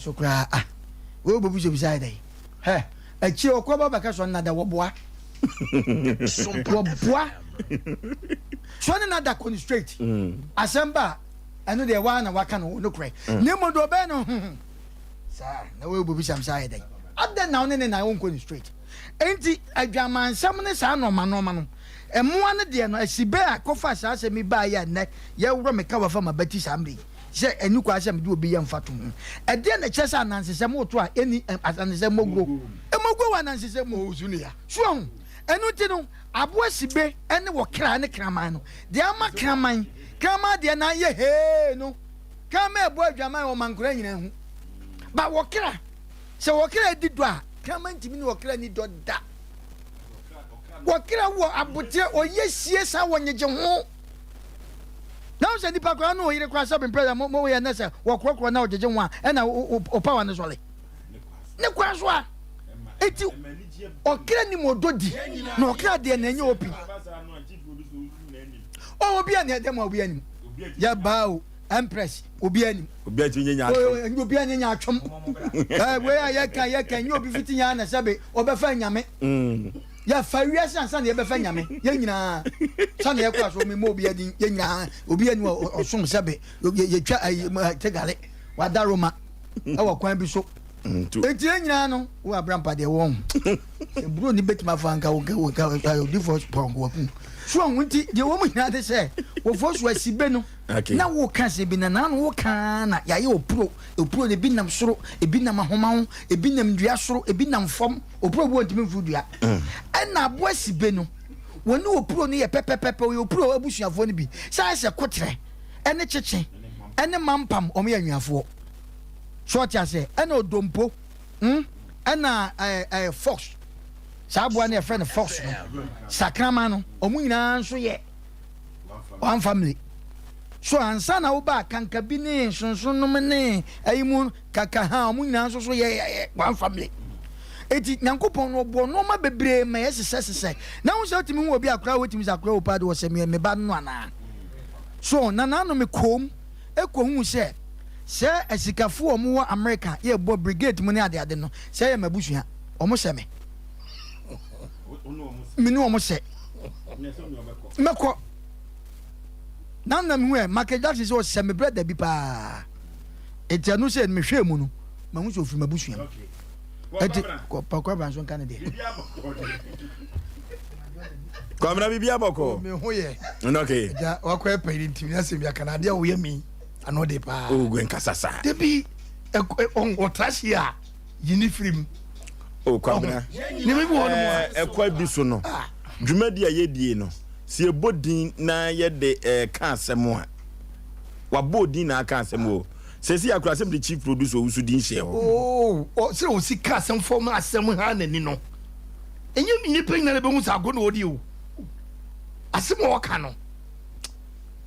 so koraa ah wei wobɛbisabisa ayɛ dɛn hɛ akyire ɔkɔ ba bɛka sɔ nada wɔboa wɔboa sɔ ne nada kɔ no straight asɛm ba a ɛno deɛ waa na waka no nokorɛ na mmom deɛ ɔbɛyɛ no hmm saa na wei wobɛbisa me sɛ ayɛ dɛn adɛn na wo ne ne na wonkɔ no straight enti adwamansɛm ne saa nɔɔma nɔɔma no mmoa no deɛ no asibe a kɔfa saa asɛm yi baeɛ a nnɛ yɛworɔ me ka wafa mabati saa mmerɛ yi sɛ ɛnni kwan sɛ mede obi yɛ mfatoho. Ɛdeɛn na ɛkyerɛ sɛ anansesɛm woto a ɛnni anansesɛm mmɔguo? Mmɔguo wɔ anansesɛm mu. So ahu? Ɛno nti no, aboa sibe ne ɔkra ne kraman no, deɛ ama kraman, kraman deɛ nan yɛ hee no, kraman ɛbɔ adwaman ɔma nkwadaa nyinaa hu. Ba ɔkra, sɛ ɔkra di dɔ a, kraman ntumi ne ɔkra ni dɔ da. Ɔkra wɔ aboterɛ, ɔyɛ sie saa wɔ nyegye ho. Na wo sɛ nipa koraa ne ɔyere koraa sɛ bempɛ dɛ mo yɛ nɛ sɛ wɔkorɔkorɔ na ɔgyegye ho a ɛna wo power no sɔre ne kwan so a eti ɔkra nim ɔdɔ di na ɔkra deɛ na ɛnyɛ opi ɔ obi a na ɛdɛ mu a obi anim yɛ baa o empress obi anim obi a tumi nyɛ atwom obi a nyɛ atwom ɛɛ wei a yɛka yɛka nyɛ obi fiti nyɛ na sɛbe ɔbɛfa nyame mm. Yɛfa wiase ansa na yɛbɛfa Nyame. Yɛn nyinaa sa na yɛkɔ aso memmɔ obi adin. Yɛn nyinaa obi ani ɔsom sɛbe yɛtwa ayi tegale wada Roma ɛwɔ kwan bi so. Enti yɛn nyinaa no wo abrampa deɛ wɔn sɛ buro ni bɛtumi afa nka wo nka odifoɔ pɔrɔnko wakum so ɔho nti deɛ wɔn nyinaa de sɛ wɔfoɔ so asibe no na woka sɛ bi na naano woka na yɛayɛ opuro opuro no ebi nam soro ebi nam ahoma ho ebi nam dua soro ebi nam fam Opuro bi ɔntumi mforo dua. Ɛna aboa sibe no, wɔne opuro no yɛ pɛpɛpɛpɛ, ɔyɛ opuro abusuafoɔ no bi. Sɛ ayɛ sɛ koterɛ, ɛne kyekye, ɛne mampam, wɔn yɛ anuafoɔ. So ɔte aseɛ? Ɛna odompo, mm, ɛna ɛɛ ɛɛ fox. Saa aboa no yɛfrɛ no fox no, sakraman no, wɔn nyinaa nso yɛ one family. So ansa na woba kankabi ne nsonsonom ne ayi mu Kaka ha ɔmo nyinaa nso so yɛ yɛ one family. Eti Nyankopɔn no ɔbɔ nneɛma bebree ma yɛsesɛ sesɛ. Na ho sɛ wotumi hu obi akora wotumi sɛ akora opa de ɔsɛ me me ba no anaa. So na n'ano me kom ekɔ hu sɛ sɛ asikafo ɔmo wɔ America yɛ bɔ brigade mu ne ade ade no sɛ yɛ m'abusua ɔmo sɛ me. Me ne ɔmo sɛ. Mɛkɔ. Na na mehu ɛ Michael Jackson sɛ ɔsɛ me brɛ dabi paa. Enti ɛno sɛ mehwɛɛ mu no, mahu sɛ ɔfiri m'abusua mu. Enti Kwabena nso nka ne deɛ. Kwabena biribi abɔkɔ. Me ho yɛ. Okay. Agya wakɔ ɛpɛ yi nti mi asɛm bi aka na adeɛ a woyɛ mi ano de paa. O gwe nkasa saa. Dabi ɔtra si a yi ne firi mu. O Kwabena. Ne mi bi wɔ no mu a. Ɛkɔ bi so no. Dwumadi a yɛdie no si ɛbɔ din na yɛde ɛka asɛm a. Wabɔ odin na aka asɛm o. Sɛsi akora asɛm de chief producer owusu din hyɛ hɔ. Oh, sɛ osi ka asɛm fam asɛm ha n'ani no. Ɛnyɛ nnipa nyinaa na ɛbɛhu sɛ ago na ɔdi o. Asɛm a ɔka no.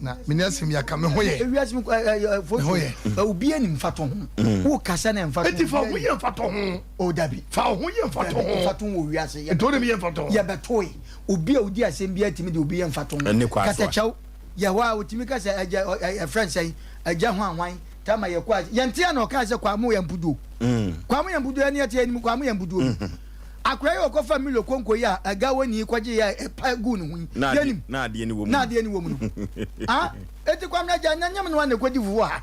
Na mene asɛm yi aka me ho yɛ. Ewiase mu me ho yɛ. Obi anim mfato ho. Wo kasa na mfato ho. Eti fa ho yɛ mfato ho. O dabi. Fa ho yɛ mfato ho. Mfato ho wɔ wiase. Nti o de mi yɛ mfato ho. Yɛbɛtoe. Obi a odi asɛm bi atumi de obi yɛ mfato ho. Katakyɛw. Yɛ hɔ a otumi ka sɛ agya ɛfrɛ no sɛn agya hwan hwan tama yɛ kɔ a yɛn te a na ɔka sɛ kwamo yɛ mpuduo mm. kwamo yɛ mpuduo ɛne ɛte anim kwamo yɛ mpuduo bi mm-hmm. akora yi ɔkɔfa milo konko yi a ɛga wɔ ni kɔgye yɛ ɛpa gu ne ho yi yɛnim na adeɛ ni wɔ mu na adeɛ ni wɔ mu no ah eti kwamo agya na nyɛm no wa na ɛkɔdi fufuo ha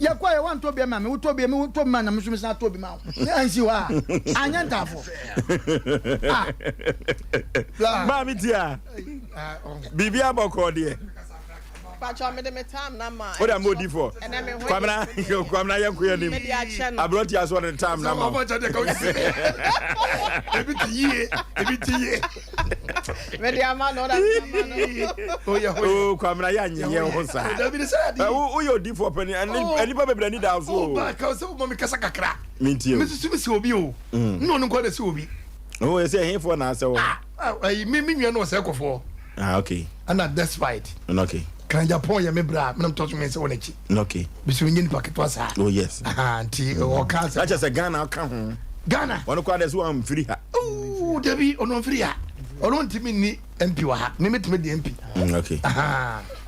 yɛkɔ yɛ wantɔ bi ma me wotɔ bi me wotɔ bi ma na me nso me san tɔ bi ma wo ne ansi hɔ a anyɛ ntaafo ah maame tia biribi abɔkɔɔ deɛ wode ama odifoɔ kwamena kwamena yɛnko yɛ nim aberɛnti aso ɔde tam na ma ebi ti yie ebi ti yie mede ama no ɔda ama no o kwamena yɛ anyeyɛ ho saa woyɛ odifoɔ pani nnipa bebree ani da so o ka sɛ woma me kasa kakra mentie o mesusu me sɛ obi o ne ɔno nkɔ na sɛ obi o ɛsɛ ɛhefoɔ na asɛ wɔ ayi me me nua no ɔsɛ kɔfoɔ ah okay ɛna despite okay kan Japan yɛ me bra menam tɔ so mmiɛnsa wɔ n'akyi okay bisu nye nipa ketewa saa oh yes nti ɔka sɛ akyɛ sɛ Ghana ɔka ho Ghana ɔno kɔ adɛ so wɔn ha ooo dabi ɔno mfiri ha ɔno ntumi nni MP wɔ ha me metumi di MP okay.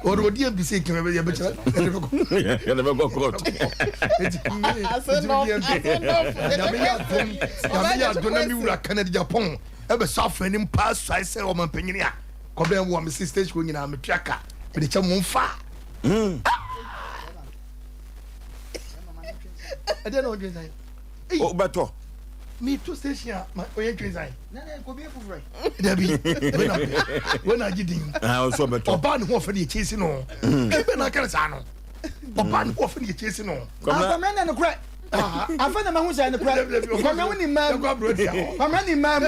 Ɔde ɔdi MPC nka yɛ bɛkyerɛ yɛde bɛkɔ. Yɛde bɛkɔ court. Eti mi eti mi di MP. Nyame yɛ adom nyame yɛ adom na mi wura Kennedy Agyapong ɛbɛsɔ afɛn ne mpa asuae sɛ ɔmanpanyin a kɔbɛn wɔ me si station hɔ nyinaa metua ka mede kyɛ mo mfa. Ɛdeɛ na ɔdwen sɛn? Wobɛtɔ. Meto station a ma ɔyɛ ntwen sɛn? Dabi wei na agye din. Ɔbaa ne ho ɔfɛ ne yɛkyɛ si no. Twi bɛ na aka ne saa no. Ɔbaa ne ho ɔfɛ ne yɛkyɛ si no. Akwamena na nokorɛ. Afei na mahu sɛ nokorɛ. Kwamena wo ni mmaa mu. Kwamena ni mmaa mu.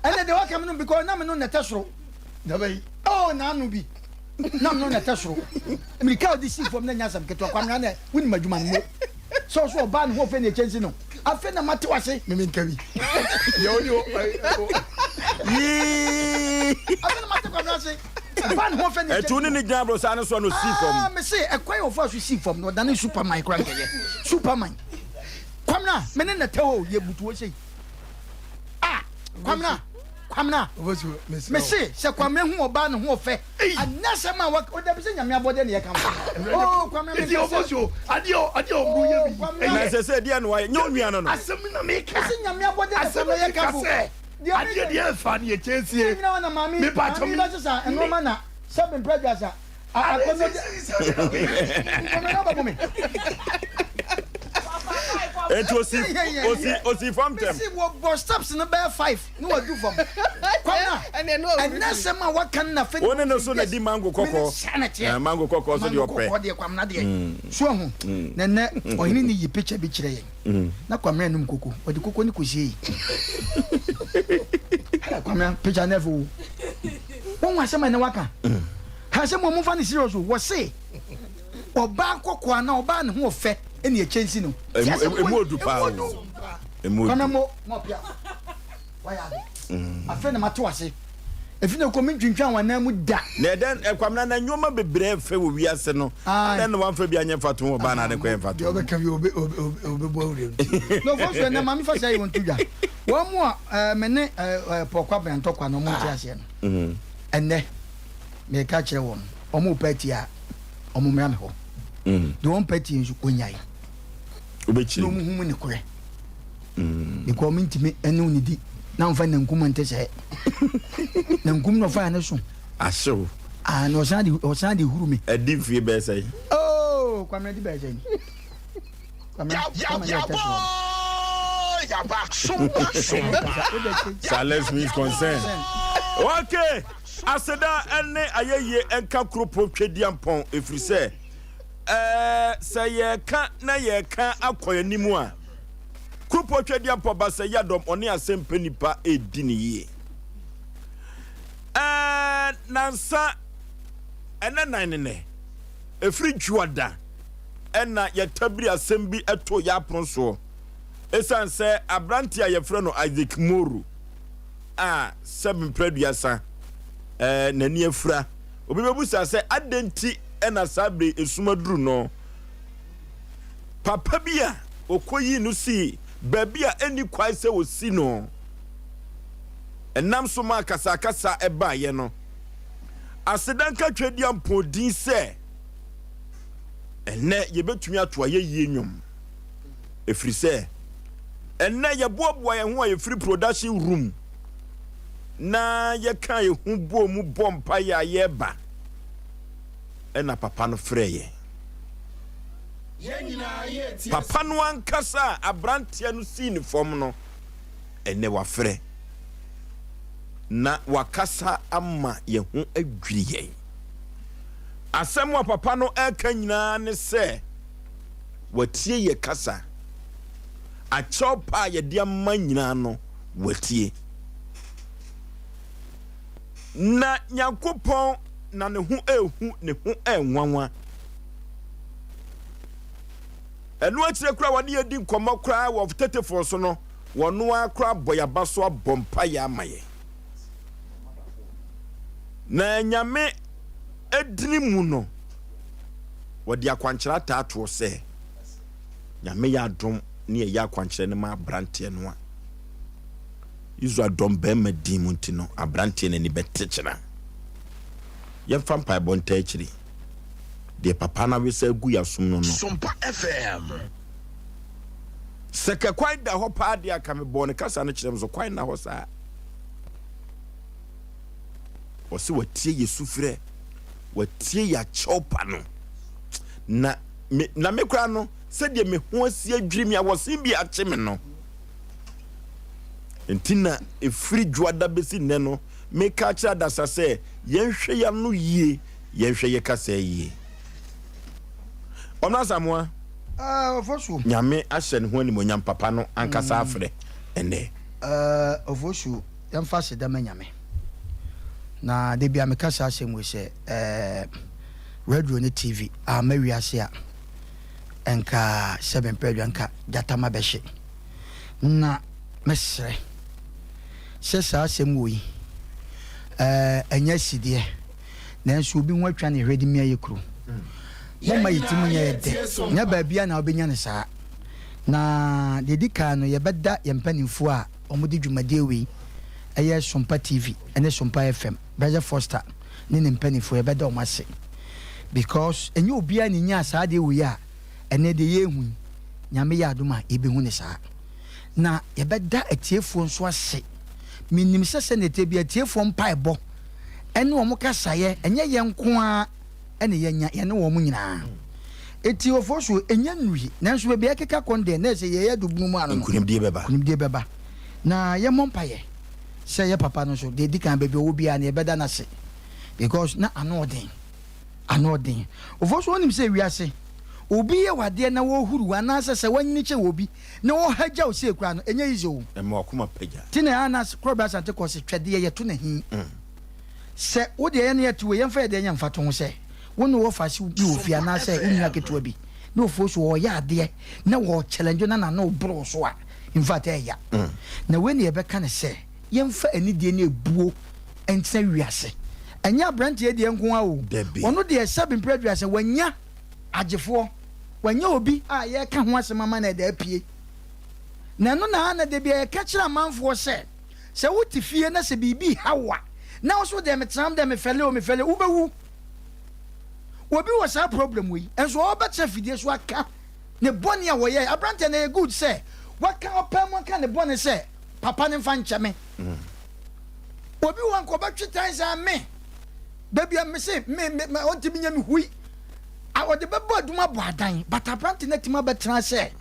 Ɛnna deɛ waka me no because na me no nɛtɛ soro. Oh n'ano bi. Na me no nɛtɛ soro. Mirika a ɔde sii fam na nya asɛm ketewa. Kwamena na wonim adwuma no mo. Sɛ ɔso ɔbaa ne ho ɔfɛ ne ɛkyɛ nsi no. Afei na mate wase. Mimi nka bi. Deɛ ɔne o. Yii. Afei na mate Kwamena ase. Ɔbaa ne ho ɔfɛ ne ɛkyɛ nsi no. Ɛtu ne ne gyina aborosan no so na ɔsii fam. Ah mese ɛkwan a ɔfaa so sii fam no ɔdane superman koraa nkɛyɛ. Superman. Kwamena me ne na tɛ hɔ o yɛ butu hɔ sei. Ah Kwamena Kwamena mese sɛ Kwamena hu ɔbaa ne ho ɔfɛ anyɛ asɛm a waka ɔdabi sɛ Nyame abɔdeɛ na yɛka ho oh Kwamena me nkasa oh Kwamena Na ɛsɛ sɛ deɛ na wayɛ nyɛ onua no no. Asɛm na meka mese Nyame abɔdeɛ na Kwamena yɛka fo deɛ adeɛ deɛ ɛfa ne yɛkyɛ sie nyina hɔ na maame maame bɛsesa nnoɔma na sɛ mempɛ aduasa Eti osi osi osi fam tɛm. Mesi wɔ bɔ steps no bɛyɛ five ne wadu fam. Kwamina ɛnɛ sɛm a waka no na fɛ. Wo ne no so na di mango kɔkɔɔ. Mango kɔkɔɔ so deɛ ɔpɛ. Mango kɔkɔɔ deɛ Kwamina deɛ. So ahu na ɛnɛ ɔhene ne yi picture bi kyerɛ yɛn. Na Kwamina num koko ɔde koko ne kɔsie yi. Kwamina picture no ɛfɛ o. Wɔn asɛm a ɛnɛ waka. Ha sɛ mo momfa no serious o wɔse ɔbaa kɔkɔɔ anaa ɔbaa ne ho ɔfɛ ɛne ɛkyɛ nsi no Emu odu paa o emu odu. Kwame mo mo apia wayɛ ade afei na mate wase efi na kɔ me ntwintwan wɔn anan mu da. Na ɛdɛn Kwamina na nneɛma bebree ɛfɛ wɔ wiase no adɛn na wamfa bi anyɛ mfatoho ɔbaa na ade kɔyɛ mfatoho. Deɛ ɔbɛka bi obe obe obɛbɔ awura mu. Na ɔfɔ so ɛnɛ maame fa saa yi wɔn to dwa wɔn mu a ɛɛ me ne ɛɛ pɔkwa bɛn ntɔkwa na wɔn nte aseɛ no ɛnɛ. Meka kyerɛ wɔn, wɔn repɛ atie a, wɔn mmra me hɔ. Mm. Deɛ wɔn pɛ atie nso, wɔnyae. Wobɛkyiri. Na wɔn hu mu ne korɛ. Mm. Because wɔn ntumi ɛne wɔn di na wɔn fa nankum nte sɛ. Nankum na ɔfa yɛ ne so. Ahyew. Ah, na ɔsan de ɔsan de huru mi. Ɛdi mfie bɛyɛ sɛ. Oh, Kwame di bɛyɛ sɛ ni. Kwame Kwame yɛ tɛsi wɔn. Silence means consent. Okay. Aseda ne ayɛyie nka Kuropɔn Tweduampɔn ɛfiri sɛ sɛ yɛreka na yɛreka akɔ anim a, Kuropɔn Tweduampɔn ba sɛ yadɔm ɔne asɛmpɛ nipa ɛredi ne yie. Nansa ɛnɛ nan ne nɛ ɛfiri dwoada ɛna yɛtabiri asɛm bi ɛto yɛ apono soɔ ɛsiane sɛ aberante a yɛfrɛ no Isaac Moro a sɛ mprɛ aduasa eh, n'ani afura. Obi bɛbusa sɛ, adɛn nti na saa bere esum aduru no? Papa bi a wɔkɔyii no sii baabi a ɛnni kwan sɛ wɔsi no, ɛnam so maa akasakasa baeɛ no. Aseda nka Tweaduampɔn din sɛ ɛnnɛ yɛbɛtumi ato ayɛyie nnwom, ɛfiri sɛ Ɛnnɛ yɛboaboa yɛn ho a yɛfiri production room na yɛka yɛn ho bɔɔ mu bɔ mpaeɛ a yɛreba ɛna papa no frɛ yɛn. Papa no ankasa a aberanteɛ no sii ne fam no ɛnnɛ wafrɛ na wakasa ama yɛn ho adwiri yɛn. Asɛm a papa no ɛreka nyinaa ne sɛ watie yɛ kasa. Akyɛw pa a yɛde ama nyinaa no, watie. Na Nyankopɔn na ne ho ehu, ne ho ɛnwanwa. Ɛno akyire koraa wɔne yɛn di nkɔmmɔ koraa wɔ tetefon so no, wɔno ara koraa bɔ yɛn aba so abɔ mpaeɛ ama yɛn. Na Nyame edini mu no, wɔde akwankyerɛ ataa toɔ sɛ, Nyame yɛ adom ne yɛyɛ akwankyerɛ no ma abranteɛ no a, Israel dɔm barima din mu nti no, abranteɛ no ani bɛte kyena. Yɛmfa mpaebɔ ntaa akyiri. Deɛ papa no awesa agu yɛasom no no. Sompa FM. Sɛ kɛ kwan da hɔ paa deɛ a, ka mebɔɔ ne kasa no kyerɛ me so kwan nna hɔ saa. Ɔse watie yɛ sufrɛ, watie yɛ akyɛwpa no. Na me, na me koraa no, sɛdeɛ me ho asi adwiri me awɔsen bi akye me no. Nti na ɛfiri dwoada bɛsi nnɛ no, meka akyerɛ adasa sɛ yɛnhwɛ yɛn ano yie, yɛnhwɛ yɛ kasa yie. Ɔmena Asamoah. Ah, Ofosu. Nyame ahyɛ ne ho animuonyam papa no ankasa afrɛ ɛnnɛ. Ah, Ofosu, yɛmfa aseda ma Nyame. Na da bia meka saa asɛm wei sɛ, eh, radio ne TV amma wiase a, nka sɛbe mpɛ adwa nka gyata ma bɛhye. Na mɛsrɛ sɛ saa asɛm wei, eh, ɛnyɛ asideɛ. Nanso obi ho atwa ne hwɛ de mia yɛ kuro. Momma yɛ tirim nyɛ yɛ dɛ. Nyɛ baabiara na wobɛnya no saa. Na deɛ ɛdi kan no, yɛbɛda yɛn mpanimfoɔ a wɔde dwumadie wei ɛyɛ Sompa TV ne Sompa FM, Brother Foster ne ne mpanimfoɔ, yɛbɛda wɔn ase. Because ɛnyɛ obiara na ɛnyaa saa adeɛ wei a ɛnnɛ deɛ yɛrehu yi, Nyame yɛ adom a yɛbɛhu no saa. Na yɛbɛda atiefoɔ nso ase. Menim sɛ sɛdeɛ ɛteɛ biara atiefoɔ mpaebɔ ne wɔn kasaeɛ, ɛnyɛ yɛn nko ara na yɛanya, yɛne wɔn nyinaa. Enti Ofosuo, ɛnya nnui, nanso baabi a ɛkeka kɔ no deɛ, na ɛsɛ yɛyɛ adu bunu mu ano no, Nkunimdie bɛba. nkunimdie bɛba. Na yɛmmɔ mpaeɛ sɛ yɛ papa no nso, deɛ ɛdi kan, baabi a ɔwɔ biara no, yɛbɛda no ase because na ano ɔden. Ano ɔden. Ofosuo, wonim sɛ wiase, obi yɛ wo adeɛ na ɔhuru wo anaasɛ sɛ wanyini kyɛn obi na ɔha gya wo sei koraa no, ɛnyɛ easy o. Ɛma w'akoma pagya. Nti na ɛa na Korɔbea Asante kɔ se twɛdeɛ yɛto no ahi. Sɛ wo deɛ yɛne yɛte wei, yɛmfa yɛn deɛ nyɛ mfatoho sɛ, wo ne wo wɔfaase bi wɔ fie anaasɛ wo nua ketewa bi ne ofuo so ɔreyɛ adeɛ na ɔrechallenge wo na n'ano reboro wo so a, in fact ɛyɛ ya. Na wei na yɛbɛka no sɛ, yɛmfa anidie ne abuo ntena wiase. Ɛnyɛ aberanteɛ deɛ nko ara o, ɔno deɛ sɛbe mprɛ aduasa wanya agyefoɔ, wanya obi a yɛreka ho asɛm ama no ɛda apue. Na ɛno na na da biara yɛka kyerɛ amanfoɔ sɛ, Sɛ wote fie na sɛ biribi reha wo a, na wo so deɛ metenam dɛ mefɛle o mefɛle o, wobɛwu. Obi wɔ saa problem wei nso ɔrebɛtena fidie so aka ne bɔne a wɔyɛe. Aberanteɛ no ɛyɛ good sɛ waka ɔpɛ mu aka ne bɔne sɛ papa no mfa nkyɛ me. Obi wɔ nka ɔbɛtwe tan saa me baabi a mese me me ɔntumi nyɛ me hui. Ɔde bɛbɔ adwuma abɔ adan but aberante no atumi abɛtena sɛ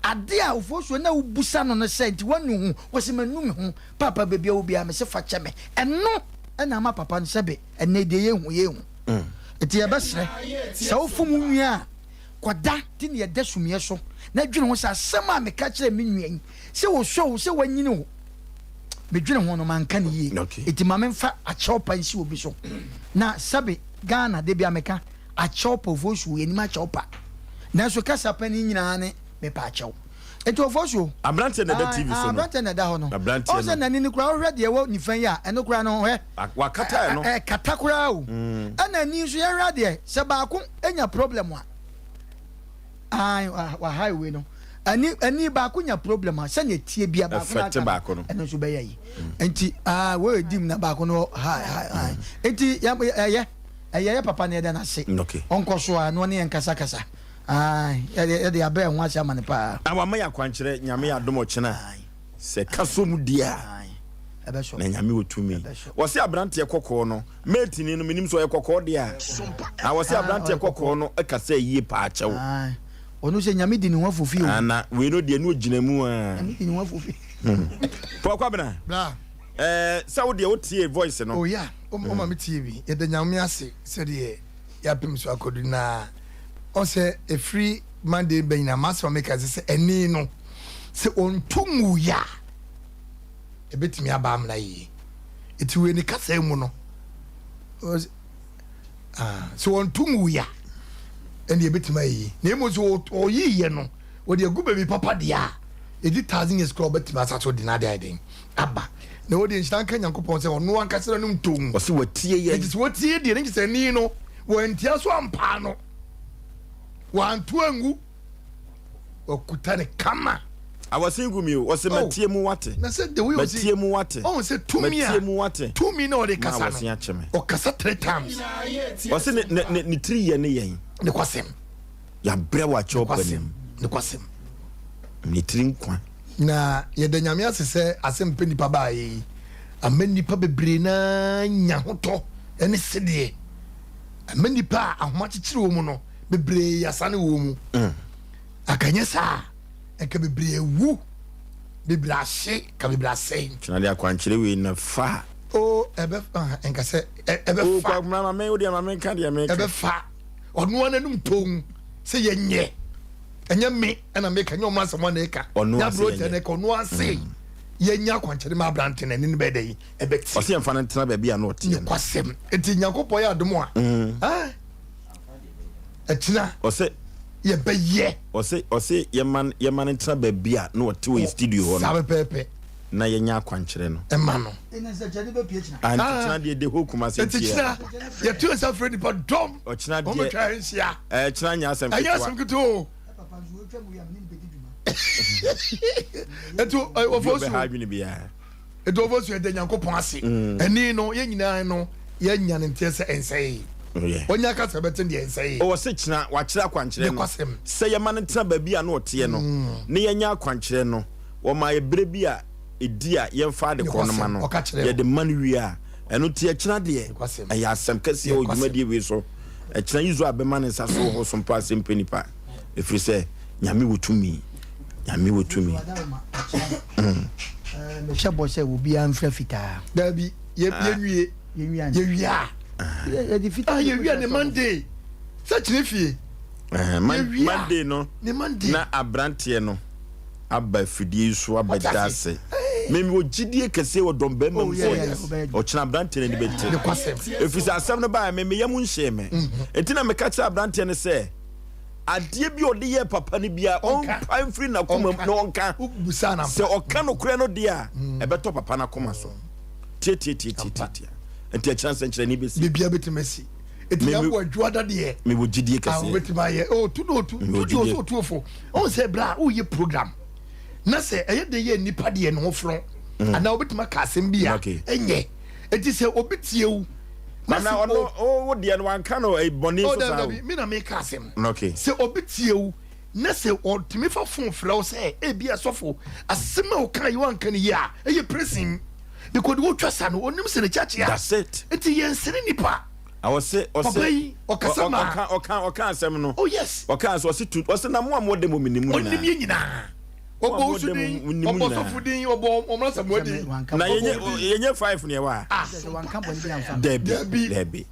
Ade a Ofosuo na wobusa no no sɛ, Nti woanu ho? Ɔse, Manu me ho. Paapa, baabi a wɔ biara, mese fa kyɛ me. Ɛno na ama papa no sɛbe ɛnnɛ deɛ yɛhu, yɛhu. Nti yɛbɛsrɛ, sɛ wofom wo nua a, kɔda ti ne yɛda sumiiɛ so na dwene ho sɛ, asɛm a meka kyerɛɛ me nua yi, sɛ ɔsua o, sɛ wanyini o, medwene ho no, manka no yie. Nti ma memfa akyɛwpa nsi obi so. Na sɛbe Ghana, da biara meka, Akyɛw pa Ofosuo, yɛnim akyɛw pa. Nanso kasa panin nyinaa ne mepa akyɛw. Enti Ofosuo. Abranteɛ na ɛda TV so no. Abranteɛ na ɛda hɔ no. Abranteɛ no. Ɔn sɛ n'ani no koraa wohwɛ deɛ ɛwɔ nifa yi a ɛno koraa no hwɛ. Wakata ɛno. Ɛkata koraa o. Ɛna ani nso yɛnhwɛ adeɛ sɛ baako nya problem a. Ae wa highway no. Ani ani baako nya problem a sɛnea ɛteɛ bia baako no aka no ɛno nso bɛyɛ yi. Enti ah wei dim na baako no hi hi hi. Enti ɛyɛ. Ɛyɛ yɛ papa na yɛda no ase. Ɔnkɔ so a na ɔne yɛn nkasa kasa. Ae yɛde yɛabrɛ yɛn ho ase ama no paa. Na wama yɛn akwankyerɛ Nyame yɛ adom ɔkyena sɛ ka so mu deɛ a na Nyame wɔ tumi. Wɔse abranteɛ kɔkɔɔ no mate ni no menim sɛ ɔyɛ kɔkɔɔ deɛ a na wɔse abranteɛ kɔkɔɔ no kasa yie paa kyɛw. Ɔno sɛ Nyame di ne ho afofi o. Na wei no deɛ ne ɔgyina mu a. Nyame di ne ho afofi. Paul Kwabena. Bra. Ɛɛ sɛ wo deɛ wo tie voice no. Oh yeah, wo ma me tie bi. Yɛda Nyame ase sɛdeɛ yɛapem so akɔdu na ɔn sɛ ɛfiri Monday ba nyinaa m'asɛm a meka sɛ sɛ ɛne no sɛ ɔnto nwuiɛ a ɛbɛtumi aba amena yie. Ɛti wei ne kasa mu no sɛ ɔnto nwuiɛ a ɛne ɛbɛtumi ayɛ yie na mmom sɛ ɔyiiɛ no wɔde agu baabi papa deɛ a ɛdi thousand years koraa ɔbɛtumi asa so de n'ade ayɛ den aba. Na wɔ deɛ nhyira nka Nyankopɔn sɛ ɔno ankasa n'anom toom. Ɔse watie yɛn. Enti sɛ watie deɛ, ne kyerɛ sɛ ɛnne no, wantia so ampaa no, wanto angu, wakuta no kama. Awɔsen gu mi o, ɔsɛ Oh. matie mu wate. Na sɛ the way ɔsi Matie mu wate. ɔn sɛ tumi a Matie mu wate. tumi na ɔde Ma kasa awɔsen no akyɛ me. ɔkasa three times. Ɔsɛ ne ne ne ne tiri yɛ ne yɛn. Ne kwasɛm. Yabrɛ wɔ akyɛw pa Kwasɛm. nim. Ne kwasɛm. Ne tiri nkwa. Na yɛda Nyame ase sɛ asɛm pɛ nipa baayɛ yi ama nipa bebree naa nya hotɔ ɛne sedeɛ ama nipa a ahoma kyekyere wɔ mu no bebree yasane wɔ mu. Akanyɛ saa nka bebree awu, bebree ahye, ka bebree asɛe. Kyena de akwankyerɛ wei na fa. O ɛbɛ nka sɛ ɛbɛ O fa. kwa ma me wo deɛ ma me nka deɛ me ka. Ɛbɛ fa ɔno ara n'anum toom sɛ yɛnyɛ ɛnyɛ me ɛna meka nyɛ ɔmo asɛm ana ɛka Ɔno nyɛ ase aberante yɛnyɛ. na ɛka ɔno ase yɛnyɛ akwankyerɛ ma aberante na ɛne no bɛyɛ dɛ ɛbɛte. Ɔsɛ yɛmfa no ntena baabi a na ɔteɛ no. Nokwasɛm nti Nyankopɔn yɛ adom a ah, ɛkyena Ɔsɛ yɛbɛyɛ. Ɔsɛ ɔsɛ yɛma yɛma no ntena baabi a na ɔte wɔ yɛ studio hɔ Saa no pɛpɛɛpɛ. na yɛnyɛ akwankyerɛ no. Ɛma no. Ɛna nsɛnkyerɛnne bɛpue kyena. Ah, nti kyena deɛ de whole Kumasi Nti nti kyena yɛto nsa frɛ nipa dɔm. Ɔkyena Wɔn deɛ bɛtwa yɛn nhyia. ɛɛ kyena nyɛ asɛm Ɛnyɛ ketewa. asɛm ketewa o. Papa nso otwa mu yi a mene no bɛdi dwuma. Nti Obi wɔfɔ ɔbɛha so. adwene biara. Nti wɔfɔ so yɛda Nyankopɔn ase. Ɛni no yɛn nyinaa no yɛnya ne nteɛ sɛ ɛnsɛe. Oh, yeah. Wɔnya kasa bɛte deɛ ɛnsɛe. Ɔwɔ sɛ kyena wakyerɛ akwankyerɛ no Nokwasɛm. sɛ yɛma no ntena baabi a na ɔteɛ no na yɛnya akwankyerɛ no wɔma yɛ berɛ bi a ɛdi a yɛmfa ade korɔ no ma no Nokwasɛm. Ɔka kyerɛ yɛde ma no wie a ɛno nti ɛkyena deɛ Nokwasɛm. ɛyɛ asɛm kɛseɛ wɔ Nokwasɛm. dwumadie wei so ɛkyena Israel bɛma ne nsa so wɔ hɔ so mpo asɛm pɛ nipa ɛfiri sɛ Nyame wɔ tumi Nyame wɔ tumi. Mehyɛ bɔ sɛ obiara mfira fitaa. Dabi, yɛnwie. Yɛwie a. Yɛde fitaa. Yɛwie a ne Monday. Sɛ kyerɛ fie. Monday no ne Monday. Na aberanteɛ no aba afidie yi so abɛda ase. Mimi wɔ gyidie kɛseɛ wɔ dɔm bɛrima mu sɛ ɔkyena aberanteɛ no ani bɛte. Ɛfiri sɛ asɛm no baeɛ me meyam nhyee me. Enti na meka kyerɛ aberanteɛ no sɛ adeɛ bi a ɔde yɛɛ papa no biara ɔmpae mfiri n'akoma mu na ɔnka. Sɛ ɔka nokorɛ no deɛ a, ɛbɛtɔ papa no akoma so. Tiatiatiatiatia. Nti ɛkyerɛ nsɛnkyerɛnne bɛsi. Biribiara bɛtumi asi. Ɛti yɛabɔ adwuada deɛ. Mewɔ gyidie kɛseɛ. Wobɛtumi ayɛ. Oh, tu na otu. Tu deɛ ɔsɛ otuofo. Ɔhu sɛ berɛ a woyɛ program na sɛ ɛyɛ den yɛ nnipa deɛ ne ho foro anaa wobɛtumi aka asɛm bi a ɛnyɛ. Ɛti sɛ obi tie wo Na ɔno wo deɛ no wanka no eh, bɔne so saa o. Me na meka asɛm. Okay. Sɛ obi tie wo na sɛ ɔtumi fa phone frɛ wo sɛ ebi asɔfo asɛm a ɔka yi wanka no yie a ɛyɛ prison because de wotwa sa no onim sɛ ne kyakyea. That's it. Nti yɛnsene nipa. Ɔse ɔse papa yi ɔkasa ma ɔka ɔka ɔka asɛm no. Oh yes. Ɔka asɛm ɔse tu ɔse na mo a mo de mo menim nyinaa. Ɔnim yɛ nyinaa. Ɔbɔ osu din, ɔbɔ sɔfo din, ɔbɔ ɔmra samoa din. Na yɛnyɛ yɛnyɛ five ne ɛwɔ a. Dabi dabi.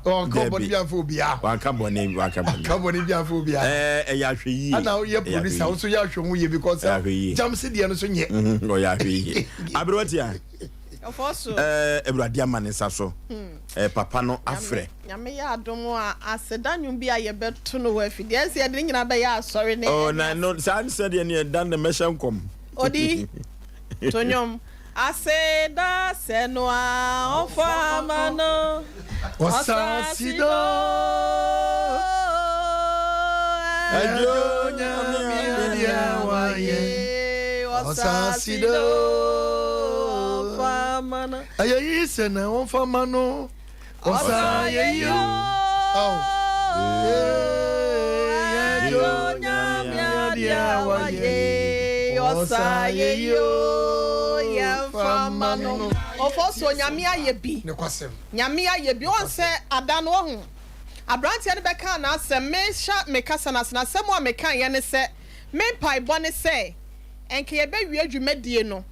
Ɔnka bɔne bi anfa obiara. Wanka bɔne wanka bɔne. Wanka bɔne bi anfa obiara. Ɛɛ ɛyɛ ahwɛ yie. Ana woyɛ producer wo nso yɛ ahwɛ ho yie because gyamse deɛ no so nyɛ. Ɔyɛ ahwɛ yie. Aberewa tia. Ɛɛ Awurade ama ne nsa so. Ɛɛ papa no afrɛ. Nyame yɛ adom a aseda nnwom bi a yɛbɛto no wɔ afidie ɛsɛ yɛde ne nyinaa bɛyɛ asɔre ne. Oh na no saa nsɛ deɛ ne ɛda ne mɛhyɛ nkɔm. Odi to nnwom aseda sɛ no a ɔfa ama no ɔsase do ɛdwo nyame adeɛ wayɛ ɔsase do ɔfa ama no ɛyɛ yi sɛ na ɔfa ma no. Ɔsa yɛ yi o. Yɛdwo nyame adeɛ a wayɛ. Ɔsa yɛ yi o. Yɛmfa ma no. Ɔfɔ so nyame ayɛ bi. Nyame ayɛ bi. Wɔn sɛ ada no ɔho. Aberanteɛ no bɛka n'asɛm. Mehyɛ me kasa no ase. N'asɛm a meka yɛ ne sɛ me mpaebɔ ne sɛ ɛnka yɛbɛwie dwumadie no.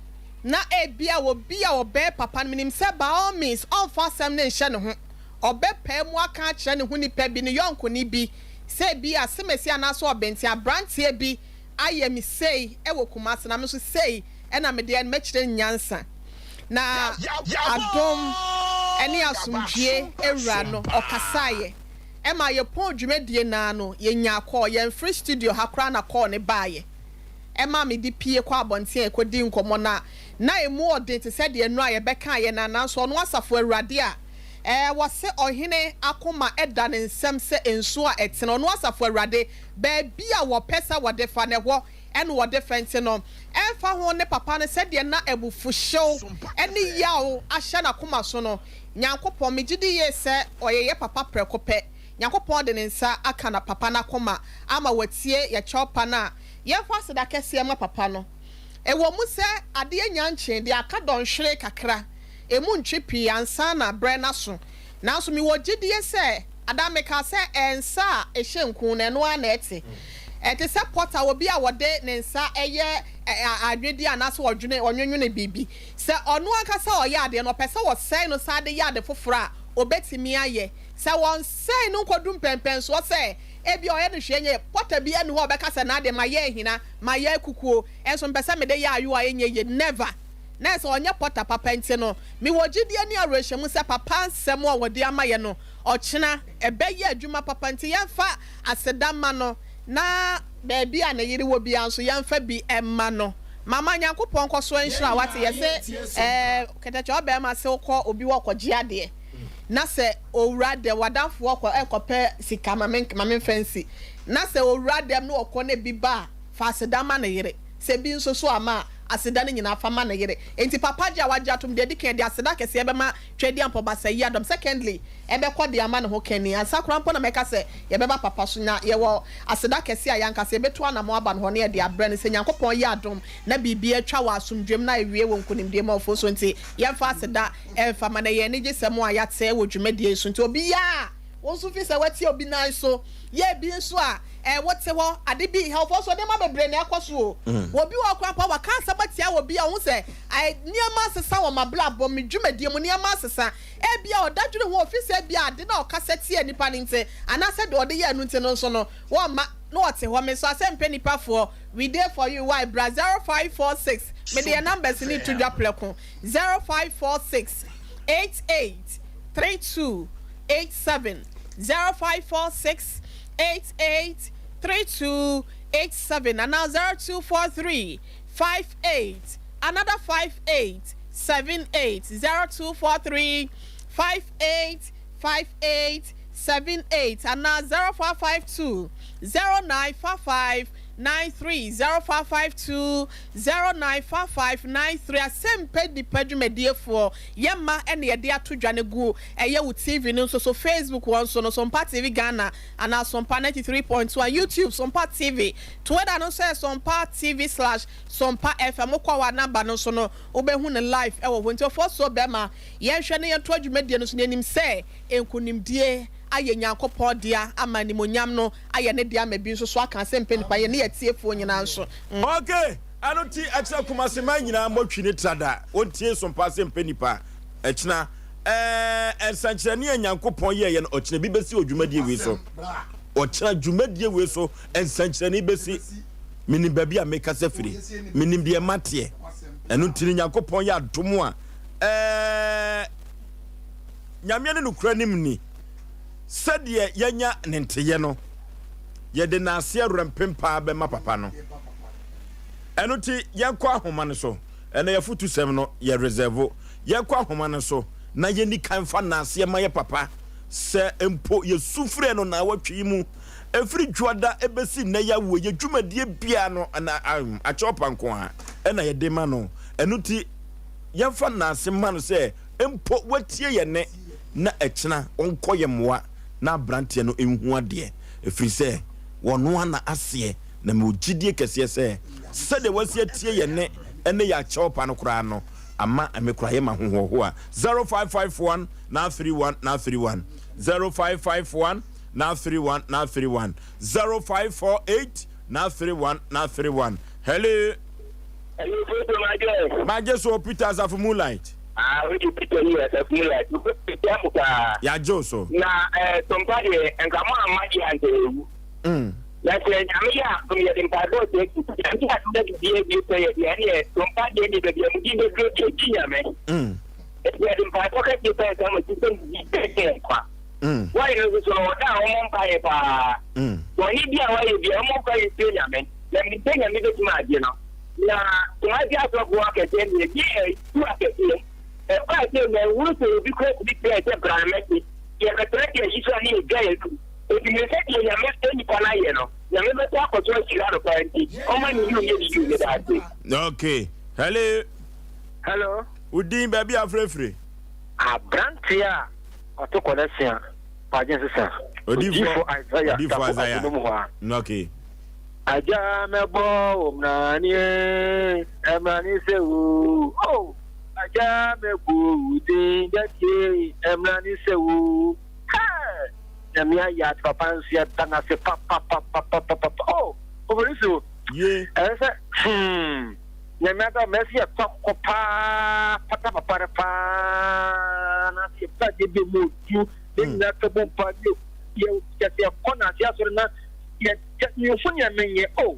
Na ebia obi a ɔbɛyɛ papa no, minim sɛ by all means ɔmfa asɛm no nhyɛ ne ho. Ɔbɛpae mu aka akyerɛ ne ho nipa bi, ne yɔnkoni bi, sɛ ebia asemasi anaasɛ ɔbenten, aberanteɛ bi ayɛ me sei wɔ Kumasi, na me nso sei na mede ayɛ no, mɛkyerɛ no nyansa. Na adom ne asomdwoeɛ Wura no, ɔkasaeɛ. Ɛmaa yɛpɔn dwumadie no ara no, yɛnyaa call, yɛmfiri studio ha koraa na call no baeɛ. ɛma mede pue kɔ abɔnten a yɛkɔdi nkɔmmɔ no a, na emu ɔden te sɛ deɛ nnora a yɛbɛkaeɛ no ara, nanso ɔno Asafo Awurade a, ɛɛ, wɔse ɔhene akoma da ne nsam sɛ nsuo a ɛtene, ɔno Asafo Awurade, baabi a wɔpɛ sɛ wɔde fa no, ɛhɔ. ɛna wɔde fɛnte no. Ɛmfa ho ne papa no sɛdeɛ na abufuhyew ne yaw ahyɛ n'akoma so no, Nyankopɔn, megye di yie sɛ ɔyɛ yɛ papa prɛko pɛ. Nyankopɔn de ne nsa aka na papa no akoma ama watie yɛ kyɛwpa no a, yɛmfa aseda kɛseɛ ma papa no. Ɛwɔ mu sɛ adeɛ nnya nkyee deɛ aka dɔnhwere kakra, ɛmu ntwe pii ansa na berɛ no aso, nanso mewɔ gyedie sɛ, ada mekaa sɛ nsa a ɛhyɛ nku no, ɛno ara na ɛte. Ɛte sɛ pɔta, obi a ɔde ne nsa yɛ anwedeɛ anaasɛ ɔdwene, ɔnwenwene biribi. Sɛ ɔno ankasa a ɔyɛ adeɛ no, ɔpɛ sɛ ɔsɛe no san de yɛ ade foforɔ a, ɔbɛtumi ayɛ. Sɛ wɔnsɛe no nkɔdu mpɛnpɛnsoɔ sɛ ebia ɔyɛ no hwee nyɛ yie, pɔta biara nni hɔ a ɔbɛka sɛ n'adeɛ mayɛ ahina, mayɛ akukuo, nso mepɛ sɛ mede yɛ ayowa a ɛnyɛ yie. Never! Na ɛsɛ ɔnyɛ pɔta papa nti no, mewɔ gyidie ne awerɛhyɛmu sɛ papa nsɛm a wɔde ama yɛn no, ɔkyena ɛbɛyɛ adwuma papa nti yɛmfa aseda mma no na baabi a ne yere wɔ biara nso yɛmfa bi mma no. Mama Nyankopɔn nkɔso nhyira wo wate yɛse ɛɛ kɛtɛkyɛ ɔbɛɛma se wokɔ obi hɔ kɔgye adeɛ na sɛ owura dɛm wadamfo hɔ kɔ ɛkɔpɛ sika ma me ma me mfa nsi na sɛ owura dɛm na ɔkɔ na ebi ba a fa aseda ma ne yere sɛ bi nso so ama a aseda no nyinaa fa ma ne yere enti papa gye a wagye atom deɛ edi kan de aseda kɛseɛ bɛma Tweaduampɔ Basayi Adom secondly ɛbɛkɔ de ama ne ho kani ansa koraa mpo na mɛka sɛ yɛbɛba papa so na yɛwɔ aseda kɛseɛ a yɛankasa yɛbɛtu anamɔn aba no hɔ na yɛde abrɛ no sɛ Nyankopɔn yɛ adom na biribiara twa wɔ asomdwoeɛ mu na awie wɔ nkonimdie mu ɔfo so nti yɛmfa aseda mfa ma no ɛyɛ anigyesɛm a yɛate wɔ dwumadie yi so nti obiara a wo nso fi sɛ woatie obi nan so yɛ bi nso a eh, wote hɔ ade bi ha ɔfo so nneɛma bebree na ɛkɔ so o obi wɔ hɔ koraa mpo a waka asɛm atia obi a wohu sɛ eh, nneɛma asesa wɔ m'abrabɔ me dwumadie mu nneɛma asesa Ebia ɔda dwene ho ofi sɛ ebia ade no a ɔkasa tiaa nnipa no nti anaasɛ deɛ ɔde yɛɛ no nti no nso no wɔmma na ɔte hɔ. Me nso asɛ mpɛ nnipa foɔ we dey for you why bra 0546 mede yɛn numbers no reto dwa prɛko 0546 88 32 87 0546 88 32 87 anaa 0243 58 another 58 78 0243 58 58 78 anaa 0552 0955 93 0552 0955 93. Asɛmpɛ Nipa dwumadiefoɔ yɛ mma ɛna yɛde ato dwa no gu ɛyɛ wo TV no nso so, Facebook wɔn nso no Sompa TV Ghana anaa Sompa 93.1, YouTube Sompa TV, Twitter no nso yɛ Sompa TV slash Sompa FM. Wokɔ hɔ a number no nso no wobɛhu no live wɔ hɔ. Nti ɔfoɔ bɛma yɛnhwɛ na yɛntoa dwumadie no so na yɛnim sɛ nkonimdie ayɛ Nyankopɔn dea ama animuonyam no ayɛ ne dea ama bi nso so aka asɛmpa nipa yɛ ne yɛ atiefoɔ nyinaa nso. Ok, ɛno nti ɛkyerɛ Kumasi man nyinaa mmɔ twi ne trada wɔntie Sompa asɛmpa nipa ɛkyena ɛɛ nsɛnkyerɛnne a Nyankopɔn yɛɛyɛ no ɔkyena bi bɛsi wɔ dwumadie wei so ɔkyena dwumadie wei so nsɛnkyerɛnne bɛsi. Menim baabi a mekasa firi. Menim deɛ mateɛ. Ɛno nti no Nyankopɔn yɛ adom a, ɛɛ, Nyame ne nokorɛ nim ni. Sɛdeɛ yɛanya ne nteyɛ no, yɛde naaseɛ werɛmpem paa bɛma papa no. Ɛno nti yɛnkɔ ahoma no so. Ɛnɛ yɛfotusɛm no yɛ reserve. Yɛnkɔ ahoma no so na yɛnni kan mfa naaseɛ ma yɛ papa. Sɛ mpo yɛsu frɛ no naawɔtwe yi mu, Ɛfiri Dwoada bɛsi nnɛ yi awoɔ yɛ dwumadie biara no na akyɛwpa nko ara na yɛde ma no. Ɛno nti yɛmfa nnaase mma no sɛ mpo watie yɛn nne na ɛkyena ɔnkɔ yɛn mmoa na aberanteɛ no nhu adeɛ ɛfiri sɛ ɔno ara na aseɛ na mewɔ gyidie kɛseɛ sɛ sɛdeɛ wasi atie yɛn nne ne yɛn akyɛwpa no koraa no ama me koraa yɛ m'ahohoahoa. 0551 931 931 0551 931 931 0548 931 931 Hello. Hello, Peter Magye. Magye so Peter Asafo Moonlight. Ah, we di Peter ni Asafo Moonlight. Peter mo paa. Ya gye so. Na eh tompa de nka mo amma di anka ewu. Na sɛ Nyame yɛ adom yɛde mpaebɔ sɛ ti. Nyame yɛ adom na biribi awie sɛ yɛ deɛ ɛneɛ tompa deɛ ne baabi a mo din bɛduro deɛ gye Nyame. Ɛti yɛde mpaebɔ kɛseɛ pɛn sɛ mo ti sɛ mo di bɛgye nkwa. Wɔyɛ no nso so no, ɔda a wɔmmɔ mpaeɛ paa. Bɔne bi a wɔayɛ biara, wɔmmɔ mpaeɛ ntie Nyame, na menim sɛ Nyame bɛtumi agye no. Na Kumasi asɔfoɔ akɛseɛ deɛ, gye ɛsu akɛseɛ. Ɛbaa sɛ manhunu sɛ obi koraa tumi frɛɛ sɛ bra na mɛte. Yɛbɛtena deɛ ayi so a ne yɛdwa yɛn anom. Enti menim sɛ deɛ Nyame nipa no ayɛ no. Nyame bɛsan akɔ so ahyira no paa nti ɔmma ne yie nyɛ ne yie. Meda ase. Ok hello. Hello. Wo din baabi a wofrɛfiri. Abranteɛ a ɔto kɔnɛse a wadwen sesa. Odiyifoɔ Isaiah Odiyifoɔ Tafo Isaiah. Akono mu hɔ a. Ok. Agya mɛbɔ wo mmrane mmrane sɛ wo oh Agya mɛbɔ wo din dadie mmrane sɛ wo Hey! Nyame ayɛ ade papa nso yɛda no ase papapapapapapa oh Oforisu Ye. ɛsɛ sɛ hmm Nyame ada ma ɛsɛ yɛtɔ akokɔ paa pata papa no paa na sɛ yɛpɛ adeɛ bi mu odu ne nyinaa ka bom paa ne yɛ kyɛ sɛ yɛkɔ na ase asɔre na yɛ kyɛ mehu nea menyɛ oh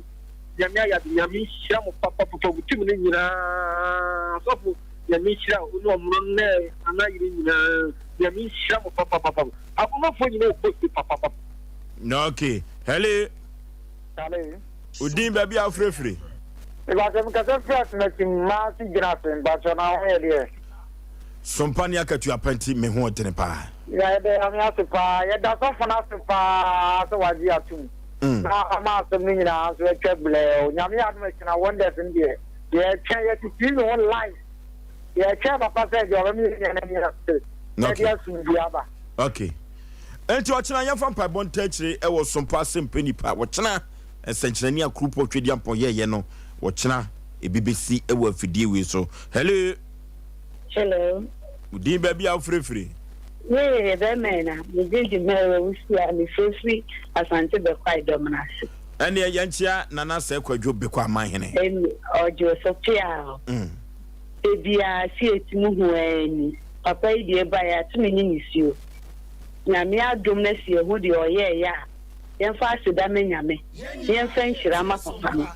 Nyame ayɛ ade Nyame nhyira mo papapapa mo team no nyinaa sɔfo Nyame nhyira wo ne ɔmono nɛ nana yere nyinaa Nyame nhyira mo papapapa agonofoɔ nyinaa wɔ post papapapa. Ok hello. Charlie. Wo din baabi a wofirefiri. Mepakyɛ mekasa firi asenati mmaase gyina ase mpakyɛ na ho yɛ deɛ. Sompa ne akatua pa nti me ho ɔdene paa. Yɛda Nyame ase paa. Yɛda sɔfo no ase paa sɛ wagye atom na ama asɛm no nyinaa nso atwa blɛɛ. Nyame yɛ adom akyina wonders no deɛ yɛtwɛn yɛte TV ho live yɛtwɛn papa sɛ deɛ ɔbɛma yɛn nyinaa ani ase na ɛde asomdwie aba. Okay. Enti ɔkyena yɛmfa mpaebɔ nta akyire wɔ sompa ase mpɛ nipa. Ɔkyena nsɛnkyerɛnne a Kuropɔn Twedeampɔn yɛɛyɛ no ɔkyena ebi bɛsi wɔ afidie wei so. Hello. Hello. Wo din baabi a wofirefiri? Me yɛ bɛmɛn na me din de Mary Owusu a me firefiri Asante Bɛkwae Dɔmena ase. Ɛneɛ yɛnkyea Nana Sɛɛ Kwadwo Beko Amanhene. Emi ɔgye wo so peaw. Bebia se yɛtumi hu aa ni. Papa yi deɛ ɛbaeɛ a tumi nye nisuo. Nyame adom na se yɛhu deɛ ɔyɛɛyɛ a yɛmfa aseda ma Nyame na yɛmfa nhyira ma papa no.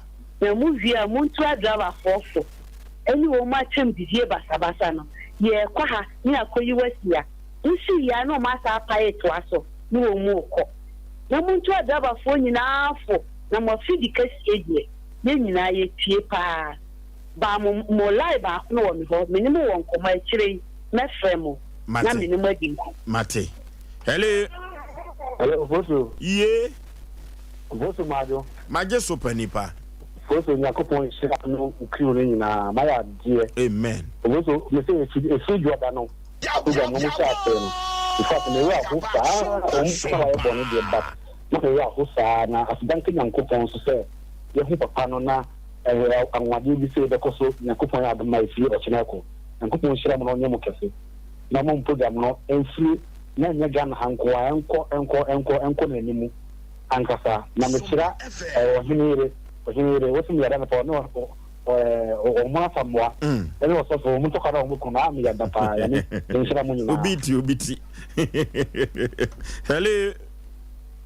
Na mo wie a montu adrabafoɔ fo ɛne wɔn akyɛm didie basabasa no. Yɛɛkɔ ha ne akɔyi wasi a wosii yɛ a na wɔn asa apae toa so ne wɔn rekɔ. Na montu adrabafoɔ nyinaa fo na mo afidi kɛseɛ deɛ yɛn nyinaa yɛtie paa. Baa mo mo line baako no wɔ me hɔ, me ne mo wɔ nkɔmmɔ akyire yi mɛfrɛ mo na Mate. me ne mo adi nkɔmmɔ. Mate. Hello. Hello, Fosu. Yie. Fosu Madwo. Magye so pa nipa. Fosu Nyankopɔn nhyira no crew no nyinaa. Mayɛ adeɛ. Amen. Fosu me sɛ efiri efiri dwoada no program no ɔmo hyɛ aseɛ no. In fact me werɛ aho saa ɔmo sɛ wayɛ bɔne deɛ but na me werɛ aho saa na aseda nka Nyankopɔn nso sɛ yɛhu papa no na Ɛyɛ anwanwadeɛ bi sɛ yɛbɛkɔ so Nyankopɔn yɛ adom a ɛfiri ɔkyena ɛkɔ. Nyankopɔn nhyira mo na ɔnyɛ mo kɛse na mo program no ɛmfiri na ɛnyɛ Ghana ha nkoa ɛnkɔ ɛnkɔ ɛnkɔ ɛnkɔ n'animu ankasa na mekyira ɛɛ ɔhene yere ɔhene yere wose meyada no paa ɔne ɔ ɔ ɔmo asamoa ɛne ɔsɔfo ɔmo ntɔkwa na ɔmo ko no a meyada paa Nyame nhyira mo nyinaa. Obi ti obi ti hello.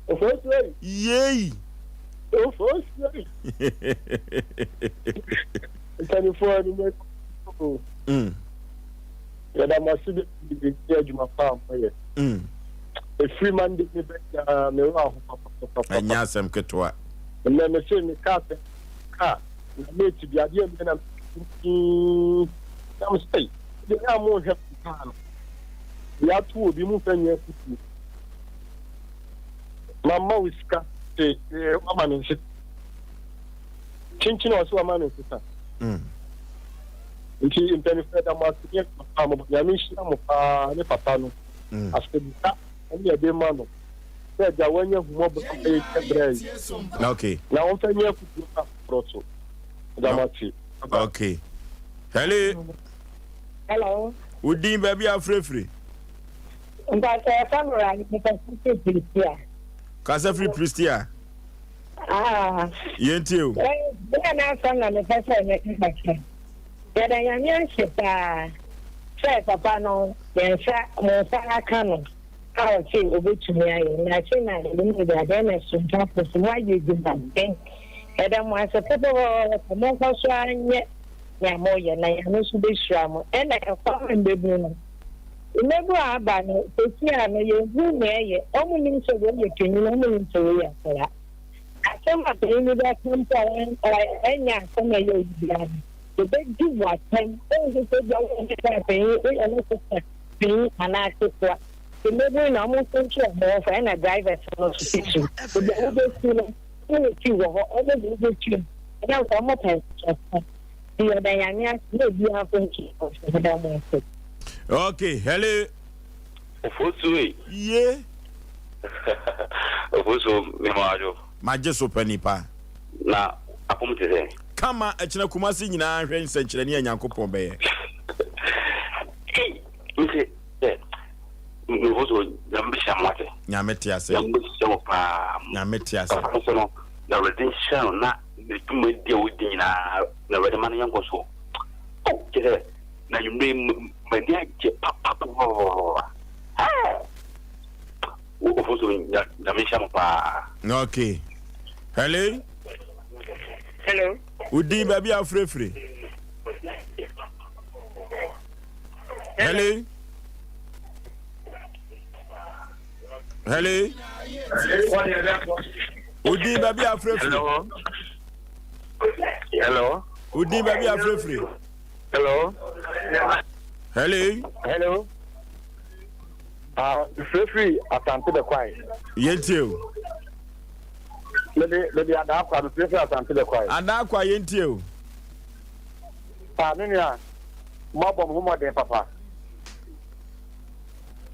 Ofosuo yi. Yei. Ofosuo yi. Mpanimfoɔ no mu o. Yɛda mo ase bebree ne adwuma pa a moyɛ. Ɛfiri Monday ne bɛ nyinaa me werɛ aho papapapapa. Ɛnyɛ asɛm ketewa. Nnɛ me se me kaa sɛ kaa na mate bi adeɛ mmɛ na me na me sɛ deɛ yɛ a monhwɛ kaa no deɛ ato obi momfa nyɛ afutuo. Mamma wo sika te wama me nsesa. Kyinkyin a ɔsɛ wama me nsesa. Nti mpanyinfoɔ ɛda mo ase ne papa mo Nyame nhyira mo paa ne papa no. Asɛmpa ɛne yɛde ma no sɛ agya wanya humɔborɔ ama yɛ kyɛ brɛ yi. Okay. Na wɔmfa nyɛ afutuo ma afoforɔ so. Ɛda mo ase. Okay. Hello. Hello. Wo din baabi a wofirefiri? Mpatsɔ yɛfrɛ me Rani mekasa firi Prestea. Kasa firi Prestea. Ah. Yɛntie o. Bɛyɛ n'asɛm na mepɛ sɛ meka kakra. Yɛda Nyame ase paa sɛ papa no yɛn nsa mo nsa aka no a ɔse obetumi ayɛ na ase na yɛde mu de adeɛ na suntafo so moayɛ adwuma den. Yɛda mo ase pɔpɔpɔpɔ monkɔ so ara nyɛ nea moyɛ na Nyame nso bɛhyira mo ɛna ɛkwan a mbɛbu no. Mmabun a aba no, seesei a no, yenhu nea ɛyɛ. Wɔnnim sɛ wei yɛ panyin, wɔnnim sɛ wei yɛ akwadaa. Asɛm a panyin bi bɛka mpo a ɛnyɛ asɛm a ɛyɛ oyi biara no, obedi wo atɛm. Wonhu sɛ ebia woyɛ ne bra panyin, woyɛ ne sista panyin anaa ketewa. Mmabun na wɔn nso nso wɔn ho fa, ɛna drivers no nso titiriw. Baabi a wobesi no. Security wɔ hɔ ɔmo de wobɛtwam ɛna nka ɔmo pɛ nkyɛnse nti yɛda Nyame ase na obiara nso nkyɛ nso meda ɔmo ase. Okay, hello. Ofosu ei. Ye. Ofosu me ma adwo. Magye so pɛ nipa. Na apom te sɛ. Kama ɛkyena Kumasi nyinaa nhwɛ nsɛnkyerɛnne a Nyankopɔn bɛyɛ. Ei, mese sɛ mehu so Nyame bɛhyira mo ate. Nyame te ase. Nyame bɛhyira mo paa. Nyame te ase. Papa no so no, na Awurade nhyira no na ne dwumadi a ɔdi nyinaa na Awurade ma no yɛ nkɔsoɔ. Oh, kyerɛ sɛ na nwummerɛ yi m'ani agye papapapapapa. Hey! Ofo so Nyame nhyira mo paa. Okay. Hello. Hello. Wodin baabi a wofirefire. Hello. Hello. Wodin baabi a wofirefire. Hello. Hello. Wodin baabi a wofirefire. Hello. Hello. Hello. Ah, mefirefiri Asante Bɛkwae. Yɛntie o. Mede mede Adaakwa mefirefiri Asante Bɛkwae. Adaakwa yɛntie o. Ah, me nua, moabɔ mo ho mmɔden papa.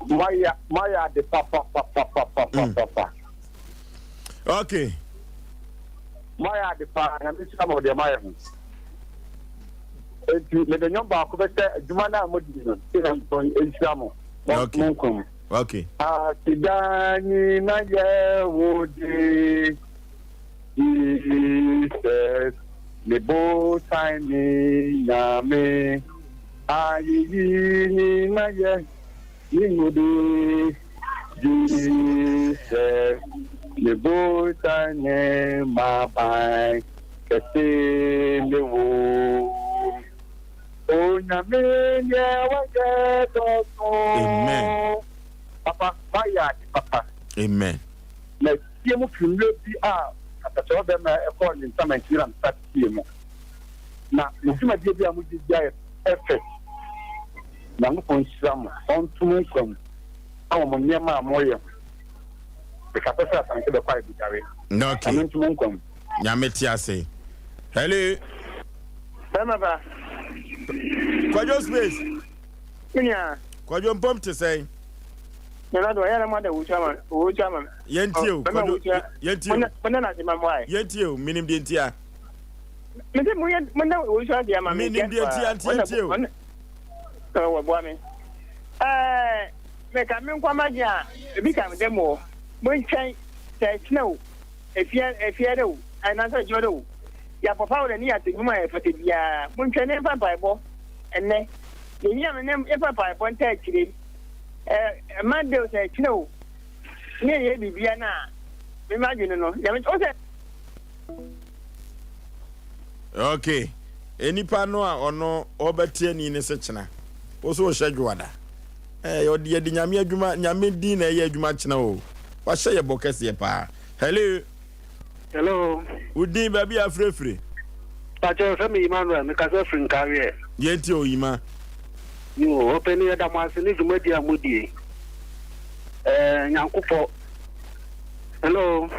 Moayɛ moayɛ ade papa papa papa mm. papa. Okay. Moayɛ ade paa, na mehyira mo deɛ moayɛ ho. Enti mede nnwom baako bɛhyɛ adwuma no a modi no, sɛ Nyankopɔn nhyira mo. Okay. Mo nkwa mu. Okay. Aseda nyina yɛ wo de. Jesus, me botan ne Nyame. Ayeyi nyina yɛ ne wo de. Jesus, me botan ne m'aban kɛse ne wo. Onyame deɛ wayɛ dɔɔso. Amen. Papa wayɛ ade papa. Amen. Na tie mu firi mmerɛ bi a kasakyerɛ bɛma ɛkɔɔ ne nsa mankyiri na mesa tie mu. Na mo dwumadie bi a mo di bi ayɛ perfect. Nyankopɔn nhyira mo, ɔnto mo nkwa mu ɛwɔ mo nneɛma a moyɛ ho. Mekasa sɛ Asante bɛkɔ ayɛ bidare. Okay. Nyame nto mo nkwa mu. Nyame te ase. Hello. Bɛrima ba. Kwadwo space. Me nua. Kwadwo mpom te sɛn? Nana do ɔyɛ na mo ada wusu ama wusu ama me. Yɛntie o Kwadwo yɛntie o. Mo na na ma mo ayɛ. Yɛntie o minim deɛ ntia. Me se mo yɛ mo na wusu ase ama me. Minim deɛ ntia nti yɛntie o. Wɔ boa me. Ɛɛ meka me nkwa ma gye a ebi ka me dɛ mo mo nkyɛn sɛ ɛkyena o efia efia dɛ o anaasɛ adwuma dɛ o. Yɛapɔpaw dɛ ne yɛatse ndwom a yɛfata biara. Montwɛn na yɛmfa mpaebɔ ndɛ. Dza ohia no nye yɛmfa mpaebɔ ntaa ekyir. Ɛ, Monday o, sɛ ɛkyena o, ne yɛyɛ biribiara no a, me m'adwene no, Nyame, wo sɛ. Ok, nipa no a ɔno ɔbɛte ani ne se kyena, wo so wohyɛ dwoada. Eh, ɔde yɛde nyame adwuma, nyame din na ɛyɛ adwuma kyena o. Wahyɛ yɛ bɔ kɛseɛ paa. Hello. Hello. Wo din baabi a afirefire. Pakyɛ yɛfrɛ me Emmanuel me kasa firi Nkareɛ. Yɛn tie o Yima. Yoo ɔpɛni yɛda mo ase ne dwumadie a mo die. Ɛɛ Nyankopɔ. Hello.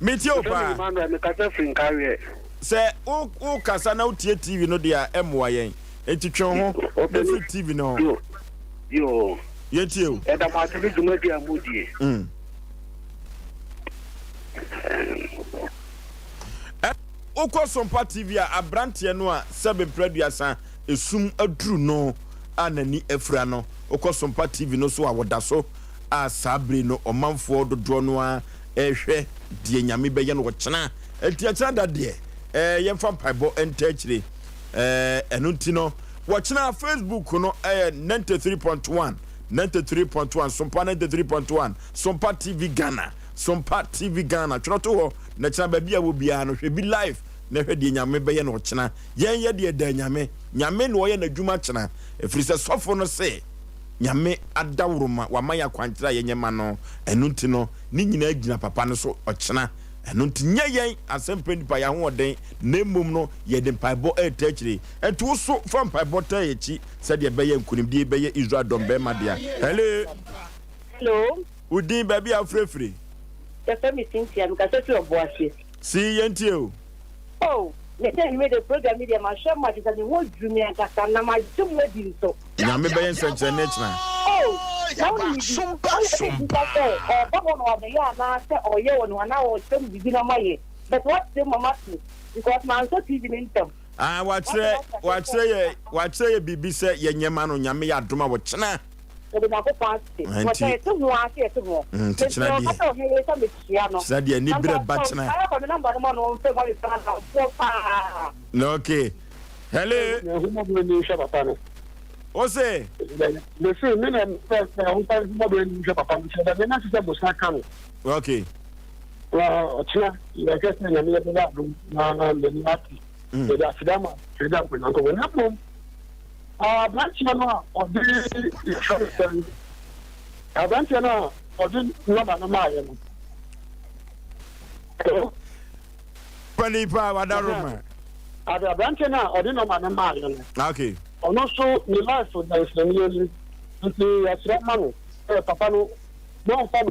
Me tie o Yɛfrɛ me paa. Emmanuel me kasa firi Nkareɛ. Sɛ wo wo kasa na wo tie TV no deɛ a ɛmmoa yɛn. Enti twe wo ho na Ɔpɛni firi TV no ho. yoo yoo. Yɛn tie o. Yɛda mo ase ne dwumadie a mo die. Mm. Wokɔ Sompa TV a, aberanteɛ no a sɛbe mprɛ aduasa esum aduru no a n'ani afira no, wokɔ Sompa TV no so a, wɔda so a saa bere no ɔmanfoɔ dodoɔ no ara rehwɛ deɛ Nyame bɛyɛ no ɔkyena. Enti ɛkyena da deɛ, eh, yɛmfa mpaebɔ nta akyire. Eh, ɛno nti no, wɔkyena Facebook no ɛyɛ 93.1, 93.1, Sompa 93.1. Sompa TV Ghana, Sompa TV Ghana, twerɛ to hɔ na kyena baabi a wɔ biara no hwɛ bi live na hwɛ deɛ Nyame bɛyɛ no ɔkyena. Yɛn yɛ deɛ da Nyame, Nyame na ɔyɛ n'adwuma kyena, ɛfiri sɛ sɔfo no se Nyame adaworoma wama yɛn akwankyerɛ a yɛnyɛ ma no, ɛno nti no ne nyinaa gyina papa no so ɔkyena. Ɛno nti nyɛ yɛn asɛmpɛ nipa yɛn ahoɔden na mmom no yɛde mpaebɔ ɛreta akyire. Ɛnti wo so fa mpaebɔ taa yɛn akyi sɛdeɛ ɛbɛyɛ nkunimdie bɛyɛ Israel dɔm bɛrima dea. Hello. Hello. Wo din, baabi a wofrɛ firi? Yɛfrɛ me Cynthia, mekasa fi Ɔboase. Si yɛntie o. Oh, me sɛ anwummerɛ deɛ program yi deɛ mahwɛ ma kyerɛ sɛ me ho adwiri me ankasa na magye mo adi nso. Nyame bɛyɛ nsɛnkyerɛnne kyena. Oh, na wonim bi, ɔyɛ sɛ bisa sɛ ɔɔba hɔ na wabɛyɛ anaa sɛ ɔɔyɛ wɔ ne ho anaa ɔɔkyerɛ mo biribi na moayɛ but woakyerɛ mu ma mate because mansɔ TV no ntɛm. Ah, wakyerɛ, wakyerɛ yɛ, wakyerɛ yɛ biribi sɛ yɛnyɛ ma no, Nyame yɛ adom a ɔkyena. Yɛde Nyankopɔn ase. Nti, Wɔsɛ yɛte ho ara sɛ yɛte ho. Nti kyena Mesrɛ wo, deɛ. ka sɛ ɔhene yere sɛ mekyea no. Kyena deɛ ani berɛ ba kyena. Mpaeɛ fa me number no ma no ɔmfrɛ ma me paa na ɔboɔ paa. Okay. Hello. Na ahummɔborɔ ni nhwɛ papa no. Wo se? Mese me na mepɛ sɛ womfa ahummɔborɔ ni nhwɛ papa no kyerɛ dɛ me na sɛ bosa ka no. Okay. Na ɔkyena yɛhwɛ sɛ Nyame yɛbɛyɛ adom na n'ani ate. Yɛde aseda ma Twɛde Akɔ Nyankopɔn. Na mmom aberanteɛ no a ɔde yɛfrɛ no sɛn aberanteɛ no a ɔde nɔba no maayɛ no. Hello? Pani paa wadaroma. Ade aberanteɛ no a ɔde nɔma no maayɛ no. Okay. Ɔno nso ne life da nsɛnniɛ ni nti yɛsrɛ ma no sɛ papa no moamfa no.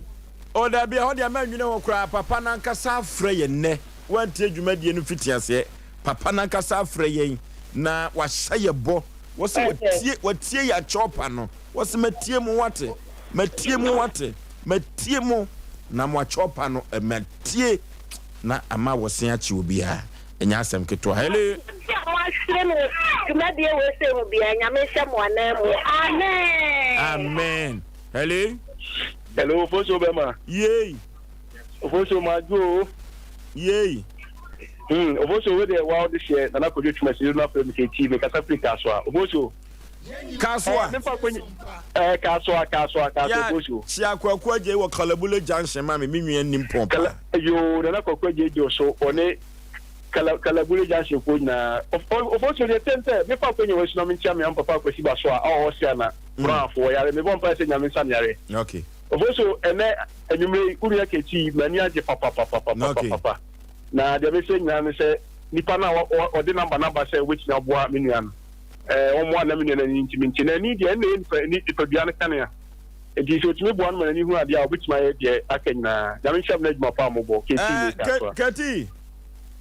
Oh dabi ɛhɔ deɛ mɛnwene ho koraa papa no ankasa afrɛ yɛn nnɛ wantie dwumadie no mfitiaseɛ papa no ankasa afrɛ yɛn na wahyɛ yɛ bɔ wɔse watie watie yɛ akyɛwpa no wɔse matie mo wate matie mo wate matie mo na mo akyɛwpa no matie na ama wɔse akye obiara ɛnyɛ asɛm ketewa hello. Obi a moahwere no wɔ dwumadie wei sei mu biara Nyame nhyɛ mo anan mu Amen. Amen hello. Hello Ofosuo bɛma. Yei. Ofosuo madwo o. Yei. Hmm Ofosuo wo deɛ wa ɔde hyɛ Nana Kojo Twumasi no afrɛ me kɛti me kasa firi Kasoa Ofosuo. Kasoa. Eh, mefa kwenye eh Kasoa Kasoa Kasoa Ofosuo. Kyia Kwaku Agyei wɔ Kalabule Junction ma me me nua nim pɔn paa. Yoo Nana Kwaku Agyei gye so ɔne Kala Kalabule Junction foɔ nyinaa. Ofosuo deɛ tɛm sɛ mefa kwenye wɔ asunam nkyia me am papa Kwasi Basoa a ɔwɔ Siana. Brafo ɔyare mebɔ mpae sɛ Nyame nsa no yare. Okay. Ofosu ɛnɛ anwummere yi wo nua Keti m'ani agye papapapapapapa na deɛ mesrɛ nyinaa ne sɛ nipa no a ɔde number no aba sɛ wobɛtumi aboa me nua no ɛɛ ɔmmoa na me nua no ani ntumi nte na ani deɛ ɛnna ɛyɛ nipa nipadua no kanea nti sɛ otumi boa no ma n'ani hu adeɛ a obɛtumi ayɛ deɛ aka nyinaa Nyame nhyira mo na adwuma pa a mobɔ Keti ne Kasoa. Keti.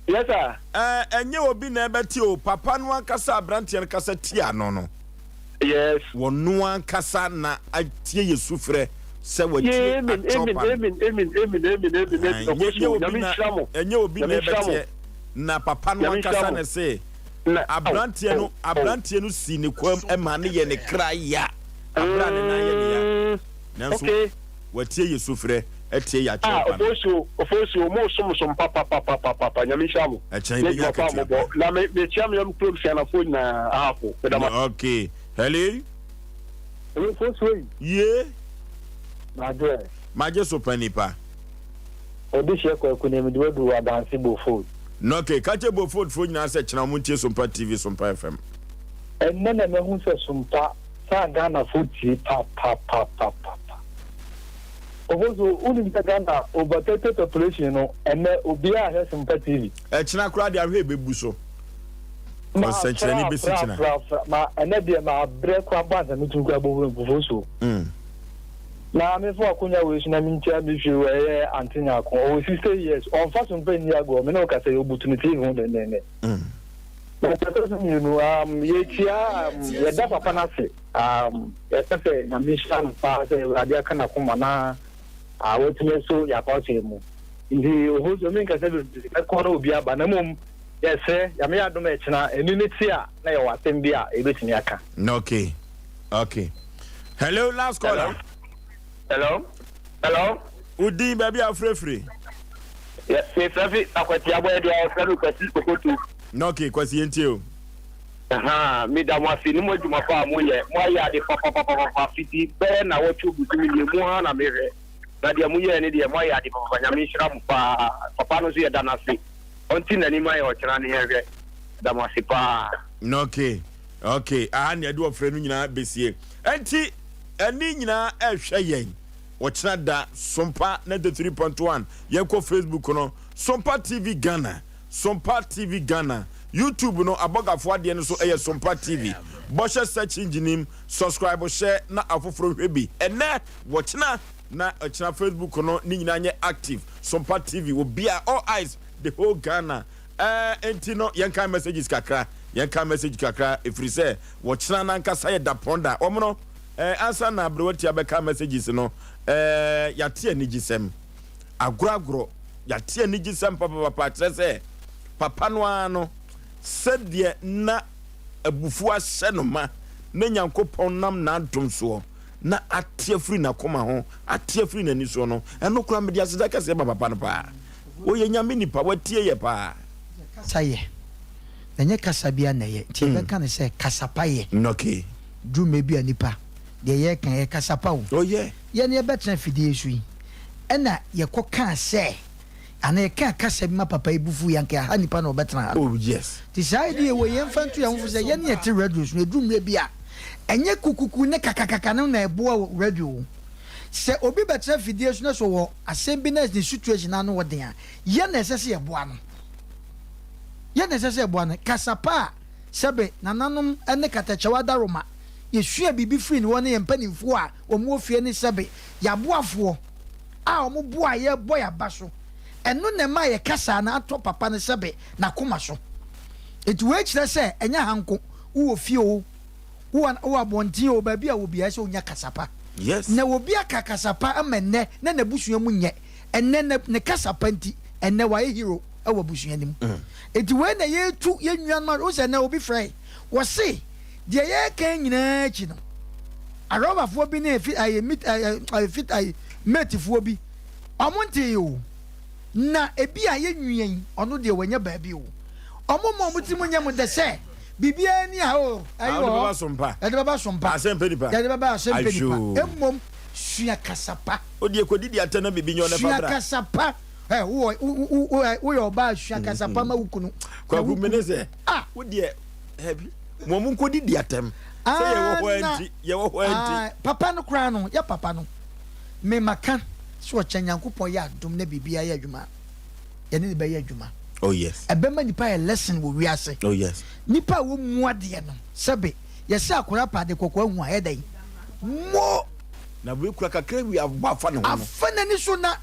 Yes sir. Ɛɛ ɛnyɛ obi na ɛbɛte o papa no ankasa aberanteɛ no kasa tia no no. Yes. Wɔno ankasa na atie yɛ sufrɛ sɛ watie Amen, akyɛw amen, pa no. amen, amen, amen, amen, amen, amen. Ɛnyɛ Ɔkɔ so, obi Nyame na nhyira mo. ɛnyɛ obi na Nyame nhyira mo. ɛbɛteɛ na papa no Nyame nhyira ankasa mo. na ɛse Na, aw, abranteɛ no aw, aw. abranteɛ no sii ne kwam ɛma ne yɛ ne kra ya aberɛ a ne nan yɛ ne ya Mm, nanso okay. watie yɛ sufrɛ atie yɛ Ah, akyɛw pa no. Ofosuo, Ofosuo, mo som som papapapapapa, Nyame nhyira mo. Ɛkyɛn Ne yɛbɛnya adwuma pa a akatua mobɔ. pa. Na me, mekyia me yam kurom Sianafoɔ nyinaa, Ahafo. Meda mo ase. Okay. Hello. Hello, Fosuo yi. Ye. Madwo ɛ. Magye so pa nipa. Ɔde hyɛ kwaku na mede wadu adanse Bofod. Okay, ka kyerɛ Bofod foɔ nyinaa sɛ kyena wɔn ntie Sompa TV, Sompa FM. Ɛnnɛ na mahu sɛ Sompa saa Ghana foɔ tie papapapapapa. Ofosu wonim sɛ Ghana over 30 population no ɛnnɛ obiara hwɛ Sompa TV. Ɛkyena koraa deɛ ahwɛ ɛbɛbu so. Nsɛnkyerɛnne bɛsi kyena. Ma ɛnɛ deɛ mabrɛ koraa bɔ ansa metumi koraa bɔ fufuo so. Na mefa akonya wei so na menkyia me fie wɔ ɛyɛ Ante Nyarko. Ɔwɔ 60 years. Ɔmfa so mpa nni agorɔ. Me ne wo kasa yi, ɔbutu ne TV ho denneennen. Na deɛ ɛtɔ so mmienu, um, yɛkyia, um, yɛda papa no ase. Um, yɛka sɛ Nyame nhyira no paa sɛ Awurade aka n'akoma na uh, watumi aso yɛn akwasoɛ mu. Nti, ɔhɔ so menkasa bebree, mɛkɔ na obi aba. Na mmom, Yɛsrɛ, Nyame yɛ adom a ɛkyena ɛni no te a na yɛwɔ asɛm bi a yɛbɛtumi aka. Okay okay hello last caller. Hello hello. Wo din baabi a wofrɛ firi. Yɛ mefrɛ fi Akwati abɔyɛ deɛ yɛfrɛ no Kwasi Kokoto. Okay Kwasi yɛntie o. Ahaa meda mo ase ne mo adwuma pa a moyɛ mo ayɛ ade papapapapa fiti bɛyɛ nawɔtwe bosome nie mo ara na mehwɛ na deɛ moyɛɛ ne deɛ mo ayɛ ade papapa Nyame nhyira mo paa papa no nso yɛda no ase. Ɔnte n'anim ayɛ ɔkyena ne yɛnhwɛ. Meda mo ase paa. Okay okay aha nea ɛde ɔfrɛ no nyinaa besie ɛnti ɛne nyinaa ɛhwɛ yɛn ɔkyena da Sompa 93.1 yɛnkɔ Facebook no Sompa TV Ghana Sompa TV Ghana YouTube no abɔgafo adeɛ no so ɛyɛ Sompa TV bɔhyɛ search engine nim subscribe hyɛ na afoforo hwɛ bi ɛnɛ wɔkyena. na ɔkyena Facebook no ne nyinaa nyɛ active. Sompa TV, obiara, all eyes, the whole Ghana. Ɛɛ enti no yɛnkan messages kakra, yɛnkan message kakra ɛfiri sɛ wɔkyena no ankasa yɛ dapɔn da. Wɔn no ɛɛ ansa na aberewatia bɛka messages no ɛɛ yɛate anigyesɛm. Agorɔ agorɔ, yɛate anigyesɛm papapapa kyerɛ sɛ papa no ara no sɛdeɛ na abufuo ahyɛ no ma na Nyankopɔn nam n'adom soɔ na ate afiri n'akoma ho, ate afiri n'ani soɔ no, ɛno koraa mede aseda kɛseɛ ma papa no paa. Ɔyɛ Nyame nipa, watie yɛ paa. Kasa yɛ, na ɛnyɛ kasa biara na ɛyɛ, nti yɛbɛka no sɛ kasa pa yɛ. Okay. Duru mmerɛ bi a nipa, deɛ yɛreka yɛ kasa pa o. Oh yeah. Yɛn yɛbɛtena afidie so yi, ɛna yɛkɔ kaa sɛ, anaa yɛkaa kasa bi ma papa yi bo fuiɛ, anka ɛha nipa na ɔbɛtena ha no. Oh yes. Nti saa idea wei yɛmfa nto yɛn ho fo sɛ yɛne yɛte radio so no, ɛduru mmerɛ bi a, ɛnyɛ kukuku ne kakakaka no na ɛboa wɔ radio o. Sɛ obi bɛtena afidie so na sɛ ɔwɔ asɛm bi na ne situation ano wɔ den a, yɛn na ɛsɛ sɛ yɛboa no. Yɛn na ɛsɛ sɛ yɛboa no. Kasa pa a sɛbe nananom ne katakyɛw adaworoma, yɛsua biribi firi ne hɔ ne yɛn mpanimfoɔ a wɔwɔ fie ne sɛbe yɛn aboafoɔ a wɔboa yɛn bɔ yɛn aba so. Ɛno na ɛma yɛ kasa no atɔ papa no sɛbe n'akoma so. Enti wei kyerɛ sɛ ɛnyɛ ha nko, wowɔ fie oo, wowɔ wowɔ abɔnten oo, baabi a wɔ biara ɛsɛ sɛ wonya kasa pa. Yes. Na obi aka kasa pa ama ɛnnɛ na n'abusua mu nyɛ. Ɛnnɛ ne ne kasa pa nti, ɛnnɛ wayɛ hero wɔ abusua no mu. Enti wei na yɛretu yɛn nuanom a, wohu sɛ ɛnnɛ obi frɛe, wɔse deɛ yɛreka yi nyinaa akyi no, arɔbafoɔ bi ne fi ayi mit ayi ayi fit ayi matefoɔ bi, wɔn ntee o. Na ebi a yɛn nua yi, ɔno deɛ wanya baabi o. Wɔn mma wɔn tirim nyɛ mo dɛ sɛ biribiara ni a o, ɛyi Ah, wɔ wode bɛba hɔ. so mpa. Yɛde bɛba so mpa. Asɛm pɛ nipa. Yɛde bɛba asɛm pɛ nipa. Ahyoo. Mmom sua kasa pa. Wo deɛ kɔdidi atɛn na biribi nyɛ wo na fa Sua bra. kasa pa. Ɛ, wowɔ, wo, wo, wo, ɛ, woyɛ ɔbaa a, sua kasa pa ma wo kunu. Na Kwaku wo mene kunu, sɛ, ah! wo deɛ, ɛbi, mo mo nkɔdidi atɛm. Sɛ yɛwɔ Ah, hɔ ara na, nti, yɛwɔ hɔ ara nti. ah, papa no koraa no, yɛ papa no. Me maka sɛ ɔkyɛ Nyankopɔn yɛ adom na biribiara yɛ adwuma a, yɛne no bɛyɛ adwuma. Oh yes. Ɛbɛma nipa ayɛ lesson wɔ wiase. Oh yes. Nipa a wɔmmu adeɛ no, sɛbe yɛsɛ akwadaa pɛ ade kɔkɔɔ ahu a, ɛyɛ dɛn? Mo! Na wei kura kakra wi abɔ afa ne ho no. Afa n'ani so na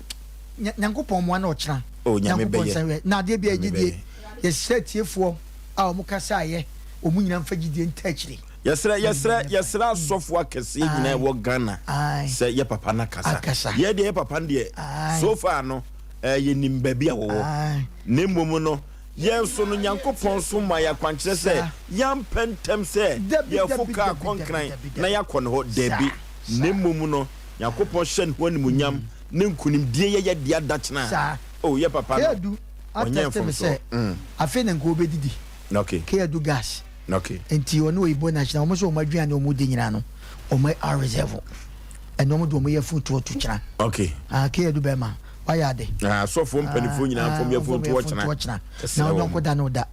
Nyankopɔn mmoa na ɔkyena. Oh Nyame Nyankopɔn bɛyɛ. nsa nhwɛ. Na adeɛ biara Nyame gyidie. bɛyɛ. Yɛsrɛ atiefoɔ a wɔn kasaeɛ, wɔn nyinaa mfa gyidie nta akyire. Yɛsrɛ yɛsrɛ yɛsrɛ asɔfo akɛseɛ nyinaa ɛwɔ Ghana sɛ yɛ papa no akasa. Yɛ deɛ yɛ papa no deɛ so far no eh, yɛnim baabi a wɔwɔ. Na mmom no yɛn nso no Nyankopɔn nso ma yɛ akwankyerɛ sɛ yɛampɛ ntɛm sɛ yɛfo kaa kɔnkran na yɛakɔ ne hɔ. Dabi. Na mmom no Nyankopɔn hyɛ ne ho animuonyam ne nkunimdie yɛ yɛ dea dakyena. Oh yɛ papa no ɔnyɛ mfomsoɔ. Afei na nka ɔbɛdidi. Okay. Kayadu gas. Okay. Nti ɔne oyibo na kyena wɔn nso wɔn aduane wɔn di nyinaa no wɔn a reserve ɛna wɔn de wɔn yɛ fun toɔ to kyena. Okay. Ah keyadu bɛrima wayɛ ade. Ah asɔfoɔ mpanimfoɔ nyinaa nfɔm yɛ fun toɔ kyena. Na ɔnyɔnko da no da.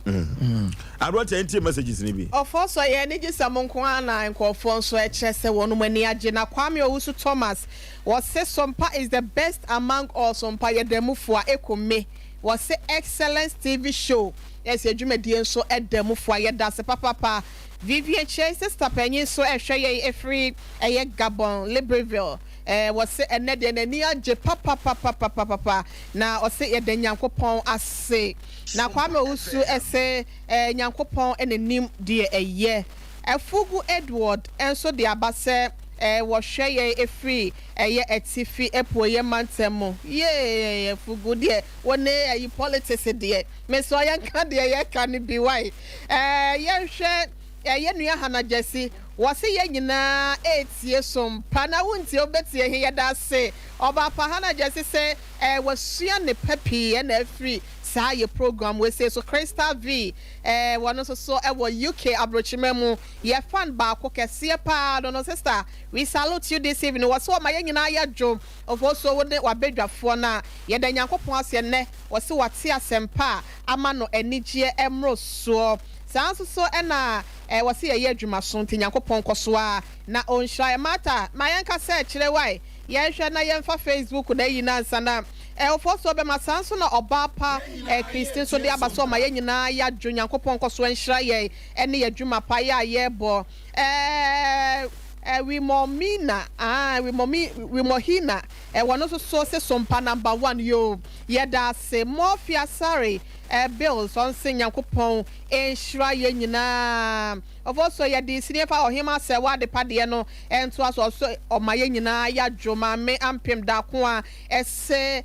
Aberanteɛ ntie messages no bi. Ɔfɔ sɔ yɛ anigye sɛm nko ara na nkurɔfoɔ nso kyerɛ sɛ wɔnom ani agye na Kwame Owusu Thomas wɔse Sompa is the best among all Sompa yɛ da mu foa eko me wɔse excellence TV show Yes yɛ dwumadie nso da mu foa yɛdase papapa Vivian Kyei sister panyin nso ɛhwɛ yɛn ɛfiri ɛyɛ Gabon Libreville ɛɛ wɔse ɛnɛ deɛ n'ani agye papapapapapapa na ɔse yɛda Nyankopɔn ase na Kwame Owusu ɛse ɛɛ Nyankopɔn ɛna nim deɛ ɛyɛ Afugu Edward nso de aba sɛ ɛɛ wɔhwɛ yɛn ɛfiri ɛyɛ atifi apueɛ mantam mu yee Afugu deɛ wo ne ɛyi politics deɛ Mesrɛ yɛnka deɛ yɛka no bi wai ɛɛ yɛnhwɛ ɛɛ yɛn nua Hannah Gyasi wɔse yɛn nyinaa ɛretie som pa na wontie wobɛtie he yɛda ase ɔbaapa Hannah Gyasi sɛ ɛɛ wasua nnepa pii ɛna afiri saa yɛ program wei sei so Crystal V ɛɛ wɔno nso so ɛwɔ UK abrokyima mu yɛ fan baako kɛseɛ paa no no sister we salute you this evening wɔse wɔma yɛn nyinaa yɛ dwo Ofosuo wo ne w'abadwafoɔ no a yɛda Nyankopɔn ase ɛnnɛ wɔse wate asɛmpa a ama no anigyeɛ mmorosoɔ. Saa nso so na wɔse yɛyɛ adwumaso nti Nyankopɔn nkɔso ara na ɔnhyira yɛn. Martha ma yɛnka sɛ kyerɛ wae yɛnhwɛ na yɛmfa Facebook na ayi no ansa na Ofosuo bɛma. Saa nso na ɔbaa pa Christy nso de aba sɛ ɔma yɛn nyinaa yɛadwo. Nyankopɔn nkɔso nhyira yɛn ne yɛn adwuma pa yɛ a yɛbɔ. Wimomina aah Wimomi Wimohina wɔ no nso so se sompa number one yoo yɛda ase Morphy Asare Bills ɔnse Nyankopɔn nhyira yɛn nyinaa Ɔfɔso yɛde sini fa Ɔhema Asɛwa adepa deɛ no ntoa so ɔso ɔma yɛn nyinaa yadwo Maame Ampem Dakoa ɛse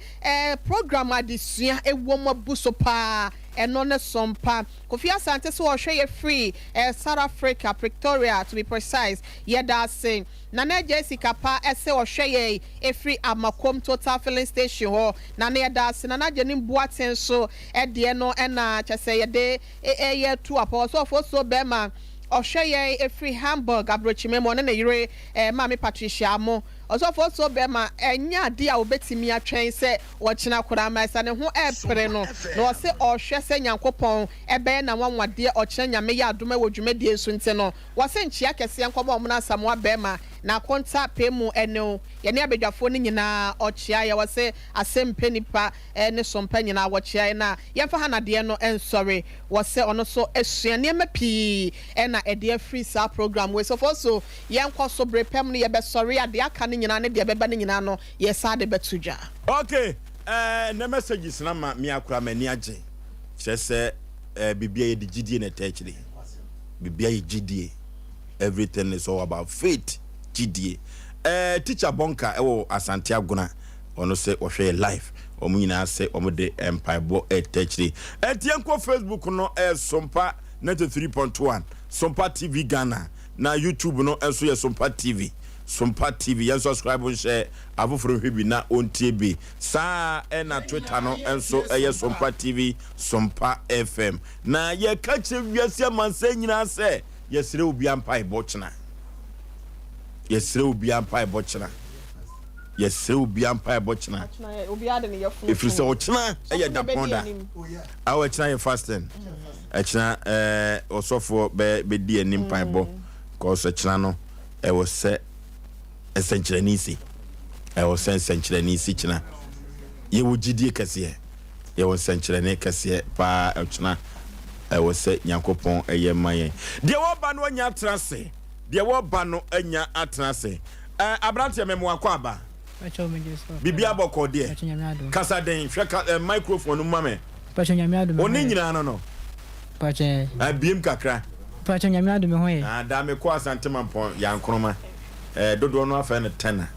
program adesua ɛwom abu so paa ɛno ne sompa Kofi Asante so ɔhwɛ yɛ firi South Africa, Pretoria to be precise. Yɛda ase. Nana Adjei Sikapa se ɔhwɛ yɛn firi Amakom Total Filling Station hɔ. Nana yɛda ase. Nana Agyenim Boateng nso deɛ no na kyerɛ sɛ yɛde reyɛ tu apɔ. Ɔsɛ Ofosuo Bɛɛma ɔhwɛ yɛn firi Hamburg Aburokyima mu, ɔne ne yere Maame Patricia Amo. Ɔsɛ Ofosuo Bɛɛma ɛnyɛ adeɛ a ɔbɛtumi atwɛn sɛ Ɔkyena koraa ma ɛsa ne ho ɛpere no na ɔse ɔhwɛ sɛ Nyankopɔn ɛbɛyɛ nanwanwadeɛ ɔkyena Nyame yɛ adom ɛwɔ dwumadie yi so nti no wɔse nkyea kɛseɛ nkɔma ɔmono Asamoah bɛɛma na akonta pɛ mu ɛne wo yɛne abadwafoɔ no nyinaa ɔkyea yɛ wɔse asem mpɛ nipa ne so mpa nyinaa wɔkyea yɛ na yɛmfa Hannah deɛ no nsɔre wɔse ɔno so asua nneɛma pii ɛna ɛde afiri saa program wei so fo so yɛnkɔ so bere pɛ mu no yɛbɛsɔre a deɛ aka no nyinaa ne deɛ ɛbɛba no nyinaa no Yɛ saa de bɛto dwa. Ok eh nnɛ messages no ama me akora m'ani agye kyerɛ sɛ eh biribiara yɛde gyidie na ɛtaa akyire biribiara yɛ gyidie everything is all about faith gyidie eh teacher Bonka ɛwɔ Asante Agona ɔno sɛ wɔhwɛ yɛ live wɔn nyinaa sɛ wɔn de mpaebɔ ɛtaa akyire ɛnti yɛnkɔ Facebook no ɛyɛ Sompa 93.1 Sompa TV Ghana na YouTube no nso yɛ Sompa TV Sompa TV yɛn subscribe nhyɛ afoforo nhwɛ bi na wɔntie bi. Saa ara na Twitter no nso yɛ Sompa TV, Sompa FM. Na yɛka kyerɛ wiase amansan nyinaa sɛ yɛsrɛ obiara mpaebɔ kyena. Yɛsrɛ obiara mpaebɔ kyena. Yɛsrɛ obiara mpaebɔ kyena. Ɛfiri sɛ ɔkyena yɛ dapɔn da. Awo ɛkyena yɛ fasting. Ɛkyena ɛɛ ɔsɔfoɔ bɛ bɛdi anim mpaebɔ. Kɔsɛ ɛkyena no. Ɛwɔ sɛ nsɛnkyerɛnne si. Ɛwɔ sɛ nsɛnkyerɛnne si kyena. Yɛwɔ gyidie kɛseɛ. Yɛwɔ nsɛnkyerɛnne kɛseɛ paa ɔkyena. Ɛwɔ sɛ Nyankopɔn yɛ ma yɛn. Deɛ wɔba no anya atena ase. Deɛ wɔba no anya atena ase. Ɛɛ aberanteɛ mɛmoa kɔ aba. Biribiara bɔkɔɔ deɛ. Kasa den hwɛ ka eh, microphone no mu ma me. Wo ne nyinaa no no. Abiem kakra. Ah, da me kɔ Asante Mampɔn Yankroma. Eh, dodoɔ no afɛ no tɛna.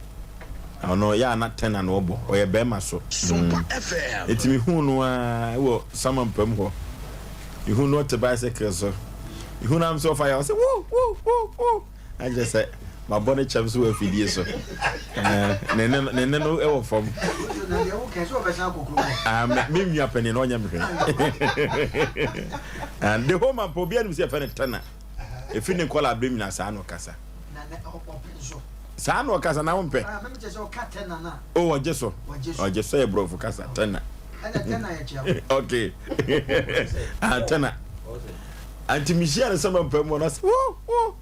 Ɔno yɛ ana tɛna na ɔbɔ. Ɔyɛ bɛrima so. Mm. Eti me hu no a wɔ Samampam hɔ. Me hu no ɔte bicycle so. Me hu no am sɛ ɔfa yɛ ɔsɛ wo wo wo wo. Na kyerɛ sɛ mabɔ ne kyɛm so wɔ afidie so. Ne ne ne ne no wɔ fam. Ah, me me nua panin na ɔnyɛ me hwee. The whole man po obiara nim sɛ yɛfrɛ no Tana. Efi ne nkɔla abere nyinaa saa na ɔkasa. Saa na ɔkasa na wompɛ. Oh, ɔgye so. Ɔgye so yɛ borɔfo kasa Tana. Okay. Ah, Tana. Anti mehyia no sɛ mampɛ mu ɔno ɔsɛ wo wo.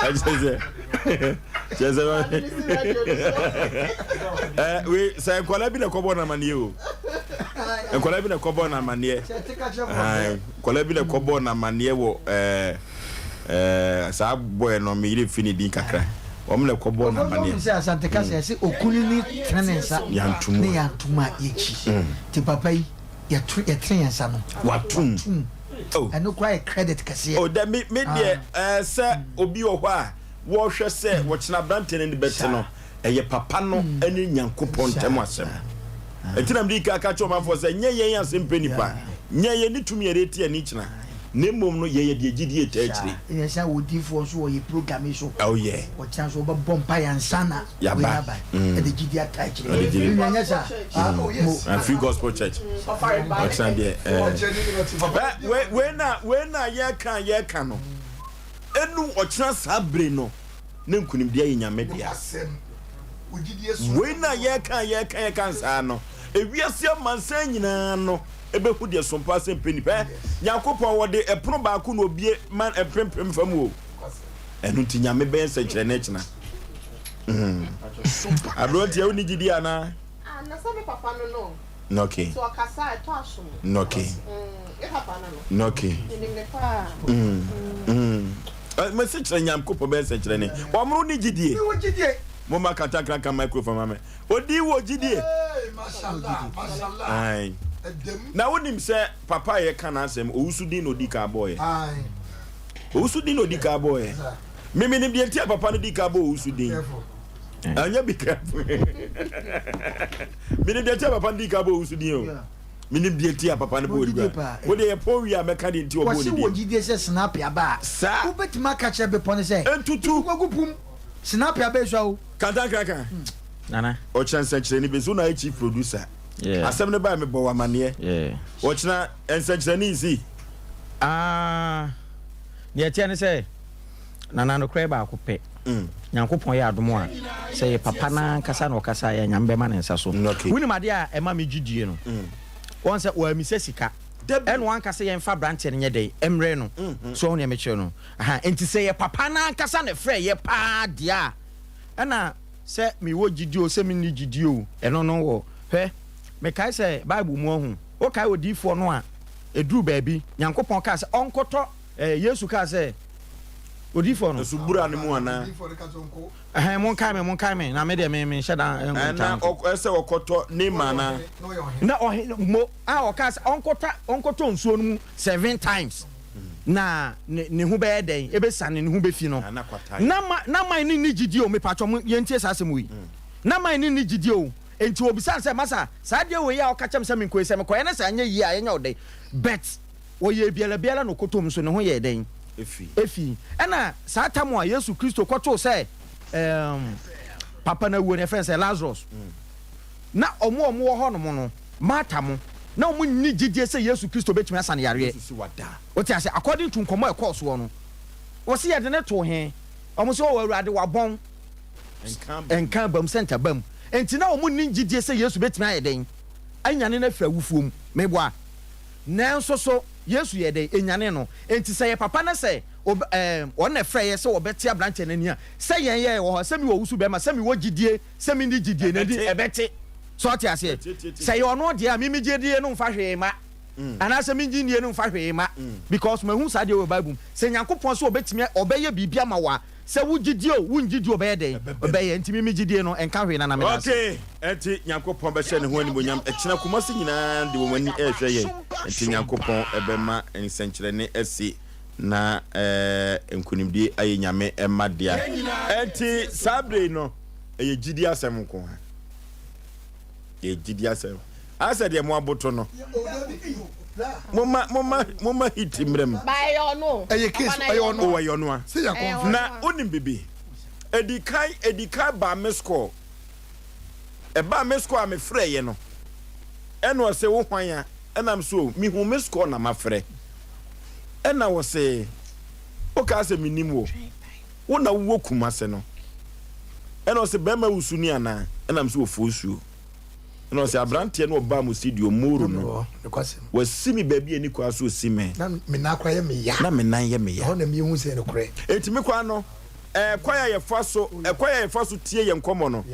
Kyerɛ sɛ kyerɛ sɛ ɛɛ wei sɛ nkwadaa bi na ɛkɔbɔ no amaneɛ o nkwadaa bi na ɛkɔbɔ no amaneɛ ɛɛ nkwadaa bi na ɛkɔbɔ no amaneɛ wɔ ɛɛ ɛɛ saa bɔyɛ no mi yere fi ne din kakra wɔn na ɛkɔbɔ no amaneɛ. sɛ asante kasa yɛ sɛ okunu ni tene ne nsa ne yantum a yɛkyi te papa yi. yɛto yɛtene yɛn nsa no. Watom. Watom. Oh. Ɛno koraa yɛ credit kɛseɛ. Oh, dɛ me me deɛ ah. ɛɛ sɛ obi wɔ hɔ a wɔhwɛ sɛ wɔkyena aberanteɛ no ani bɛte no ɛyɛ papa no mm. ne Nyankopɔn ntam asɛm. Ɛnti na mede ka ka kyerɛ ɔmanfoɔ sɛ nyɛ yɛn asɛm pɛ nipa, nyɛ yɛn ne tumi yɛde te ani kyena, na mmom no yɛyɛ deɛ gyidie taa akyire. Ɛna sɛ odiifoɔ nso wɔyɛ program yi so. Oh yeah. Wɔkyena nso wɔbɛbɔ mpaeɛ ansa na Yaba. Wei aba. Ɛde gyidie ata akyire. Ɛde gyidie. Nua nyɛ saa. Ah, oh yes. Mm. Free Gospel Church. Ɔkyena deɛ. Ɛɛ. Wei wei na wei na yɛka yɛka no. Enu ɔkyena saa bere no ne nkunimdie yɛ Nyame dea. Wei na yɛka yɛka yɛka saa no. Ewiase amansan nyinaa no ebehu deɛ sompa sɛ mpɛ nipa. Ɛ Nyankopɔn wɔde ɛpono baako na obie man mpempem fam o. Ɛno nti Nyame bɛyɛ nsɛnkyerɛnne kyena. Mm. Aberanteɛ wonni gyidie anaa? Ah, na sɛ me papa no no. Nɔke. Nti ɔkasa a ɛtɔ aso mu. Nɔke. Mm, me papa no no. Nɔke. Menim ne paa. Mm. Mm. Mese kyerɛ Nyankopɔn bɛyɛ nsɛnkyerɛnne. Wɔn ne gyidie. Mewɔ gyidie. Momma kantankraka microphone ma me. Odi wɔ gyidie. Ae. Na wonim sɛ papa a yɛka n'asɛm owusu din na odi kan bɔɔyɛ. Owusu din na odi kan bɔɔyɛ. Me menim deɛ nti a papa no di kan bɔ owusu din. Ɛnyɛ be careful. Menim deɛ nti a papa no di kan bɔ owusu din o. Menim deɛ nti a papa no bɔ owusu din. Wo deɛ yɛpɔn wie a mɛka deɛ nti ɔbɔɔ ne din. Wɔse wɔ gyidie sɛ sinapi aba a, wobɛtumi aka kyerɛ bepɔ no sɛ, Ntutu. Kɔgu pum. Sinapi aba esua o. Kantankraka. Nana. Ɔkyena nsɛnkyerɛnne bi nso na ayɛ chief producer. Yeah. Asɛm no bae mebɔ wo amaneɛ. Yeah. Ɔkyena nsɛnkyerɛnne nsi. Ah, deɛ ɛteɛ ne sɛ, Nana nokorɛ baako pɛ. Mm. Nyankopɔn yɛ adom a, sɛ yɛ papa no ankasa na ɔkasa a, Nyame bɛma ne nsa so. Okay. Wonim adeɛ a ɛma me gye die no? Mm. Wɔn sɛ wɔammisa sika. Dabi. Ɛna wɔanka sɛ yɛmfa aberanteɛ no nyɛ dɛn, mmrɛ no. Mm-hmm. So wɔn deɛ mekyerɛ no? Aha, enti sɛ yɛ papa no ankasa na ɛfrɛ yɛ paa deɛ a, ɛna sɛ mewɔ gyidie o, sɛ menni gyidie o, ɛno no wɔ. Hwɛ, mekae sɛ Bible mu ahu, wokae odiyifoɔ no a ɛduruu baabi, Nyankopɔn kaa sɛ ɔnkɔtɔ, eh, Yesu kaa sɛ, odiyifoɔ no. Asubura no mu anaa? Ɛhɛn, monkae me, monkae me, na me deɛ me, menhyɛ da Ɛna ntaa nkɔ. ɛsɛ ɔkɔtɔ Naaman anaa? Na ɔhe, mo, a ɔkaa sɛ ɔnkɔtɔ, ɔnkɔtɔ nsuo no mu seven times. Na ne ne ho bɛyɛ dɛn? Ebesiane ne ho befi no. Na ma na man no nni gyidie o, mepatwɔ mo yɛntie saa asɛm wei. Na man no nni gyidie o, enti wɔbisaa no sɛ, Masa, saa adeɛ wei a woka kyerɛ me sɛ menkɔ yi, sɛ mekɔyɛ na sɛ anyɛ yie a, yɛnyɛ wo dɛn? But wɔyɛɛ biara biara na ɔkɔtɔɔ mu nso, ne ho yɛɛ dɛn? Efii. Ɛna saa tam a Yesu Kristo kɔtoo sɛ ɛɛm papa no awuo no, yɛfrɛ no sɛ Lazarus. Na wɔn a wɔwɔ hɔnom no, Martha mo, na wɔn nni gyidie sɛ Yesu Kristo bɛtumi asa no yareɛ. Wote aseɛ? According to nkɔmmɔ a ɛkɔɔ soɔ no, wɔse yɛde no too he? Wɔn se, Oh Awurade, wabɔn. Nka aba mu, sɛ nka ba mu. Enti na wɔn nni gyidie sɛ Yesu bɛtumi ayɛ dɛn? Anyane no afiri awufoɔ mu. Meboa? Nanso so Yesu yɛɛ dɛn? Ɛnyanee no. Enti sɛ ɛyɛ papa na sɛ ɔbɛ, ɛɛ, wɔn na ɛfrɛeɛ sɛ wɔbɛte aberanteɛ no ani a, sɛ yɛn yɛɛ wɔ hɔ, sɛ mewɔ wo so bɛrima, sɛ mewɔ gyidie, sɛ menni gyidie no ani, ɛbɛte. So ɔte aseɛ? Sɛ ɛyɛ ɔno deɛ a, me me gyedie no mfa hwee mma. Anaasɛ me ngyendie no mfa hwee mma. Because mahu saa deɛ wɔ Bible mu. Sɛ Nyankopɔn sɛ ɔbɛtumi, ɔbɛyɛ biribi ama wo a, sɛ wo gyedie o, wo ngyedie o, ɔbɛyɛ dɛn? Ɔbɛyɛ. Nti me me gyedie no, ɛnka hwee Nana meda ase. Okay, ɛnti Nyankopɔn bɛhyɛ ne ho animuonyam. Ɛkyena Kumasi nyinaa de wɔn ani rehwɛ yɛn. Ɛnti Nyankopɔn bɛma nsɛnkyerɛnne asi na nkunimdie ayɛ Nyame mma dea. Ɛnti saa bere yi no, ɛyɛ gyidie asɛm nko ara. Ɛyɛ gyidie asɛm. Asɛ deɛ mo aboto no. Moma moma moma hit mmerɛ mu. Ba ɛyɛ ɔno. Ɛyɛ case ɛyɛ ɔno. O ɛyɛ ɔno a. Sɛ yɛ confirm. Na wonim bibi. Edi kan edi kan baa me score. Ɛbaa me score a me frɛ yɛ no. Ɛna ɔse wo hwan a? Ɛna me so me hu me score na ma frɛ. Ɛna ɔse wo kaa sɛ me nim wo. Wo na wo wɔ Kumase no. Ɛna ɔse bɛɛma wusu ni anaa? Ɛna me se wɔ Fosuo. Ɛna ɔse abranteɛ no ɔbaa mo studio Moro no wasi me baabi a ɛni kwan so ɔsi me. Na me nan koraa yɛ me ya. Na me nan yɛ me ya. Ɛhɔ na mehu sɛ nokorɛ. Enti me kwan no, ɛkwan a yɛfa so, ɛkwan a yɛfa so tie yɛn nkɔmmɔ no,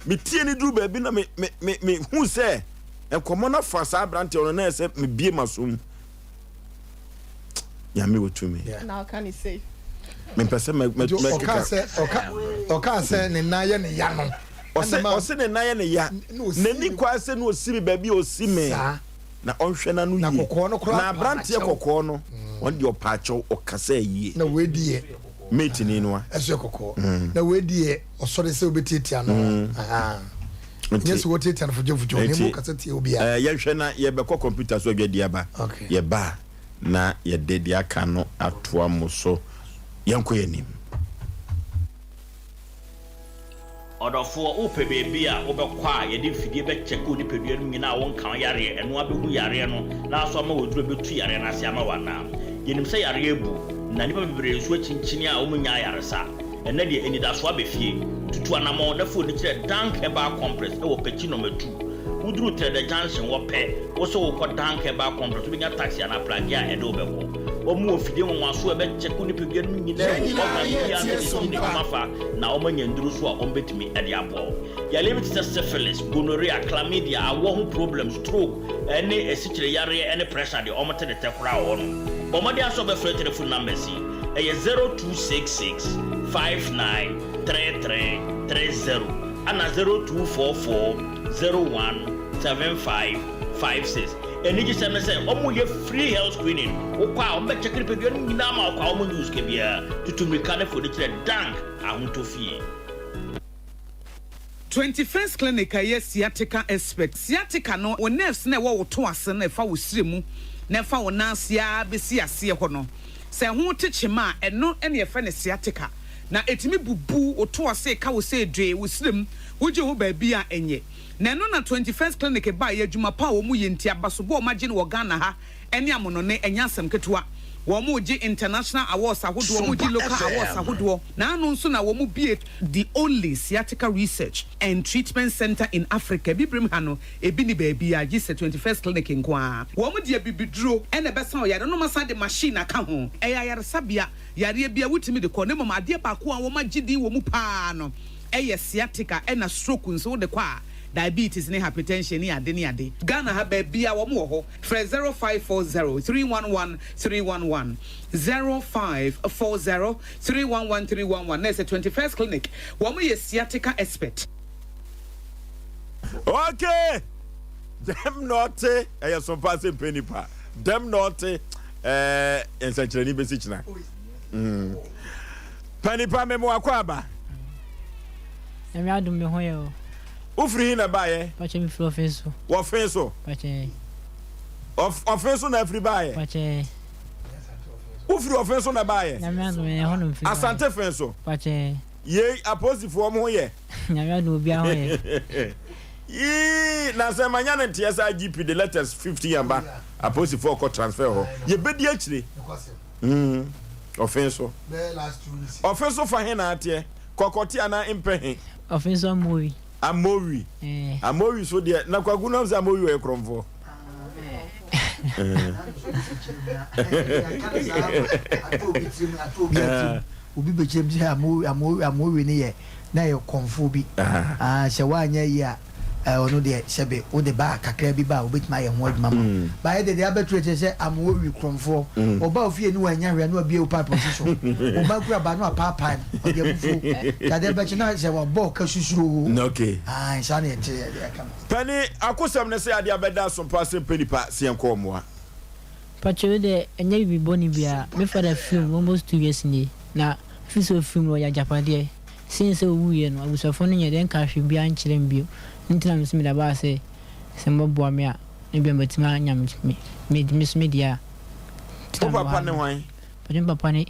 me tie no duru baabi na me, me, me, me hu sɛ nkɔmmɔ no afa saa abranteɛ no na ɛsɛ me bie m'asom. Nyame wɔ tumi. Na ɔka ne sei. Mempɛ sɛ mɛ mɛ mɛkeka. Ɔka sɛ ne nan yɛ ne ya no. Ɔsɛ ɔsɛ ne nan yɛ ne ya. N'ani kɔ asɛ na osi me baabi a osi me. Na ɔnhwɛ n'ano yie. Na aberanteɛ kɔkɔɔ no ɔno deɛ ɔpa akyɛw ɔkasa yie. Na wei deɛ. Mate ni no a. Ɛso yɛ kɔkɔɔ. Na wei deɛ ɔsɔre sɛ obetiatia no. Nyɛ sɛ wɔtiatia no fogyofogyo na emu kasa tia obiara. Yɛnhwɛ na yɛbɛkɔ kɔmputa so adwadi aba. Yɛba a na yɛde deɛ aka no atoa mo so. Yɛnkɔ yɛn anim. Ɔdɔfoɔ, wopɛ baabi a wobɛkɔ a yɛde mfidie bɛkyɛke wo nipadua no mu nyinaa a wonka wo yareɛ, ɛno ara bɛhu yareɛ no na nso ama wo aduro a ɛbɛtu yareɛ no ase ama wo anaa? Yɛnim sɛ yareɛ abu, na nnipa bebree nso akyinkyini a wɔnnya ayaresa. Ɛnnɛ deɛ, anidasoɔ aba fie. Tutu anammɔn na fa w'ani kyerɛ Dank Herbal Complex wɔ Pekyi Nɔma Tu. Woduru Trɛdɛ Junction hɔ pɛ, wo sɛ worekɔ Dank Herbal Complex, wobɛnya taxi anaa pragea a ɛde wo bɛkɔ. Wɔwɔ mfidie nwanwaso a ɛbɛkyɛke wo nipadua no mu nyinaa ahu organ biara sɛdeɛ ɛsi n'adwuma fa na wɔanya nnuru nso a wɔbɛtumi de aboa wo. Yareɛ bi te sɛ syphilis, gonorrhea, chlamydia, awɔ ho problem, stroke, ne asikyire yareɛ ne pressure deɛ wɔte ne tɛ koraa wɔ hɔnom. Bɔ mmɔden ara sɛ wobɛfrɛ telephone numbers yi. Ɛyɛ 0266 59 33 30 ɛna 0244 01 75 56. Anigyesɛm ne sɛ wɔyɛ free health screening. Wokɔ a wɔbɛkyɛke nipadua no nyinaa ma wokɔ a wɔnnye wo sika biara. Tutu mmirika ne fa w'ani kyerɛ Dank Ahotɔ Fie. 21st Clinic a ɛyɛ sciatica expert. Sciatica no, wo nerves no a ɛwɔ wo to ase no a ɛfa wo srɛ mu na ɛfa wo nan ase ara bɛsi aseɛ hɔ no, sɛ ɛho te kyema a, ɛno na yɛfrɛ no sciatica. Na ɛtumi bubu wo to ase, ɛka wo sɛ dwee, wo srɛ mu, wogye ho baabi a ɛnyɛ. Na ɛno na 21st Clinic baeɛ, adwuma pa a wɔyɛ nti, abasobɔ a wɔagye no wɔ Ghana ha ne amonone, ɛnyɛ asɛm ketewa. Wɔregye international awards ahodoɔ, wɔregye local awards ahodoɔ, na ano nso na wɔbue the only sciatica research and treatment centre in Africa. Abibirem ha no, ebi nni baabiara gye sɛ 21st Clinic nko ara. Wɔde abibiduro na ɛbɛsa ɔyare no, na wɔasan de machine aka ho. Ɛyɛ ayaresabea, yareɛ biara wotumi de kɔ, na mmom adeɛ baako a wɔagye din wɔ mu pa ara no yɛ sciatica, ɛna stroke nso wode kɔ a, diabetes ne hypertension ne ade ne ade. Ghana ha baabiara wɔn wɔ hɔ. Frɛ 0540 311 311, 0540 311 311 na ɛsɛ 21st Clinic. Wɔn yɛ sciatica expert. Okay! Dɛm na ɔte, ɛyɛ so paa sɛ mpɛ nipa. Dɛm na ɔte, ɛɛ nsɛnkyerɛnne bɛsi kyena. Mm. Pɛ nipa memo akɔ aba. Nyame adom me ho yɛ o. Wofiri he na baeɛ? Pakyɛ me firi ɔfe so. Wɔfe so? Pakyɛ. Ɔfe so na afiri baeɛ? Pakyɛ. Wofiri ɔfe so na baeɛ? Nyame adom ɛhɔ na mfiri baeɛ. Asante fe so? Pakyɛ. Yei apolisifoɔ mo ho yɛ? Nyame adom obiara ho yɛ. Yii na sɛ manya ne nteɛ sɛ IGP de letters 15 aba apolisifoɔ kɔ transfer hɔ. Yɛbɛdi akyire. Mm, ɔfe so. Ɔfe so fa he na ateɛ? Kɔkɔte anaa mpɛ he? Ɔfe so amowi. Amowi. Eh. Amowi so deɛ, na Kwaku nam sɛ Amowi ɔyɛ korɔmfoɔ. Obi bɛkyerɛ mu sɛ amowi no yɛ na yɛ kɔmfoɔ bi. Sɛ woanyɛ yie a ɔno deɛ sɛbe wode ba a kakra bi ba a obetumi ayɛ ho adwuma ma wo. Ba yɛ de deɛ abɛto akyire sɛ amoa wi korɔmfoɔ. Ɔba wo fie ne wannya hwee a na wabue wo pipe ɔsi so. Wo ba kura ba na wapaapae no ɔde abufuo. Nti adeɛ bɛkye na sɛ wabɔ ɔka susuroo. Okay. Ae saa na yɛte yɛka no. Panin, akosɛm ne sɛ adeɛ abɛda aso paa sɛ mpɛ nipa sɛ yɛnkɔ mmoa. Pakyɛ wei deɛ ɛnyɛ biribi bɔne biara, me father firi mu almost 2 years nie, na firi sɛ ɔfiri mu no ɔyɛ agyapadeɛ. Since sɛ ɔwuiɛ no, abusuafoɔ no nyɛɛ dɛ nkaa hwee biara nkyerɛɛ me bio. Nti na mese mede abaa sɛ, sɛ mobɛboa me a, ebia mɛtumi anya me me me nso me deɛ a. Nti na Wo mewɔ papa ha ne no. hwan? Mpakyɛ me papa ne,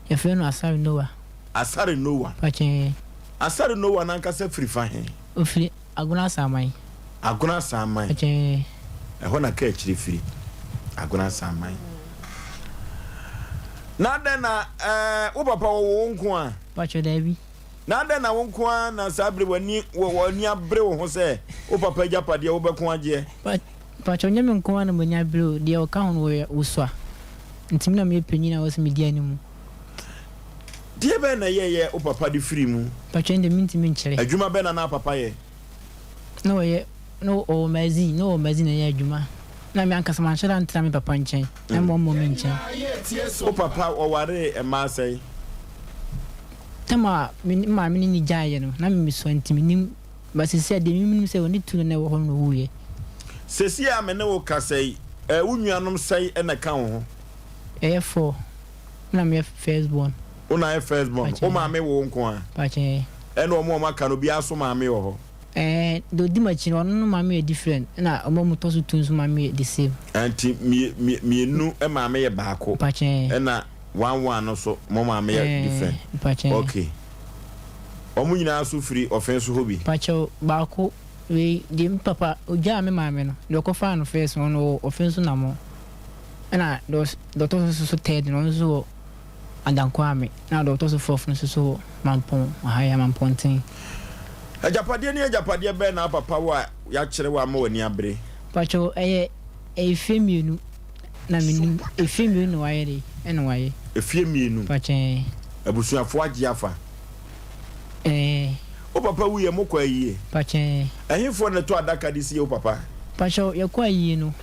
yɛfrɛ no Asare Noah. Asare Noah. Mpakyɛ. Asare Noah n'ankasa firi fa he? Ɔfiri Agona Asaman. Agona Asaman. Mpakyɛ. Ɛhɔ na Kaakyire firi. Agona Asaman. Na adɛn na ɛɛ wo papa wɔwo wo nko a? Pakyɛ daabi. Na adɛn na wo nko ara na saa bere w'ani w'ani abere wo ho sɛ wo papa agyapadeɛ wobɛko agyeɛ? Pakyɛ nyɛ me nko ara na m'ani abere o, deɛ ɔka ho no wɔyɛ wosua nti me na meyɛ panyin a ɛwɔ sɛ medi anim. Deɛ bɛn na ɛyɛeɛ wo papa de firii mu? Pakyɛ ɛnde mentumi nkyerɛ. Adwuma bɛn na na papa yɛ? Na ɔyɛ na ɔwɔ magazine na ɔwɔ magazine na ɛyɛ adwuma na me ankasa manhyɛ da ntena me papa nkyɛn na mmom ɔmmɔ me nkyɛn. Wo papa ɔwaree mmaa sɛn? Tam a me maame ne no gyaeɛ no na me mesua nti mennim but seesei a deɛ menim sɛ ɔne tu no na ɛwɔ hɔ no na ɔwuiɛ. Seesei a me ne wo kasa yi, wo nuanom sɛn na ɛka wo ho? Yɛyɛ four, me na meyɛ first born. Wo na ayɛ first born? Wo maame wo wo nko ara? Pakyɛ. Ɛna wɔn a wɔaka no obiara nso maame wɔ hɔ? Ɛɛ deɛ ɔdi m'akyi no ɔno no maame yɛ different ɛna wɔn a wɔtɔ so two nso maame yɛ the same. Nti mmienu maame yɛ baako? Pakyɛ. Ɛna one one no nso mo maame yɛ different? Pakyɛ. Okay. Wɔn nyinaa nso firi ɔfe nso hɔ bi? Pakyɛ baako wei deɛ me papa ɔgyaa me maame no deɛ ɔkɔfaa no first no ɔno ɔwɔ ɔfe nso nam hɔ ɛna deɛ ɔtɔ so so third no ɔno nso wɔ Adankwame na deɛ ɔtɔ so fourth no nso so wɔ Mampong, ɔha yi Mampɔnten. Agyapadeɛ ne agyapadeɛ bɛn na papa wɔ a yɛakyerɛ wo ama w'ani abere? Pakyɛw ɛyɛ efie mienu na menim efie mienu na wayɛ de ɛna wayɛ. Efie mienu? Pakyɛ. Abusuafoɔ agye afa? Ɛɛ. Wo papa wuiɛ mokɔ ayie? Pakyɛ. Ɛhefoɔ na ɛtɔ adaka de sie wo papa? Pakyɛw yɛkɔ ayie no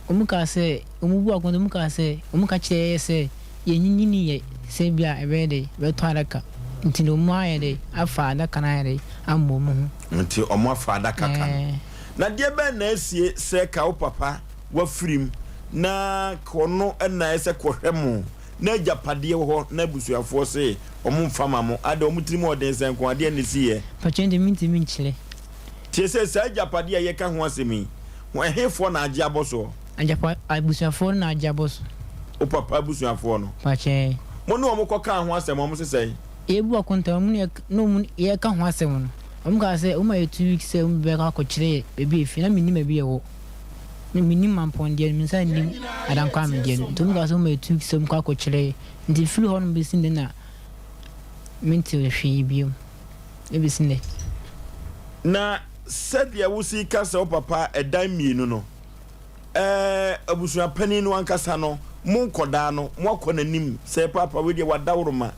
wɔn kaa sɛ wɔn bu akɔnta wɔn kaa sɛ wɔn ka kyerɛ yɛ sɛ. Yɛnyinyinii yɛ sɛ bi a ɛbɛyɛ dɛ bɛtɔ adaka nti no ɔmo ayɛ dɛ afa adaka no ayɛ dɛ ama ɔmo ho. Nti ɔmo afa adaka ka no. Ɛɛ. Na deɛ bɛn na asie sɛ ka wo papa wafirim na ka ɔno na ɛsɛ kɔhwɛ mo na agyapadeɛ wɔ hɔ na abusuafoɔ se ɔmo nfa ma mo adɛn ɔmo tirim ɔden sɛ nko adeɛ na ɛsiiɛ? Mpakyɛ ndeɛ mentumi nkyerɛ. Tie sɛ saa agyapadeɛ a yɛka ho asɛm yi ho ɛhefoɔ na agye abɔ soɔ? Agyapa abusuafoɔ no na agye abɔ so. Wo papa abusuafoɔ no. Pakyɛ. Mo ne wɔn kɔ kaa ho asɛm, wɔn se sɛn? Yɛbu akonta, wɔn ne na wɔn yɛreka ho asɛm no, wɔn kaa sɛ wɔn ma yɛ 2 weeks sɛ wɔn bɛkɔ akɔkyerɛ yɛ baabi a efie, na mennim baabi a ɛwɔ. Na mennim Mampɔn deɛ no, mensan nnim Adankwame deɛ no, nti wɔn kaa sɛ wɔn ma yɛ 2 weeks sɛ wɔn kɔ akɔkyerɛ yɛ. Nti firi hɔ nom bɛsi nnɛ na mente hwee biom, ɛbɛsi nnɛ. Na sɛdeɛ wosi ka sɛ wo papa ɛdan mmienu no, Ɛɛ, abusua panin no ankasa no, mo nkɔdaa no, moakɔ n'anim sɛ, Paapa, wei deɛ w'adaworoma.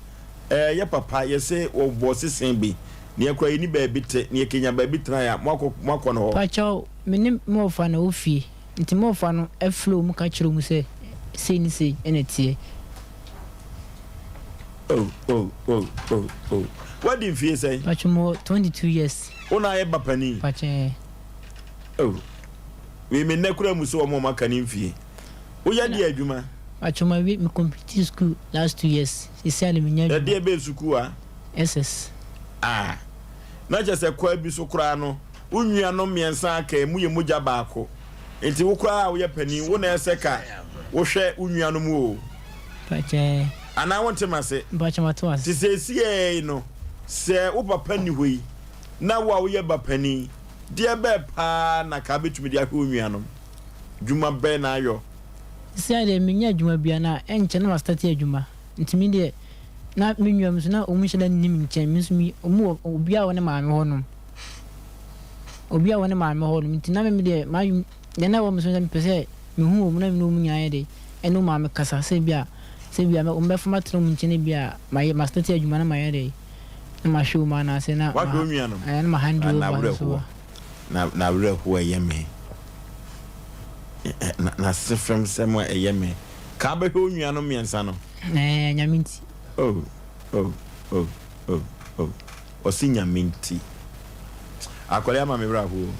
Ɛɛ, yɛ papa, yɛse wɔbɔɔ sese bi, na yɛn koraa yɛnni baabi te, na yɛkenya baabi tenae a, moakɔ, moakɔ no hɔ. Pakyɛw, me ne me wɔfa na ɛwɔ fie, nti me wɔfa no frɛ wɔn ka kyerɛ wɔn sɛ sei ne sei na ɛteɛ. Oh, oh, oh, oh, oh. Woadi mfie sɛn? Pakyɛw, mewɔ 22 years. Wo na ayɛ ba panin? Pakyɛw, ɛɛ. Oh. Me me nnɛ koraa mu sɛ wɔn a wɔaka ne mfie. Woyɛ deɛ adwuma? Pacho ma wie me complete school last 2 years sisi a de me nya adwuma. Ɛdeɛ bɛn sukuu a? SS. Ah na kyerɛ sɛ kwaa bi so koraa no wo nuanom mmiɛnsa aka emu yɛ mogya baako nti wo koraa a woyɛ panin wo na ɛsɛ ka wohwɛ wo nuanom oo. Pacho. Anaa wonte mase? Mpacho mate wase. Te seesei no sɛ wo papa nni hɔ yi na wo a woyɛ ba panin Deɛ bɛɛ paa na ka bɛtumi de ahwɛ wo nuanom? Dwuma bɛn na ayɔ? Seesei deɛ mennya adwuma biara na ɛnkyɛ na mastarte adwuma nti me deɛ na me nuanom nso na wɔn nhyɛ da nni me nkyɛn me nso me wɔn wɔ obiara wɔ ne maame hɔ nom obiara wɔ ne maame hɔ nom nti na me deɛ m'adwene deɛ na ɛwɔ me so sɛ mepɛ sɛ mehu wɔn na me ne wɔn nyinaa yɛ de ɛne wɔn maame kasa sɛ bi a sɛ bi a wɔn bɛfa matena wɔn nkyɛn bi a mayɛ mastarte adwuma na mayɛ de na mahwɛ wɔn anaasɛ na Wahwɛ wo nuanom? na ma hand Ah, over nso n'awerɛhoɔ. Na n'awerɛhoɔ ɛyɛ me. Na n'ase fam sɛm a ɛyɛ me. Ka bɛhwɛ wo nuanom mmiɛnsa no. Ɛɛ, Nyame nti. Oh, oh, oh, oh, oh. Ɔse Nyame nti. Akwadaa yi ama me werɛ aho o.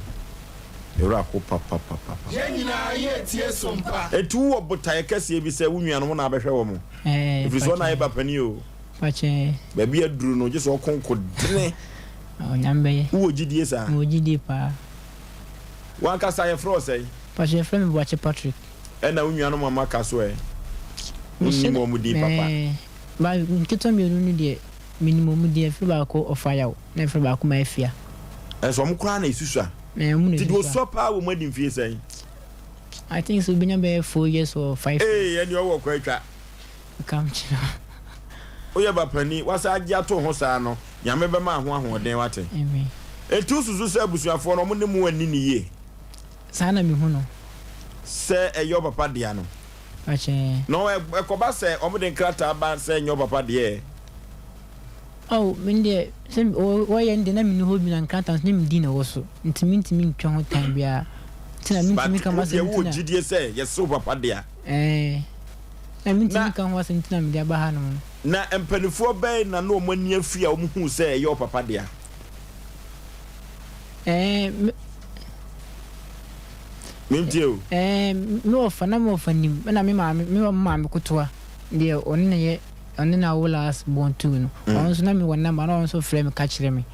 Me werɛ aho papapapapa. Yɛn nyinaa yɛretie so mpa. Enti wowɔ botaeɛ kɛseɛ bi sɛ wo nuanom wo na abɛhwɛ wɔn? Ɛɛ, Ɛfiri sɛ ɔna ayɛ pakyɛ. ba panin o. Fakyɛ. Baabi aduru no, gye sɛ ɔko nko dene. Onyame bɛyɛ. Wowɔ gyidie saa? Mewɔ gyidie paa. W'ankasa yɛfrɛ wo sɛn? Pakyɛ yɛfrɛ me Boakye Patrick. Ɛna wo nuanom a moaka so ɛ? Wonnim wɔn din papa? Ɛɛ, ba nketewa mmienu no deɛ, menim wɔn din. Yɛfrɛ baako Ɔfayaw, na yɛfrɛ baako Maafia. Ɛnso wɔn koraa na ɛsusua. Ɛɛ, wɔn na Nti deɛ ɛsusua. ɔsua paa wɔ mu adi mfie sɛn? I think sɛ obɛnya bɛyɛ 4 years or 5 years. Ee, ɛnneɛ ɔwɔ kwan atwa. Ka nkyerɛ wo. Woyɛ ba panin, woasan agye ato wo ho saa no, Nyame bɛma ho ahoɔden, woate? Amen. Enti wosusu sɛ abusuafoɔ no, wɔn ne mo anni no yie? Saa na mehu no. Sɛ ɛyɛ wo papa dea no. Pakyɛ. Na ɛkɔba sɛ wɔde nkrataa ba sɛ ɛnyɛ wo papa deɛ ɛ? Oh, me deɛ, sɛ wɔyɛ no deɛ na menni hɔ bi na nkrataa nso nyɛ me din na ɛwɔ so, nti mentumi ntwa ho tan biara. Nti na mentumi But nka wo deɛ m'asɛm nti wowɔ na. gyidie sɛ yɛse wo papa dea? Ɛɛ. Na mentumi Na. nka ho asɛm nti na mede aba hanom no. Na mpanimfoɔ bɛn na na wɔn ani afi a wɔhuu sɛ ɛyɛ ɔpapa dea? Ɛɛ, me. Mentie o. Ɛɛ, me wɔfa, na me wɔfa nim, ɛna me maame, me maame kotoa deɛ ɔno na yɛ, ɔno na awo last born too no, ɔno nso na mewɔ number, na ɔno nso frɛ me ka kyerɛ me.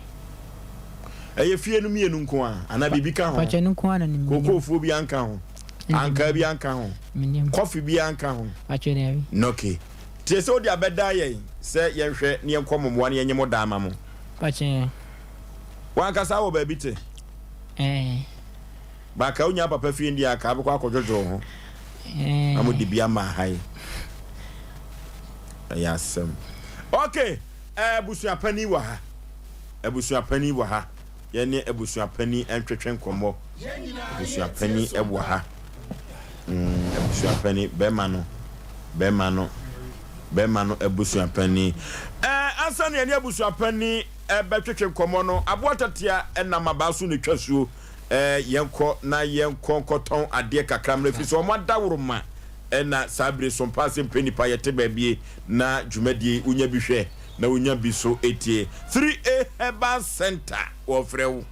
Ɛyɛ fie no mmienu nko ara anaa biribi ka ho? Pakyɛ, ɛno nko ara na menim. Kookoofuo bi anka ho? Ankaa bi anka ho? Menim. Kɔfe bi anka ho? Pakyɛ, daabi. Okay. Tie sɛ wode abɛdaa yɛn sɛ yɛnhwɛ na yɛnkɔ mo mmoa na yɛnyɛ mo daa ma mo. Pakyɛ. W'ankasa wɔ baabi te? Ɛɛ. Ba ka wonya papa fie ndi a ka bɛkɔ akɔdwodwo wo ho. Ɛɛ. Na mode bi ama ha yi. Ɛyɛ asɛm. Okay, abusuapanin wɔ ha. Abusuapanin wɔ ha. Yɛne abusuapanin ntwetwe nkɔmmɔ. Abusuapanin wɔ ha. Mm, abusuapanin, bɛrima no, bɛrima no, bɛrima no abusuapanin. Ɛɛ, ansa na yɛne abusuapanin ɛbɛtwetwe nkɔmmɔ no, aboa tatea ɛnam abaa so na etwa suo. Ɛɛ, yɛnkɔ na yɛnkɔ nkɔtɔn adeɛ kakra mmerɛ fi so wɔn adaworoma. Ɛna saa bere so mpaa sɛ mpɛ nipa yɛte baabie na dwumadie wonya bi hwɛ na wonya bi so tie. 3A Herbal Center wɔfrɛ wo.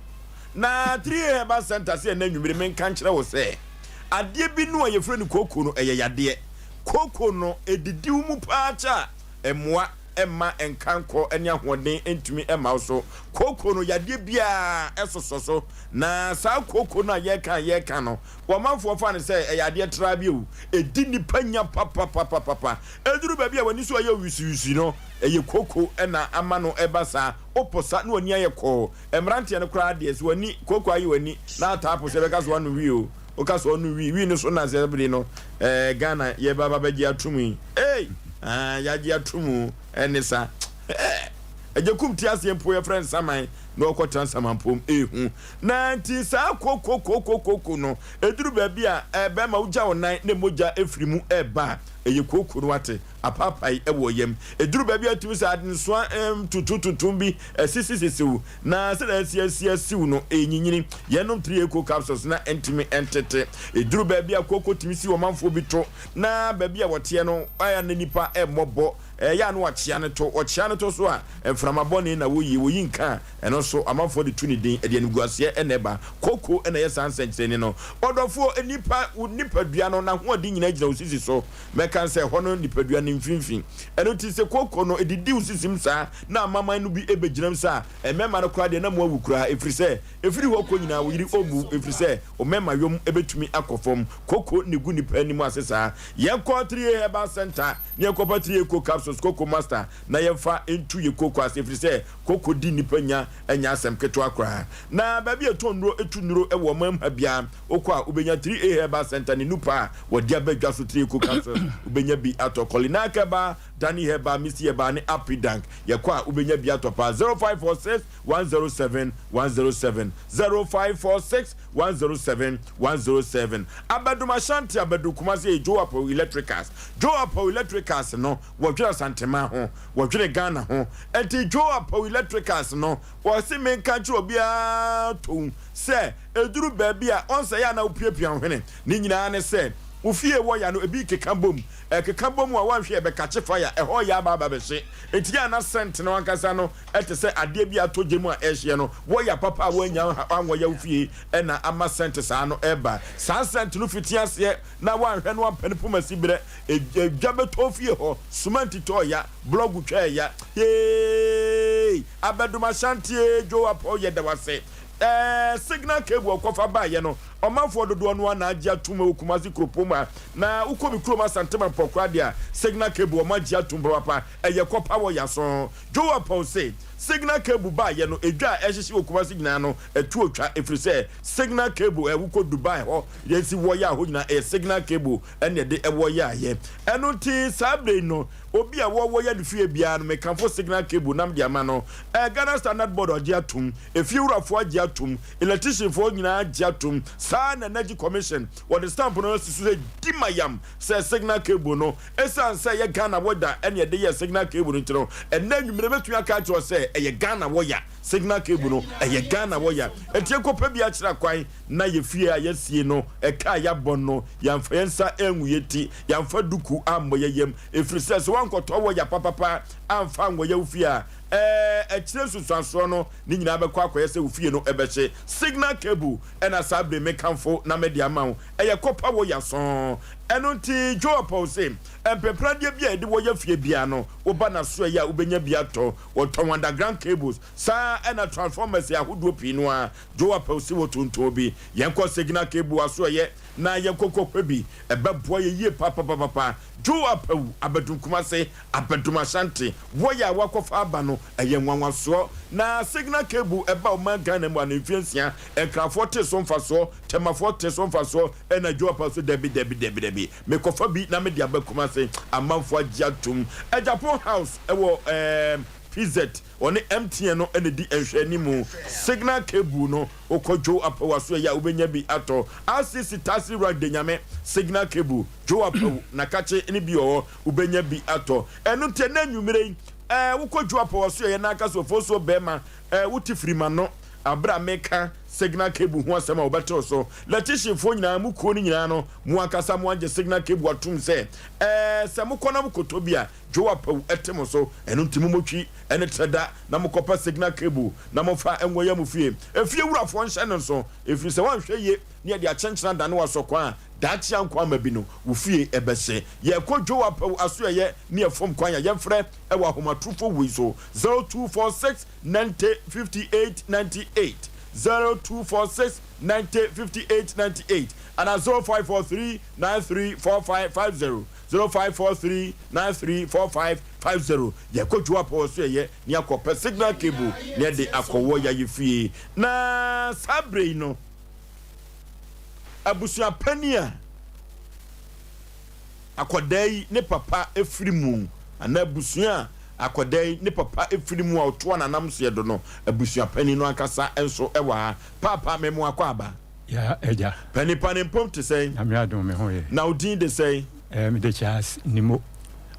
Na 3A Herbal Center sɛ ɛnɛ anwummere menka nkyerɛ wo sɛ adeɛ bi no a yɛfrɛ no kooko no ɛyɛ yadeɛ. Kooko no ɛdidi wo mu paa kyɛ a ɛmmoa ɛmma nkankɔ ne ahoɔden ntumi mma wo so. Kooko no yadeɛ biara ɛsosɔ so. Na saa kooko no a yɛreka a yɛreka no Ɔmanfoɔ fa no sɛ ɛyɛ adeɛ traa bi o, ɛdi nnipa nya papapapapa. Ɛduru baabi a w'ani so ayɛ wisiwisi no, ɛyɛ koko na ama no ɛba saa. Woposa na w'ani ayɛ kɔɔ. Mmeranteɛ no koraa deɛ, sɛ w'ani, koko ayɛ w'ani na ataa po sɛ ɛbɛka sɛ woanom wii o. Woka sɛ ɔnom wii, wii no so na sɛ bere no ɛɛ Ghana yɛba ba bɛgye atom yi. Ei! Aa, yɛagye atom o, ɛne sa. Ɛɛ! Agyakum te aseɛ mpo yɛfrɛ no saman na ɔkɔtena nsamanpom, ehu. Na nti saa kookookookoko no, ɛduru baabi a, bɛrima wogya wo nan na mogya firi mu reba a, ɛyɛ kooko no wate, apaapae wɔ yam. Ɛduru baabi a tumi sɛ adensoa tuntum bi asisisisiw, na sɛdeɛ asi asi asiw no, ɛnyinyini. Yɛnom 3-Eco capsules na ɛntumi ntete. Ɛduru baabi a kooko tumi si ɔmanfoɔ bi to, na baabi a wɔteɛ no, ɛyɛ a na nnipa mmɔbɔ. Ɛyɛ a na wɔakyea no to. Wɔkyea no to so a, mframa bɔne na woyi. Woyi nka a, ɛno nso, amanfoɔ de tu ne din. Ɛde animguaseɛ na ɛba. Koko na ɛyɛ saa nsɛnkyerɛnne no. Ɔdɔfoɔ, nnipa, wo nipadua no, n'ahoɔden nyinaa gyina wo sisi so. Mɛka sɛ, ɛhɔ no nipadua no mfimfini. Ɛno nti, sɛ koko no, ɛdidi wo sisim saa, na amaman no bi bɛgyinam saa a, mmarima no koraa deɛ, na moawu koraa, ɛfiri sɛ, ɛfiri hɔ kɔ nyinaa, wo yere ɔmmu wo, ɛfiri sɛ, wo mmarima yom bɛtumi akɔ fam. Koko na ɛgu nnipa anim ase saa. Yɛnkɔ 3A Herbal Centre. Ne yɛnkɔfa tiri eko capsules koko master na yɛmfa ntu yɛ koko ase ɛfiri sɛ koko di nnipa nya ɛnyɛ asɛm ketewa koraa na baabi a ɛtɔn nnuro ɛtu nnuro ɛwɔ ɔman mu ha biara wokɔ a wobɛnya 3A herbal center ne nupa a wɔde aba dwa so 3 eko capsules wobɛnya bi atɔ Kolinak herbal, Dani herbal, Misty herbal ne Apidank yɛkɔ a wobɛnya bi atɔ paa 0546 107 107 0546 107 107 Abadum Ashanti Abadu Kumasi ɛyɛ Joe Apawu Electricals Joe Apawu Electricals no wɔdwene Asanteman ho wɔdwene Ghana ho ɛnti Joe Apawu Electricals no wɔse menka nkyerɛ obiara tow sɛ ɛduru baabi a ɔnsɛ yɛ a na wopiapia wo hwene ne nyinaa ne sɛ wo fie wɔ ya no ebi keka bom ɛkeka bom a woanhwɛ ɛbɛkakye fire ɛhɔ yɛ aba aba bɛhye nti yɛ a na scent no ankasa no Ɛte sɛ adeɛ bi a atɔ gya mu a ɛrehyeɛ no, wɔya papa a woannya anwɔ wo fie na ama sɛnte saa no reba. Saa sɛnte no fiti aseɛ na woanhwɛ na woampɛ no pomasi berɛ, dwa bɛtɔ fie hɔ, sumanti tɔɔ ya, blɔgo twaa ya. Heeii! Abɛdom Ashanti ee, Joe Apaw yɛda wo ase. Ɛɛ, signal cable a wokɔfa baeɛ no, ɔmanfoɔ dodoɔ no ara na agye atom wɔ Kumasi kuropɔn mu ha. Na wokɔ me kurom Asante Mampɔn koraa deɛ a, signal cable wɔagye atom papaapa. Ɛyɛ kɔpa wɔ Yaso. Joe Apaw se, Signal cable baeɛ no, edwa a ɛhyehye wɔ Kumasi nyinaa no, ɛto otwa ɛfiri sɛ signal cable ɛ, wokɔ Dubai hɔ, yɛsi wɔ yɛ a hɔ nyinaa ɛyɛ signal cable ɛna ɛde ɛwɔ yɛ ayɛ. Ɛno nti saa berɛ yi no, obi a wɔwɔ yɛ ne fie biara no, mekamfo signal cable nam de ama no. Ɛ, Ghana Standard Board agye atom, efiewurafoɔ agye atom, electricianfoɔ nyinaa agye atom, saa na Energy Commission, wɔde stamp no asi so sɛ di ma yam sɛ signal cable no Esiane sɛ ɛyɛ Ghana wɔda na yɛde yɛɛ signal cable no nti no, ɛnnɛ anwummere mɛtumi aka akyerɛ wo sɛ ɛyɛ Ghana wɔya. Signal cable no, ɛyɛ Ghana wɔya. Enti yɛnkɔpɛ bi akyerɛ kwan na yɛ fie a yɛasie no, ɛka a yɛabɔ no, yɛamfa yɛn nsa angu yɛn ti, yɛamfa duku ammɔ yɛn yam. Ɛfiri sɛ, sɛ woankɔtɔ wɔya papapa amfa anwɔya wo fie a, ɛɛ, akyire nsunsuansoɔ no, ne nyinaa bɛkɔ akɔyɛ sɛ wo fie no bɛhye. Signal cable na saa bere mekamfo na mede ama wo. Ɛyɛ kɔpa wɔ yasɔn. Ɛno nti Joe Apaw se, Mpepradeɛ bi a yɛde wɔ yafie biara no, woba n'asoɛeɛ a wobɛnya bi atɔ. Wɔtɔn underground cables, saa ara na transformers ahodoɔ pii no ara. Joe Apaw se wɔtontɔn bi. Yɛnkɔ Signal Cable asoɛeɛ na yɛnkɔ kɔpɛ bi. Ɛbɛboa yɛn yie papapapapa. Joe Apaw, Abadum Kumase, Abadum Ashanti, Wɔyɛ a wɔakɔfa aba no, ɛyɛ nwanwasoɔ. Na Signal Cable ɛba ɔman Ghana mu a ne mfeɛ nsia, Nkrafoɔ tee so mfasoɔ, Tɛmafoɔ tee so mfasoɔ, ɛna Dwoapa nso dabi dabi dabi dabi. Mekɔfa bi na mede aba Kumase, amanfoɔ agye atom. Agyapong House ɛwɔ ɛɛm PZ, ɔne MTN no na ɛdi nhwɛanimu. Signal Cable no, wokɔ Joe Apawu asoɛeɛ a wobɛnya bi atɔ. RCC Taxi Rank Denyame, Signal Cable, Joe Apawu, Nakakye ne bi wɔ hɔ, wobɛnya bi atɔ. Ɛno nti ɛnnɛ anwummere yi, ɛɛ wokɔ Joe Apawu asoɛeɛ na aka sɛ Ofosuo bɛɛma, ɛɛ wote firi m'ano. Bere a meka. Signal cable ho asɛm a wɔbɛtew so. Lɛtihyenfoɔ nyinaa, mo kuo no nyinaa no, mo ankasa moagye signal cable atom sɛ, ɛɛ, sɛ mokɔ na mokɔtɔ bi a, Joe Apawu te mo so. Ɛno nti mommɔtwi ne trɛda na mokɔpɛ signal cable na momfa nwɔya mo fie. Efie wurafoɔ nhyɛ no nso, ɛfiri sɛ woanhwɛ yie na yɛde akyenkyena adane wo asɔkwan a, daakye ankɔ amma bi no, wo fie bɛhye. Yɛrekɔ Joe Apawu asoɛeɛ ne ɛfam kwan a yɛmfrɛ wɔ ahomatorofo wei so, 0246 90 58 98, 0246 90 58 98, anaa 0543 93 45 50, 0543 93 45 50. Yɛkɔ Joe Apawu asoɛeɛ ne akɔpɛ signal cable na yɛde akɔwɔ yɛayɛ fie. Na saa berɛ yi no, abusua panin a akwadaa yi ne papa firi mu anaa abusua a akwadaa yi ne papa firi mu a ɔtoa n'anam seɛ do no, abusua panin no ankasa nso wɔ ha. Paapa, me mo akɔ aba. Ya, agya. Panin pa ne mpom te sɛn? Nyame adom, me ho ye. Na wo din de sɛn? Eh, me de Charles Nimo.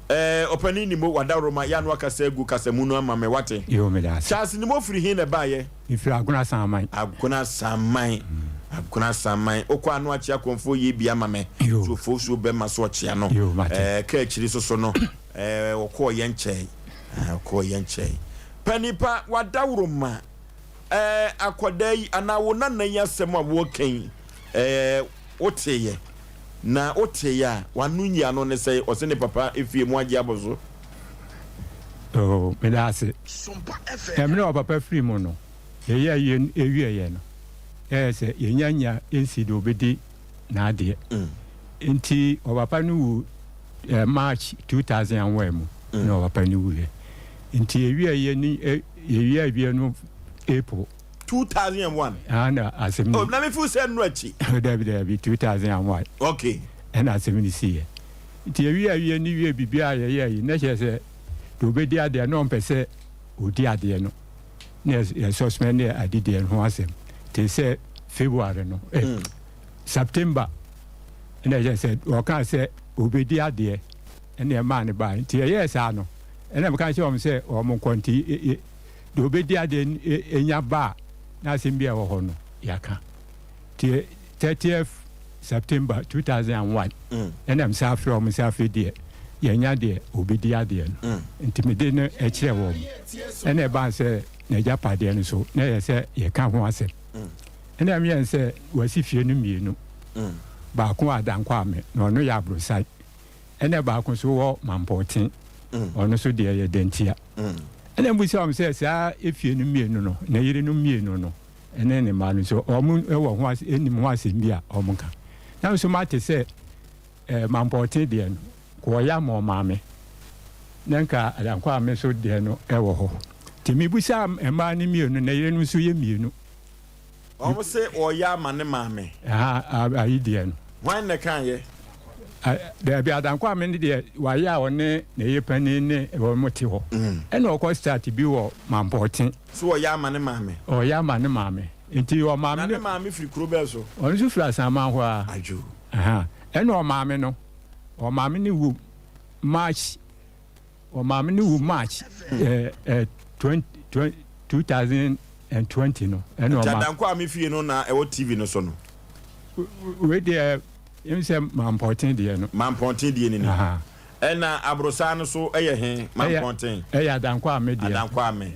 Eh, Ɔpanin Nimo, w'adaworoma, yɛ ano akasa agu kasamu no ama me, wate? Yoo, meda ase. Charles Nimo firi he na ɛbaeɛ? Mefiri Agona Saman. Agona Saman, Agona Saman. Wokɔ ano akyea kɔmfoɔ yie bi ama me. Yoo. So ofosuo bɛma so ɔkyea no. Yoo, mate. Eh, ka akyiri so so no, eh, ɔkɔɔ yɛ nkyɛe. Eh, ɔkɔɔ yɛ nkyɛe. Panin pa, w'adaworoma, eh, akwadaa yi anaa wo nana yi asɛm a wɔreka yi, eh, Woteeɛ, na woteeɛ a, w'ano nyi ano ne sɛn? Ɔse ne papa fie mu agye abɔ so. Oh, meda ase. Mmerɛ a ɔpapa firi mu no, yɛyɛɛ ayie no wieeɛ no, yɛyɛ sɛ yɛnya nya nsi deɛ ɔbɛdi n'adeɛ. Nti ɔpapa no wu March 2001 mu na ɔpapa no wuiɛ. Nti yɛwie ayie no, yɛwie ayie no April. 2001. Ah, na asɛm ni. Oh, na me feel sɛ nnora akyi. Oh, dabi dabi, 2001. Okay. Ɛna asɛm ni si yɛ. Nti ewie awie ni wie bibi a yɛyɛ yi, na kyerɛ sɛ deɛ obedi adeɛ na ɔmpɛ sɛ odi adeɛ no. Na yɛ suspend ne adidiɛ no ho asɛm. Te sɛ February no, eh, mm. September. Ɛna kyerɛ sɛ ɔka sɛ obedi adeɛ ɛna ɛmaa ne baa. Nti yɛyɛɛ saa no, ɛna meka kyerɛ wɔn sɛ wɔn nkɔ nti Deɛ ɔbɛdi adeɛ no nya ba a, na asɛm bi a ɛwɔ hɔ no, yɛaka. Nti 30th September 2001, ɛna mesan frɛ wɔn sɛ afei deɛ yɛanya deɛ ɔbɛdi adeɛ no. Nti mede no kyerɛɛ wɔn. Ɛna ɛbaa sɛ n'agyapadeɛ no so, na ɛyɛ sɛ yɛka ho asɛm. Ɛna ɛyɛɛ sɛ wɔasi fie no mmienu, baako wɔ Adankwame, na ɔno yɛ aborosan. Ɛna baako nso wɔ Mampɔten, ɔno nso deɛ yɛ Dantia. Ɛna mbisa wɔn sɛ saa efie no mmienu no, ne yerenom mmienu no ne ne mma no nso, wɔn wɔ ho as nim ho asɛm bi a wɔn ka. Na nso mate sɛ ɛɛ Mampɔten deɛ no, kɔ ɔyɛ ama ɔmaame, na nka Adankwame nso deɛ no ɛwɔ hɔ. Nti mebisa mmaa no mmienu, ne yerenom nso yɛ mmienu. Wɔn se ɔyɛ ama ne maame. Aha ayi deɛ no. Hwan na ɛka yɛ? Daabi Adankwame no deɛ wayɛ a ɔne ne yere panin ne wɔn te hɔ. Ɛna ɔkɔ start bi wɔ Mampɔten. So ɔyɛ ama ne maame? Ɔyɛ ama ne maame. Nti ɔmaame no. Na ne maame firi kuro bɛɛ so? Ɔno nso firi Asaman hɔ ara. Adwo. Aha ɛna ɔmaame no ɔmaame no wu March. Ɔmaame no wu March 2020 no. Ɛna ɔma. Dankwa a me fie no na ɛwɔ TV no so no. Wei deɛ ɛmu sɛ Mampɔnten deɛ no. Mampɔnten deɛ ni ni. Ɛna aborosaa no so ɛyɛ he Mampɔnten. Ɛyɛ Adankwa a me deɛ. Adankwa a me.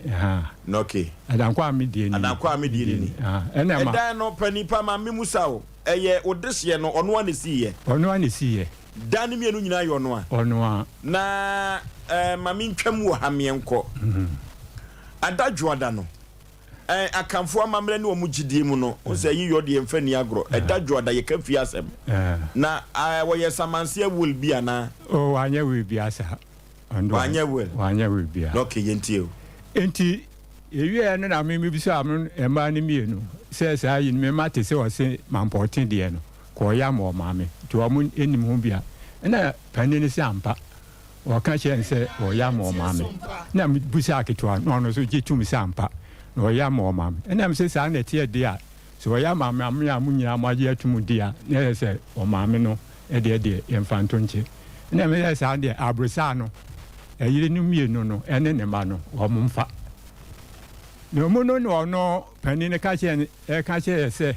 Na okay. Adankwa a me deɛ ni. Adankwa a me deɛ ni ni. Ɛna ma. Ɛdan no pɛ nipa ma me musa o. Ɛyɛ odehyeɛ no ɔno a na esi yɛ. Ɔno a na esi yɛ. Dan no mmienu nyinaa yɛ ɔno a. Ɔno a. Na eh, ma mentwam wɔ ha meɛnkɔ. Ada dwoada no, eh, Akanfoɔ amammerɛ ne wɔn gyidie mu no, wo sɛ yiyɔ deɛ mfa nni agorɔ. Ɛda dwoada yɛka fie asɛm. Na eh, wɔyɛ samanseɛ will bi anaa? Oh, wanyɛ will biara saa. Wanyɛ will? Wanyɛ will biara. Na okay, yɛntie o. Enti yɛwieɛ no na me mebisaa me mmaa no mmienu sɛ saa yi no me mate sɛ ɔse mampɔte deɛ no. Kɔɔeɛ ama ɔmaame nti wɔn nnim ho bia. Ɛna panin no sɛ ampa ɔka kyerɛɛ no sɛ ɔɔyɛ ama ɔmaame. Ɛna me busaa ketewa no na ɔno nso gye tum sɛ ampa na ɔɔyɛ ama ɔmaame. Ɛna me sɛ saa na ɛteɛ deɛ a sɛ ɔɔyɛ ama maame a mo nyinaa mo agye atum deɛ a na ɛyɛ sɛ ɔmaame no deɛ deɛ yɛmfa nto nkyɛ. Ɛna me sɛ saa deɛ abrosaa no ɛyere no mmienu no ɛne ne mma no wɔn mfa. Na ɔmu no na ɔno panin no ka kyerɛ no ɛka kyerɛ yɛ sɛ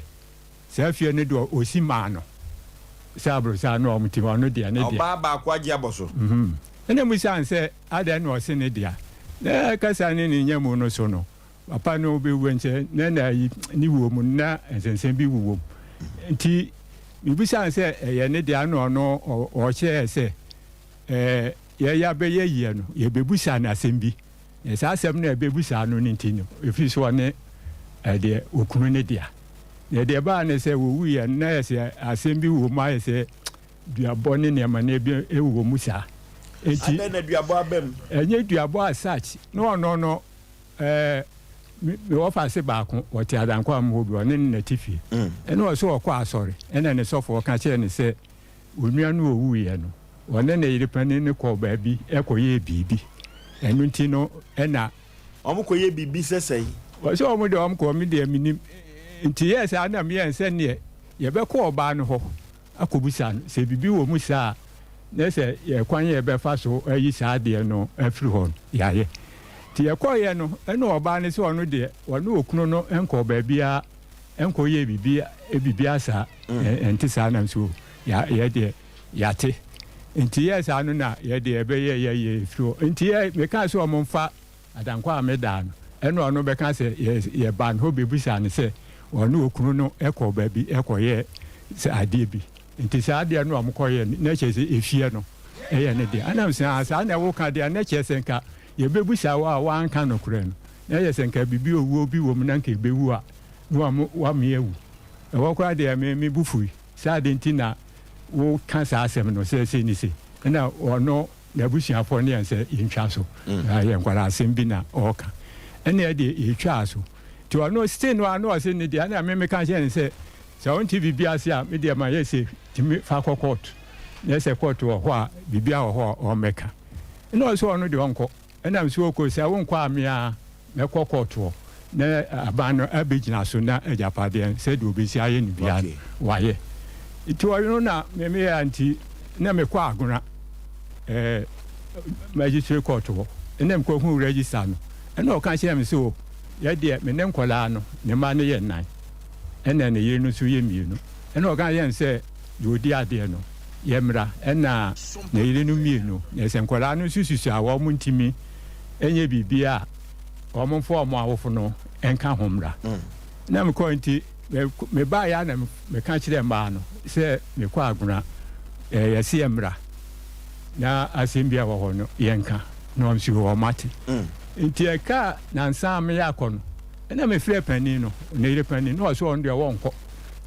saa fie no deɛ ɔsi maa no sɛ aborosaa no ɔmo te ɔno deɛ ne deɛ. Ɔbaa baako agye abɔ so. Ɛna mu san sɛ adɛn na ɔse ne dea na kasa ne ne nyamu no so no papa no bɛwu nkyɛ na na ayi ne wuo mu na nsɛnsɛm bi wowɔ mu nti mebisa sɛ ɛyɛ ne dea na ɔno ɔkyerɛɛ sɛ ɛɛ yɛyɛ abɛyɛ yie no yɛbɛbusa no asɛm bi na saa asɛm no a ɛbɛbusa no no nti no ɛfiri so ɔne ɛdeɛ okunu ne dea na ɛdeɛ baa ne sɛ wɔwuiɛ no na yɛ sɛ asɛm bi wɔ mu ayɛ sɛ duabɔ ne nneɛma no bi wɔ mu saa. Enti, Adɛn na duabɔ aba mu? Ɛnyɛ duabɔ as such. Na ɔno no, ɛɛ, me wɔfa ase baako, ɔte Adankwa mu hɔ bi, ɔne no na ɛte fie. Ɛna ɔsɛ ɔkɔ asɔre, ɛna ne sɔfoɔ ka kyerɛɛ no sɛ, onua no ɔwuiɛ no, ɔne ne yere panin no kɔɔ baabi kɔyɛɛ biribi. Ɛno nti no, ɛna. Wɔkɔyɛɛ biribi sɛ sɛn? Ɔsɛ wɔn deɛ wɔkɔɔ, me deɛ mennim. Nti yɛɛ saa na meyɛɛ sɛ neɛ yɛbɛkɔ ɔbaa no hɔ. akɔbisa no sɛ biribi wɔ mu saa a, na sɛ yɛ kwan a yɛbɛfa so ayi saa adeɛ no afiri hɔ no, yɛayɛ. Nti yɛkɔeɛ no, ɛna ɔbaa no sɛ ɔno deɛ, ɔne okunu no nkɔɔ baabiara nkɔyɛɛ biribi biribiara saa, ɛnte saa nam so yɛ yɛ deɛ yɛate. Nti yɛɛ saa no na yɛ deɛ yɛbɛyɛ yɛyɛ firi hɔ. Nti yɛ mekaa sɛ wɔn mfa Adankwa a medaa no, ɛna ɔno bɛka sɛ yɛbaa ne hɔ bɛbisaa no sɛ ɔne okunu no kɔɔ baabi kɔyɛɛ sɛ adeɛ bi. Nti saa adeɛ no a wɔkɔyɛɛ no, na kyerɛ sɛ efie no yɛ ne dea. Ɛna mese, ah, saa na woka deɛ a, na kyerɛ sɛ nka yɛbɛbisa wo a woanka nokorɛ no, na kyerɛ sɛ nka biribi owuo bi wɔ mu na nka yɛbɛwu a, na wame awu. Ɛhɔ koraa deɛ me, me bo fui sɛ adɛn nti na woka saa asɛm no sɛ sei ne sei. Ɛna ɔno N'abusuafoɔ ne yɛn sɛ yɛntwa so. Na yɛ nkwadaa asɛm bi na ɔreka. Ɛnna ɛdeɛ yɛtwaa so. Nti ɔno still no ara na ɔse ne deɛ ɛnna me meka kyerɛɛ no sɛ, sɛ wonte biribi ase a, me deɛ ma yɛ se tumi fa kɔ court. Na sɛ court wɔ hɔ a, biribiara wɔ hɔ a ɔmmɛka. Ɛnna ɔse ɔno deɛ ɔnkɔ. Ɛnna mese okay, sɛ wonkɔ a me ara mɛkɔ kɔɔto hɔ na aban no abɛgyina so na agyapadeɛ no sɛdeɛ ɔbɛsi ayɛ no biara no wayɛ. Nti ɔno na me meyɛ a nti na mekɔ Agona eh, magistrate court hɔ ɛna mekɔhu register no ɛna ɔka kyerɛ me sɛ o yɛ deɛ me ne nkɔlaa no ne mma no yɛ nnan ɛna ne yere no nso yɛ mmienu ɛna ɔka kyerɛ me sɛ deɛ ɔdi adeɛ no yɛmmra ɛna ne yere no mmienu na sɛ nkɔlaa no nso susu a wɔn ntumi nyɛ biribi a wɔmfa wɔn awofo no nka ho mmra. Na mekɔɔ nti, mebaeɛ a na meka kyerɛɛ mmaa no sɛ mekɔ Agona, yɛse yɛmmra na asɛm bi a ɛwɔ hɔ no yɛnka, na wɔn nso wɔn ate. Nti ɛkaa nansa a meyɛ akɔ no, ɛna mefrɛɛ panin no, ne yere panin, na ɔse ɔno deɛ wɔnkɔ.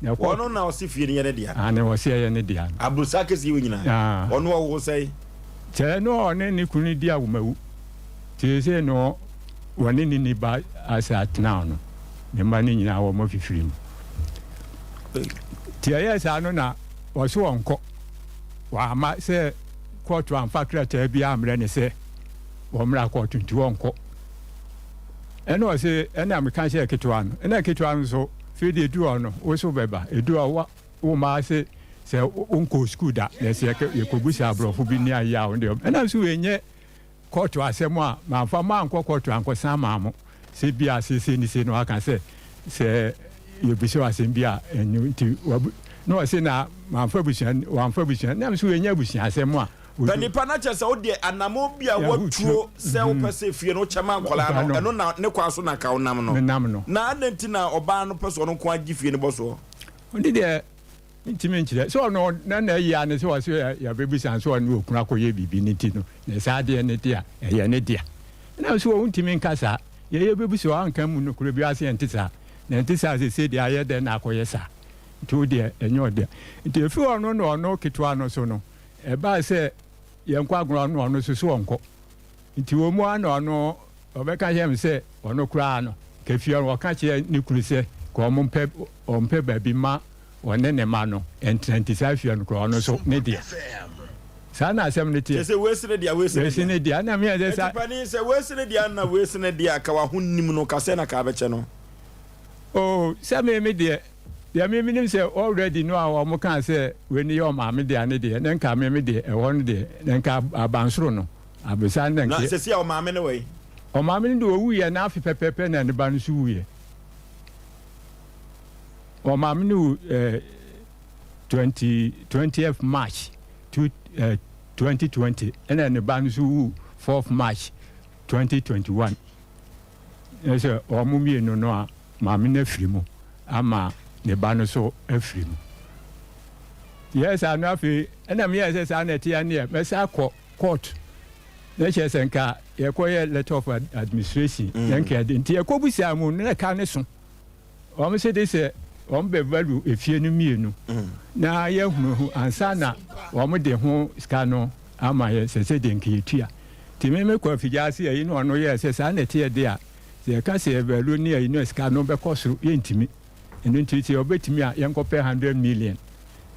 Na ɛkɔ. Ɔno na ɔse fie no yɛ ne dea? Aane, ɔse ɛyɛ ne dea no. Aborosa kɛseɛ wei nyinaa, ɔno ɔwoo sɛn? Kyerɛ no ɔne ne kunu di awomawu. Seesei no wɔne ne ni ba ase atena no, ne mma no nyinaa wɔn afifiri mu. Nti ɛyɛɛ saa no na ɔse ɔnkɔ. Wamma sɛ kɔɔto amfa krataa biara ammrɛ no sɛ wɔmmra kɔɔto nti ɔnkɔ. Ɛna ɔse ɛna meka kyerɛɛ ketewa no, ɛna ketewa no nso fei deɛ ɛduru hɔ no wo so bɛba, ɛduru hɔ Wo mma ase sɛ wonkɔɔ sukuu da, na sɛ yɛkɔbisa aborɔfo bi ne ayɛ a, wɔn deɛ, ɛna nso wei nyɛ kɔɔto asɛm a mamfa mankɔ kɔɔto ankɔsan maa mo, sɛ bi a seesei ne sei na waka sɛ sɛ yɛbisa wo asɛm bi a ɛno nti wabu, na ɔse na mamfa abusua, wamfa abusua, na nso wei nyɛ abusua asɛm a. Pɛ nipa na kyerɛ sɛ wo deɛ anamɔn bi a watuo sɛ wopɛ sɛ fie no wokyɛ ma nkwadaa no, ɛno na ne kwan so na nka wonam no. Menam no. Na adɛn nti na ɔbaa no pɛ sɛ ɔno nko ara gye fie no bɔ soɔ? Ɔno deɛ mentumi nkyerɛ sɛ ɔno na na ayi ano sɛ ɔsɛ yɛbɛbisa no sɛ ɔne okunu akɔyɛ biribi no nti no na saa adeɛ no dea ɛyɛ ne dea ɛna nso ɔntumi nka saa yɛ yɛbɛbisa ɔanka mu nokorɛ biara sɛ ɛnte saa na ɛnte saa sɛsɛ deɛ ayɛ dɛn na akɔyɛ saa nti wo deɛ ɛnyɛ ɔdea nti ɛfiri ɔno na ɔno ketewa no so no ɛbaa sɛ yɛnkɔ agorɔ no ɔno so so ɔnkɔ nti wɔ mu ara na ɔno Ɔbɛka kyerɛɛ me sɛ ɔno koraa no, ka fie no, ɔka kyerɛɛ ne kunu sɛ ka wɔmpɛ ɔmpɛ baabi ma ɔne ne mma no ntena nti saa fie no koraa ɔno nso ne dea. Saa na asɛm no teɛ. Kyerɛ sɛ wei se ne dea, wei se ne Wei se dea. ne dea. Ɛna meyɛ sɛ Enti saa. panin, sɛ wei se ne dea na wei se ne dea a, ka w'ahonim no, ka sɛn na ka abɛkyɛ no? Oh, sɛ me me deɛ, deɛ me menim sɛ already no a wɔn kaa sɛ wei no yɛ ɔmaame dea ne deɛ, na nka me me deɛ ɛhɔ no deɛ, na nka abansoro no. Abisa no dɛ. Na sɛsi a ɔmaame no wɔ he? Ɔmaame no de ɔwuiɛ na afe pɛpɛɛpɛ na ne ba no nso wuiɛ. Ɔmaame no wu eh, 20, 20th March two, eh, 2020 ɛna ne ba no nso wu 4th March 2021. Ɛsɛ sɛ wɔn mmienu no a maame no afiri mu ama ne ba no nso afiri mu. Yɛɛ saa no afei ɛna meyɛɛ sɛ saa na ɛteɛ neɛ mɛsa akɔ court na kyerɛ sɛ nka yɛkɔyɛ letter of administration na nka yɛde nti yɛkɔbusaa mu no na ɛka ne so. Wɔn se de sɛ wɔn bɛ value efie no mmienu na yɛahunu ho ansa na wɔn de ho sika no ama yɛ sɛ sɛ deɛ nka yɛtua. Nti me me kɔ afigya ase ayi na ɔno yɛɛ sɛ saa na ɛteɛ de a sɛ yɛka sɛ yɛ value ne ayi no a sika no bɛkɔ soro yɛntumi. Ɛno nti sɛ ɔbɛtumi a yɛnkɔpɛ 100 million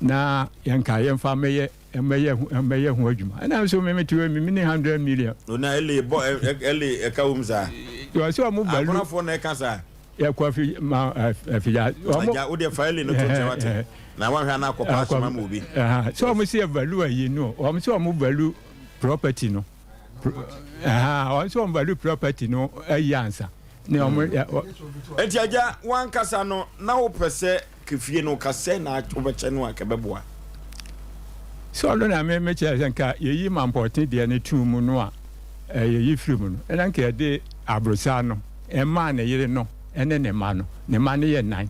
na yɛnka yɛmfa mmɛyɛ mmɛyɛ ho mmɛyɛ ho adwuma. Ɛna nso me mete hɔ yi me ne 100 million. Na ɛle bɔ ɛle ɛka wom saa. Wɔsɛ wɔn value. Akonafoɔ na ɛka saa. Yɛkɔ afi ma afigya. Agya wo deɛ fa eli no to nkyɛn wate. Na wanhwɛ ana akɔpa asɛm ama obi. Sɛ wɔn sɛ yɛ value ayi no wɔn sɛ wɔn value property no. Wɔn sɛ wɔn value property no ayi ansa. Ne wɔn. Eti agya wankasa no na wopɛ sɛ kefie no kasɛ na wobɛkyɛ no a kɛbɛboa. Sɛ ɔno na me mekyerɛ sɛ nka yɛyi mampɔten deɛ no too mu no a yɛyi firi mu no ɛna nka yɛde aborosaa no maa ne yere no ne ne mma no. Ne mma no yɛ nnan.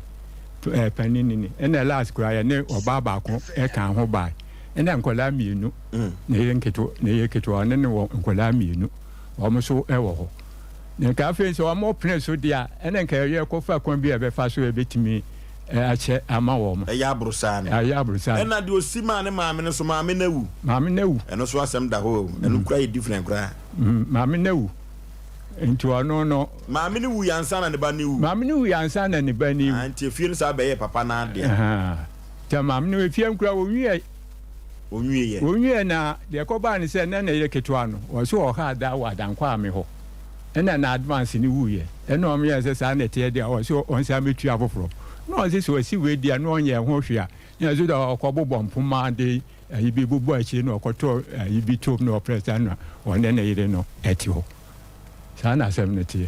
Panin no ni. Ɛna last koraa yɛne ɔbaa baako kaa ho bae. Ɛna nkwadaa mmienu, ne yere nketewa, ne yere ketewa, ɔne no wɔ nkwadaa mmienu. Wɔn nso wɔ hɔ. Na nka afei sɛ wɔpene so deɛ a, ɛna nka yɛkɔfa kwan bi a yɛbɛfa so a yɛbɛtumi akyɛ ama wɔn. Ɛyɛ aborosaa no. Ɛyɛ aborosaa no. Ɛna deɛ ɔsi maa ne maame no nso, maame no awu. Maame no awu. Ɛno nso asɛm da hɔ o. Ɛno koraa yɛ different koraa. Maame no awu. Nti ɔno no. Maame no wui ansa na ne ba no rewu. Maame no wui ansa na ne ba no rewu. Ah, nti efie no saa bɛyɛɛ papa no ara dea. Nti maame no efie no koraa wɔnwiɛ. Wɔnwieɛ. Wɔnwiɛ na deɛ ɛkɔbaa ne sɛ na ne yere ketewa no ɔse ɔha ada wɔ Adankwaame hɔ ɛna na advance no wuiɛ ɛna wɔn yɛɛ sɛ saa na ɛteɛ deɛ ɔse ɔnsan mɛtua foforɔ na ɔse sɛ ɔsi wei deɛ na ɔnyɛɛ ho hwee a na ɛso deɛ ɔkɔbobɔ mpoma de ayi bi bobɔ akyire na ɔkɔtɔ ayi bi tom na ɔprɛ saa na ɔne ne yere no ɛte hɔ. Saa na asɛm no teɛ.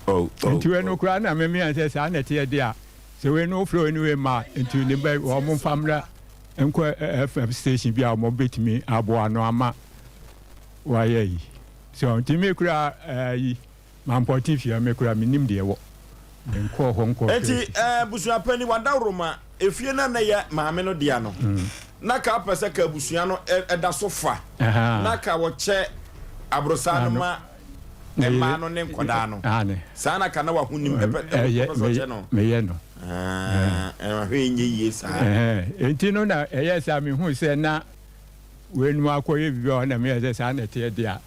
Nti wei no koraa na memea sɛ saa na ɛteɛ deɛ a sɛ wei no wofrɛ wei ne wei ma nti ne bɛ wɔn mfa mmra nkɔ FM station bi a wɔn bɛtumi aboa no ama wayɛ yi. So nti me koraa ayi Mampɔte fie me koraa mennim deɛ ɛwɔ. Menkɔɔ hɔ nkɔɔ Enti eh, abusua panin, wadaworoma, efie no a na ɛyɛ maame no dea no, na ka wopɛ sɛ ka abusua no da so fa, na ka wɔkyɛ aborosaa no ma mmaa no ne nkwadaa no. Saa na ka na w'ahonim pɛ sɛ ɔkyɛ no. Meyɛ no. Ahwɛ nyɛ yie saa. Enti no na ɛyɛ saa mehu sɛ na weinom akɔyɛ biribi a na meyɛ sɛ saa na ɛteɛ deɛ a.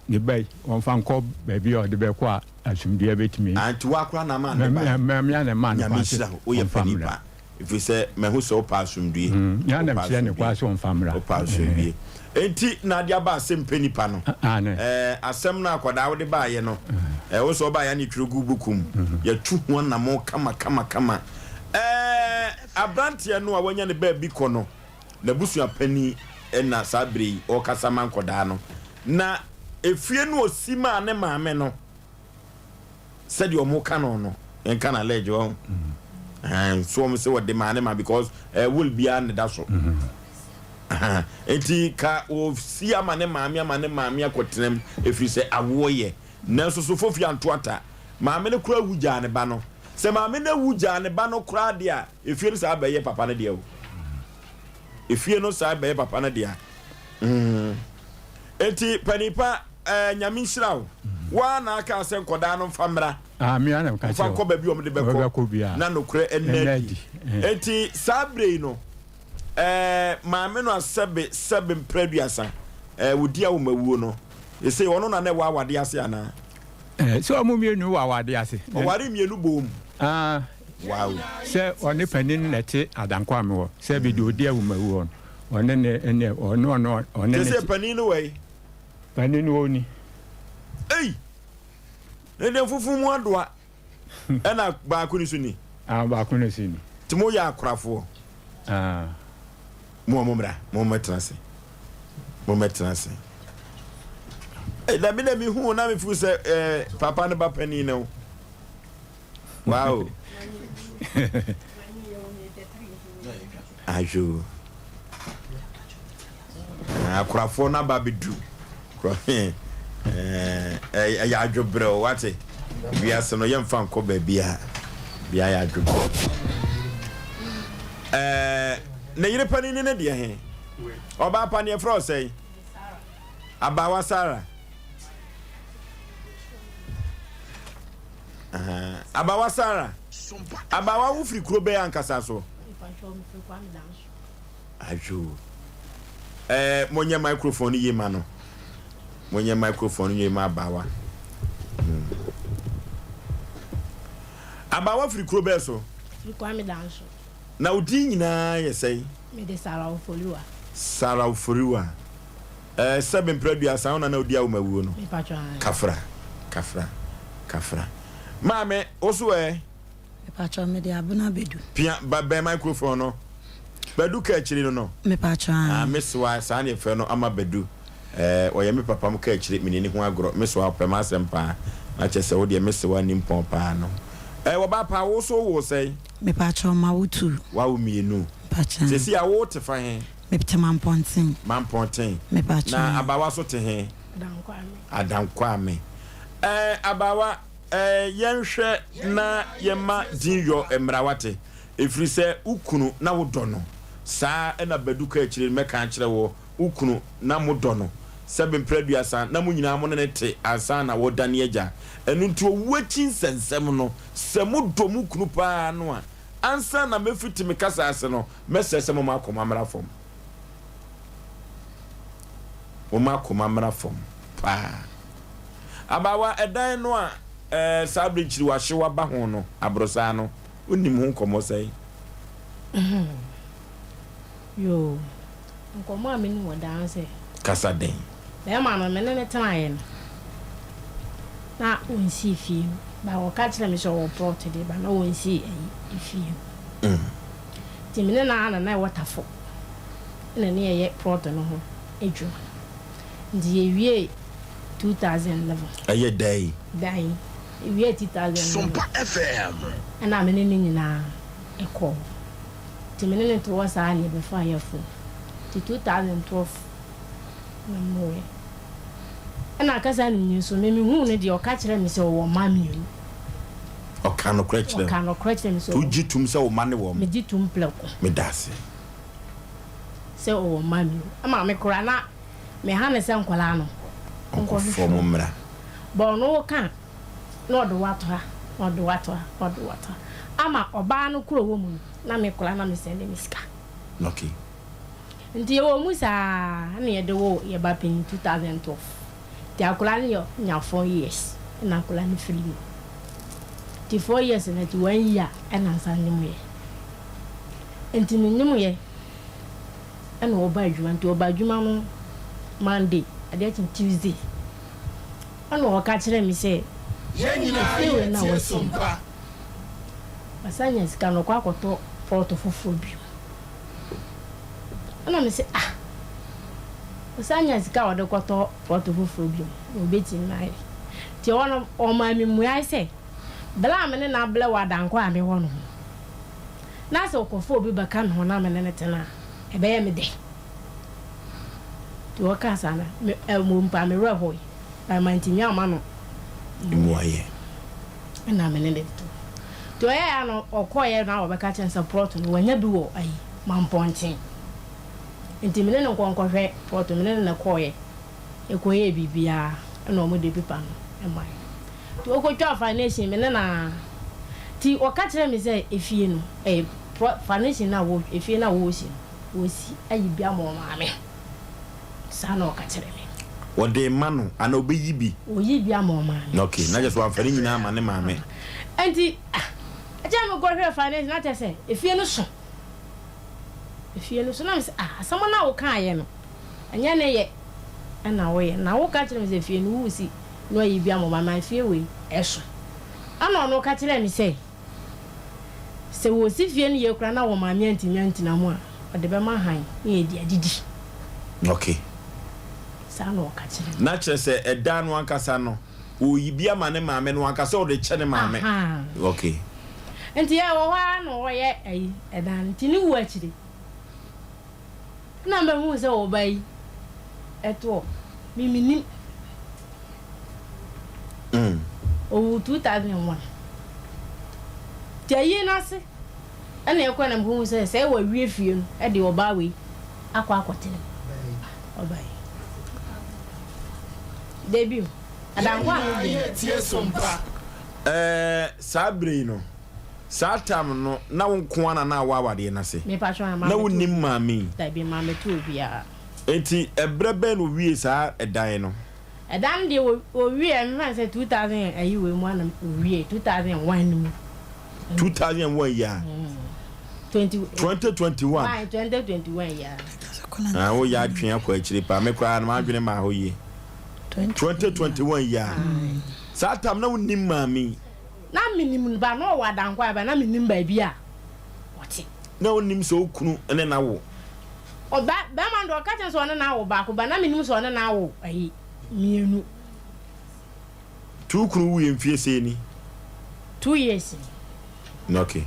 Ne ba yi, wɔmfa nkɔ baabi a ɔde bɛkɔ a asomdwoeɛ bɛtumi. Ah, nti woa koraa na ama ne ba yi. Me a na ɛmaa no Nyame kwan sɛ nhyira wo, woyɛ ɔmfa panin mmra. pa. Ɛfiri sɛ mahu sɛ wopɛ asomdwoeɛ. Me a na Wopɛ mekyerɛ no kwan asomdwoeɛ. sɛ ɔmfa mmra. Wopɛ asomdwoeɛ. Enti na ade aba asɛm pɛ nipa no. Aane. Ɛɛ, asɛm no a akwadaa wode baeɛ no, ɛɛ, wo sɛ wobaeɛ a na yɛtwerɛ guu buku mu. Yɛatu ho anammɔn kama kama kama. Ɛɛ, aberanteɛ no a wanya ne baabi kɔ no, N'abusua panin na saa bere yi ɔrekasa ma nkwadaa no. Na efie no osi maa ne maame no, sɛdeɛ wɔka no no, yɛnka no allege wɔn. Mm. So wɔn sɛ wɔde maa ne ma because uh, will biara ne da so. Mm-hmm. Nti ka wɔsi ama ne maame ama ne maame akɔtena mu ɛfiri sɛ awoɔ yɛ. Nanso so fofi anto ata. Maame no koraa wu gyaa ne ba no. Sɛ maame no awu gyaa ne ba no koraa deɛ a, Efie no saa bɛyɛ papa no dea o. Efie no saa bɛyɛ papa no dea. Mm. Enti panipa eh, nyame nhyira wo. Waa na aka sɛ nkɔdaa no mfa mmra. Ah, me ana mka Mfa kyerɛ nkɔ baabi a wɔde bɛkɔ Wɔbɛkɔ biara. na nokorɛ ɛnna Ɛnna adi. adi. Eh. Enti saa berɛ yi no eh, maame no asɛbe sɛbe mprɛ aduasa eh, wɔdi awomawuo no. Ɛsei ɔno na na ɛwɔ awadeɛ ase anaa? Eh, sɛ wɔn mmienu wɔ awadeɛ ase. Ɔware mmienu boom. Ah, Wow. Sɛ ɔne panin no na ɛte adankwa a mewɔ, sɛ bi deɛ ɔdi awumawu hɔ no, ɔne ne ɛne ɔne ɔne ɔne ne. Sɛ panin no wɔ yi. Panin no wɔ ni. Ei! Ne deɛ fufu mu adoa. Ɛna baako no so ni. Ah, baako no so ni. Ti mo yɛ akorafoɔ. Ah. Mo a mo mmra, mo mmɛtena ase. Mo mmɛtena ase. Hey, na me na me hu na me feel sɛ eh, papa no ba panin no. Wow. Ahwɛ Akorafoɔ no aba abɛdu. Ɛyɛ adwobrɛw wate. Wiase no yɛmfa nkɔ baabi a bia yɛ adwobrɛw. Ɛɛ ne yere panin ne ne deɛ he? Ɔbaa pa ne yɛfrɛ ɔsɛe? Abaawa Sarah. Abawa Sarah. Abawa wo firi kuro bɛyɛ ankasa so? Adwo. Ɛɛ monyɛ microphone no yie ma no. Monyɛ microphone no yie ma abawa. Hmm. Abawa firi kuro bɛɛ so? Firi Kwame Danso. Na wo din nyinaa yɛ sɛn? Mede Sarah Oforiwa. Sarah Oforiwa. Ɛɛ sɛbe mprɛ aduasa wo na na odi awomawuo no? Mepatwɔ aane. Kafra, kafra, kafra. Maame, wo so ɛ? Mepatwɔ mede Abena Badu. Pia, ba bɛn microphone no. Badu ka akyiri no no? Mepatwɔ aane. Ah, me soa, saa na yɛfrɛ no, ama Badu. Ɛɛ, ɔyɛ me papa mo ka akyire, me n'ani ho agorɔ. Me soa, ɔpɛ m'asɛm paa. Na kyerɛ sɛ wo deɛ me sewa nimpɔn paa no. Ɛɛ, wɔbaa paa, wo so wowoo sɛn? Mepatwɔ, mawo tu. Wawo mienu. Mpakyɛ. Seesei a wo te fa he? Mete Mampɔnten. Mampɔnten. Mepakyɛ. Na abaawa so te he? Adankwame. Adankwame. Ɛɛ, abaawa, ɛɛ, yɛnhwɛ na yɛmma din yɔ mmra wate? Efiri sɛ wo kunu na wodɔ no. Saa na Badu ka akyire no mɛka akyerɛ wo, wo kunu na modɔ no. Sɛbe mprɛ aduasa na mo nyinaa mo ne no te ansa na wɔredane agya. Ɛno nti owu akyi nsɛnsɛm no, sɛ modɔ mo kunu paa no a, Ansa na mɛfiti me kasa ase no, mɛsrɛ sɛ momma akoma mmra fam. Momma akoma mmra fam paa. Abaawa, ɛdan no a ɛɛ saa bere nkyiri wahyew aba ho no, aborosaa no, wonim ho nkɔmmɔ sɛn? Yoo, nkɔmmɔ a menim wɔ dan ho sɛ. Kasa den. Bɛrima no, me ne no tenaeɛ no, na ɔnsii fie no. But ɔka kyerɛɛ me sɛ ɔwɔ plot de, but na ɔnsii ayi fie no. Nti me ne no ara na na ɛwɔ Tafo, ɛna ne yɛyɛ plot no ho adwuma. Nti yɛwiee 2011. Ɛyɛ dan yi? Dan yi. Yɛwiee 2011. Sompa FM. Ɛna me ne no nyinaa kɔɔ hɔ. Nti me ne no te hɔ saa na yɛbɛfaa yɛn Nti 2012. na mewɔe. Ɛna kasa no nyi nso, me mehuu no deɛ, ɔka kyerɛɛ me sɛ ɔwɔ mma mienu. Ɔka nokorɛ kyerɛ wo? Ɔka nokorɛ kyerɛ me sɛ ɔwɔ. Wogye tom sɛ wo mma ne wɔn? Megye tom prɛko. Meda ase. Sɛ ɔwɔ mma mienu. Ɛma me koraa na meha no sɛ nkwadaa no ɔnkɔhwehwɛ wɔn mmra. But ɔno woka a, na ɔde wo ato ha, na ɔde wo ato ha, na ɔde wo ato ha. Ama ɔbaa no koro wɔ mu no, na me koraa na mesɛnde me sika. Okay. Nti yɛwɔ mu saa na yɛde woo yɛ ba panyin 2012. Nti akwadaa no yɛ nya 4 years na akwadaa no firi mu. Nti 4 years no akyi one year ɛna nsa nyem yɛ. Nti me nyem yɛ ɛna ɔba adwuma nti ɔba adwuma no Monday adeɛ kye Tuesday ɛna ɔka kyerɛ me sɛ efie wei na wasi no wasan nya sika no ɔkɔ akɔtɔ plot foforɔ bio. Ɛna mese, Ah! Ɔsan nya sika a ɔde kɔtɔ prɔto foforɔ bio na ɔbɛtumi ayɛ. Nti ɛhɔ no, ɔmaa me mmuae sɛ, berɛ a me ne no abrɛ wɔ adankwa a mewɔ no ho, na sɛ ɔkɔfa obi bɛka me ho na me ne no tena a, ɛbɛyɛ me dɛ. Nti ɔkaa saa no, me, ɛwɔ mpo a me werɛ hoe, but mantumi amma no mmuaeɛ. Ɛna me ne no to. Nti ɔyɛɛ a na ɔkɔeɛ na ɔbɛka kyerɛ no sɛ prɔto no wanya bi wɔ ayi Mampɔnten. Nti me ne no nkɔ nkɔhwɛ prɔto, me ne no na ɛkɔeɛ. Yɛkɔyɛɛ biribiara ɛna wɔn de paper no mae. Nti ɔkɔtwaa foundation me ne no ara. Nti ɔka kyerɛɛ me sɛ efie no ɛyɛ prɔ foundation no a wɔ efie no a wɔresi no wɔresi ayi bi ama ɔmaame. Saa na ɔka kyerɛɛ me. Wɔde rema no anaa ɔbɛyi bi? Ɔyi bi ama ɔmaame. Ok, na kyerɛ sɛ wamfa ne nyinaa amma ne maame. Ɛnti, ah, ɛkyɛ a mekɔhwɛɛ finance na kyerɛ sɛ efie no so. Efie no so na mese, ah, asɛm no a wokaeɛ no, ɛnyɛ ne yɛ ɛna woyɛ. Na woka kyerɛ me sɛ efie no woresi na wayi bi ama ɔmaame, efie wei ɛso. Ɛna ɔno ka kyerɛɛ me sɛ, Sɛ wɔsi fie no yie koraa na wɔn maame antumi antena mu a, ɔde bɛma hann na yɛde adidi. Okay. Saa na ɔka kyerɛ me. Na kyerɛ sɛ ɛdan no ankasa no, ɔreyi bi ama ne maame no ankasa ɔde kyɛ ne maame. Ahaa. Okay. Nti ɛwɔ hɔ ara na ɔreyɛ ayi ɛdan no. Nti ne wu akyiri na mɛhuu sɛ ɔba yi ɛtoɔ. Me mennim. Ɔwuu 2001. Nti ayie no ase ɛna ɛkɔɛ na mekɔhuu sɛ sɛ wawie fie no ɛde ɔbaa wei akɔ akɔtena mu. Ɔbaa yi. Dabi o. Adankwa a no deɛ. Ɛɛ saa bere yi no, saa tam no na wo nko ara na na awɔ awadeɛ no ase? Na wonnim maame yi? Dabi, mammɛto obiara. Enti ɛberɛ bɛn na ɔwiee saa ɛdan no? Ɛdan no deɛ wɔwieɛ no, mefa no sɛ 2000 and ayi wei mu ara na wɔwieɛ, 2001 no mu. 2001 yi ara? 2021? Aye, 2021 yi ara. Ah, woyɛ atwe akɔ akyire paa, me koraa no m'adwene maa hɔ yie. 2021 yi ara. Saa tam na wonnim maame yi? Na menim no ba, na ɔwɔ Adankwa ba, na mennim baabi a ɔte. Na wonnim sɛ wo kunu ne no awo? Ɔba, bɛrima no deɛ ɔka kyerɛ me sɛ ɔne no awo baako ba, na menim sɛ ɔne no awo ayi, mmienu. Nti wo kunu wuiɛ mfie sɛn ni? Two years ni. Okay.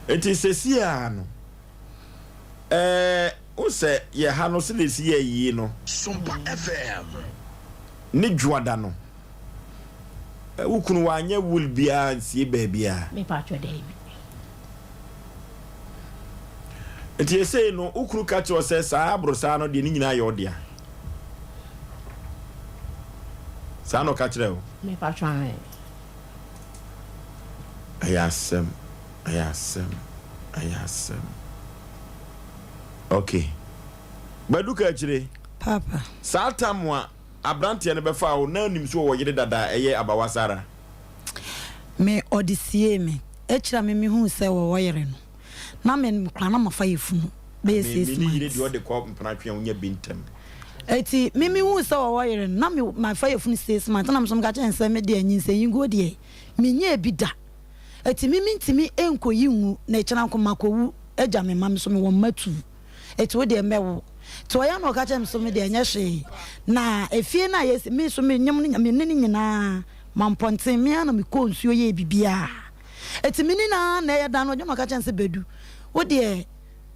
Nti seesei ara no, Ɛɛ, wohu sɛ yɛ ha no, sɛdeɛ ɛsi yɛ ayie no. Sompa FM. Ne dwoada no, wo kunu wanyɛ will biara ansie baabiara? Me paatwɔ daabi. Nti esei no, wo kunu ka kyerɛ wo sɛ saa aborosaa no deɛ ne nyinaa yɛ wo dea? Saa na ɔka kyerɛ wo? Me paatwɔ ae. Ɛyɛ asɛm. Ɛyɛ asɛm, ɛyɛ asɛm. Ok. Badu ka akyire. Papa. Saa tam a abranteɛ no bɛfaa wo na nim sɛ ɔwɔ yere dada a ɛyɛ abawa Sara? Me ɔde siee me. Akyire a me me huu sɛ ɔwɔ yere no, na me koraa na mafa yafunu bɛyɛ Me six me ne yere months. deɛ ɔde kɔ mpena twe a wonya bi ntɛm. Eti me me huu sɛ ɔwɔ yere no, na me mafa yafunu six months na me nso meka kyerɛ no sɛ me deɛ nyinsɛnyiguo deɛ menyɛɛ bi da. Eti me mentumi nkoyi nwu na ekyena nko makowu agya me mma me so mewɔ mma tuu eti wo deɛ mɛwo nti ɔyɛ na ɔka kyerɛ me so me deɛ ɛnyɛ hwee na efie no a yɛsi me so me nyem no me ne ne nyinaa ma mpɔnten me ara na me kɔɔ nsuo yɛɛ bibiaa eti me ne naa na ɛyɛ dan no ɔdwo na ɔka kyerɛ me sɛ Badu wo deɛ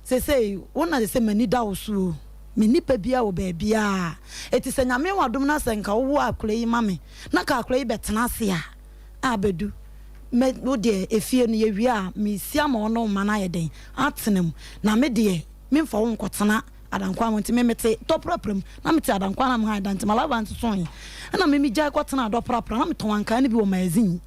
sesei wo na sesei m'ani da wo so o me nipa biaa wɔ baabiaa eti sɛ Nyame wadom na sɛ nka wowo akora yi ma me na ka akora yi bɛtena ase a a bɛdu mɛ wo deɛ efie no yɛwie a mesi ama wo ne wo mma no ayɛ dɛn atena mu na me deɛ memfa wo nkɔtena Adankwa ho nti me mete Dɔprapra mu na mete Adankwa na mehan da nti malava nsosoe ɛna me megyae kɔtenaa Dɔprapra na metɔn ankaa no bi wɔ magazine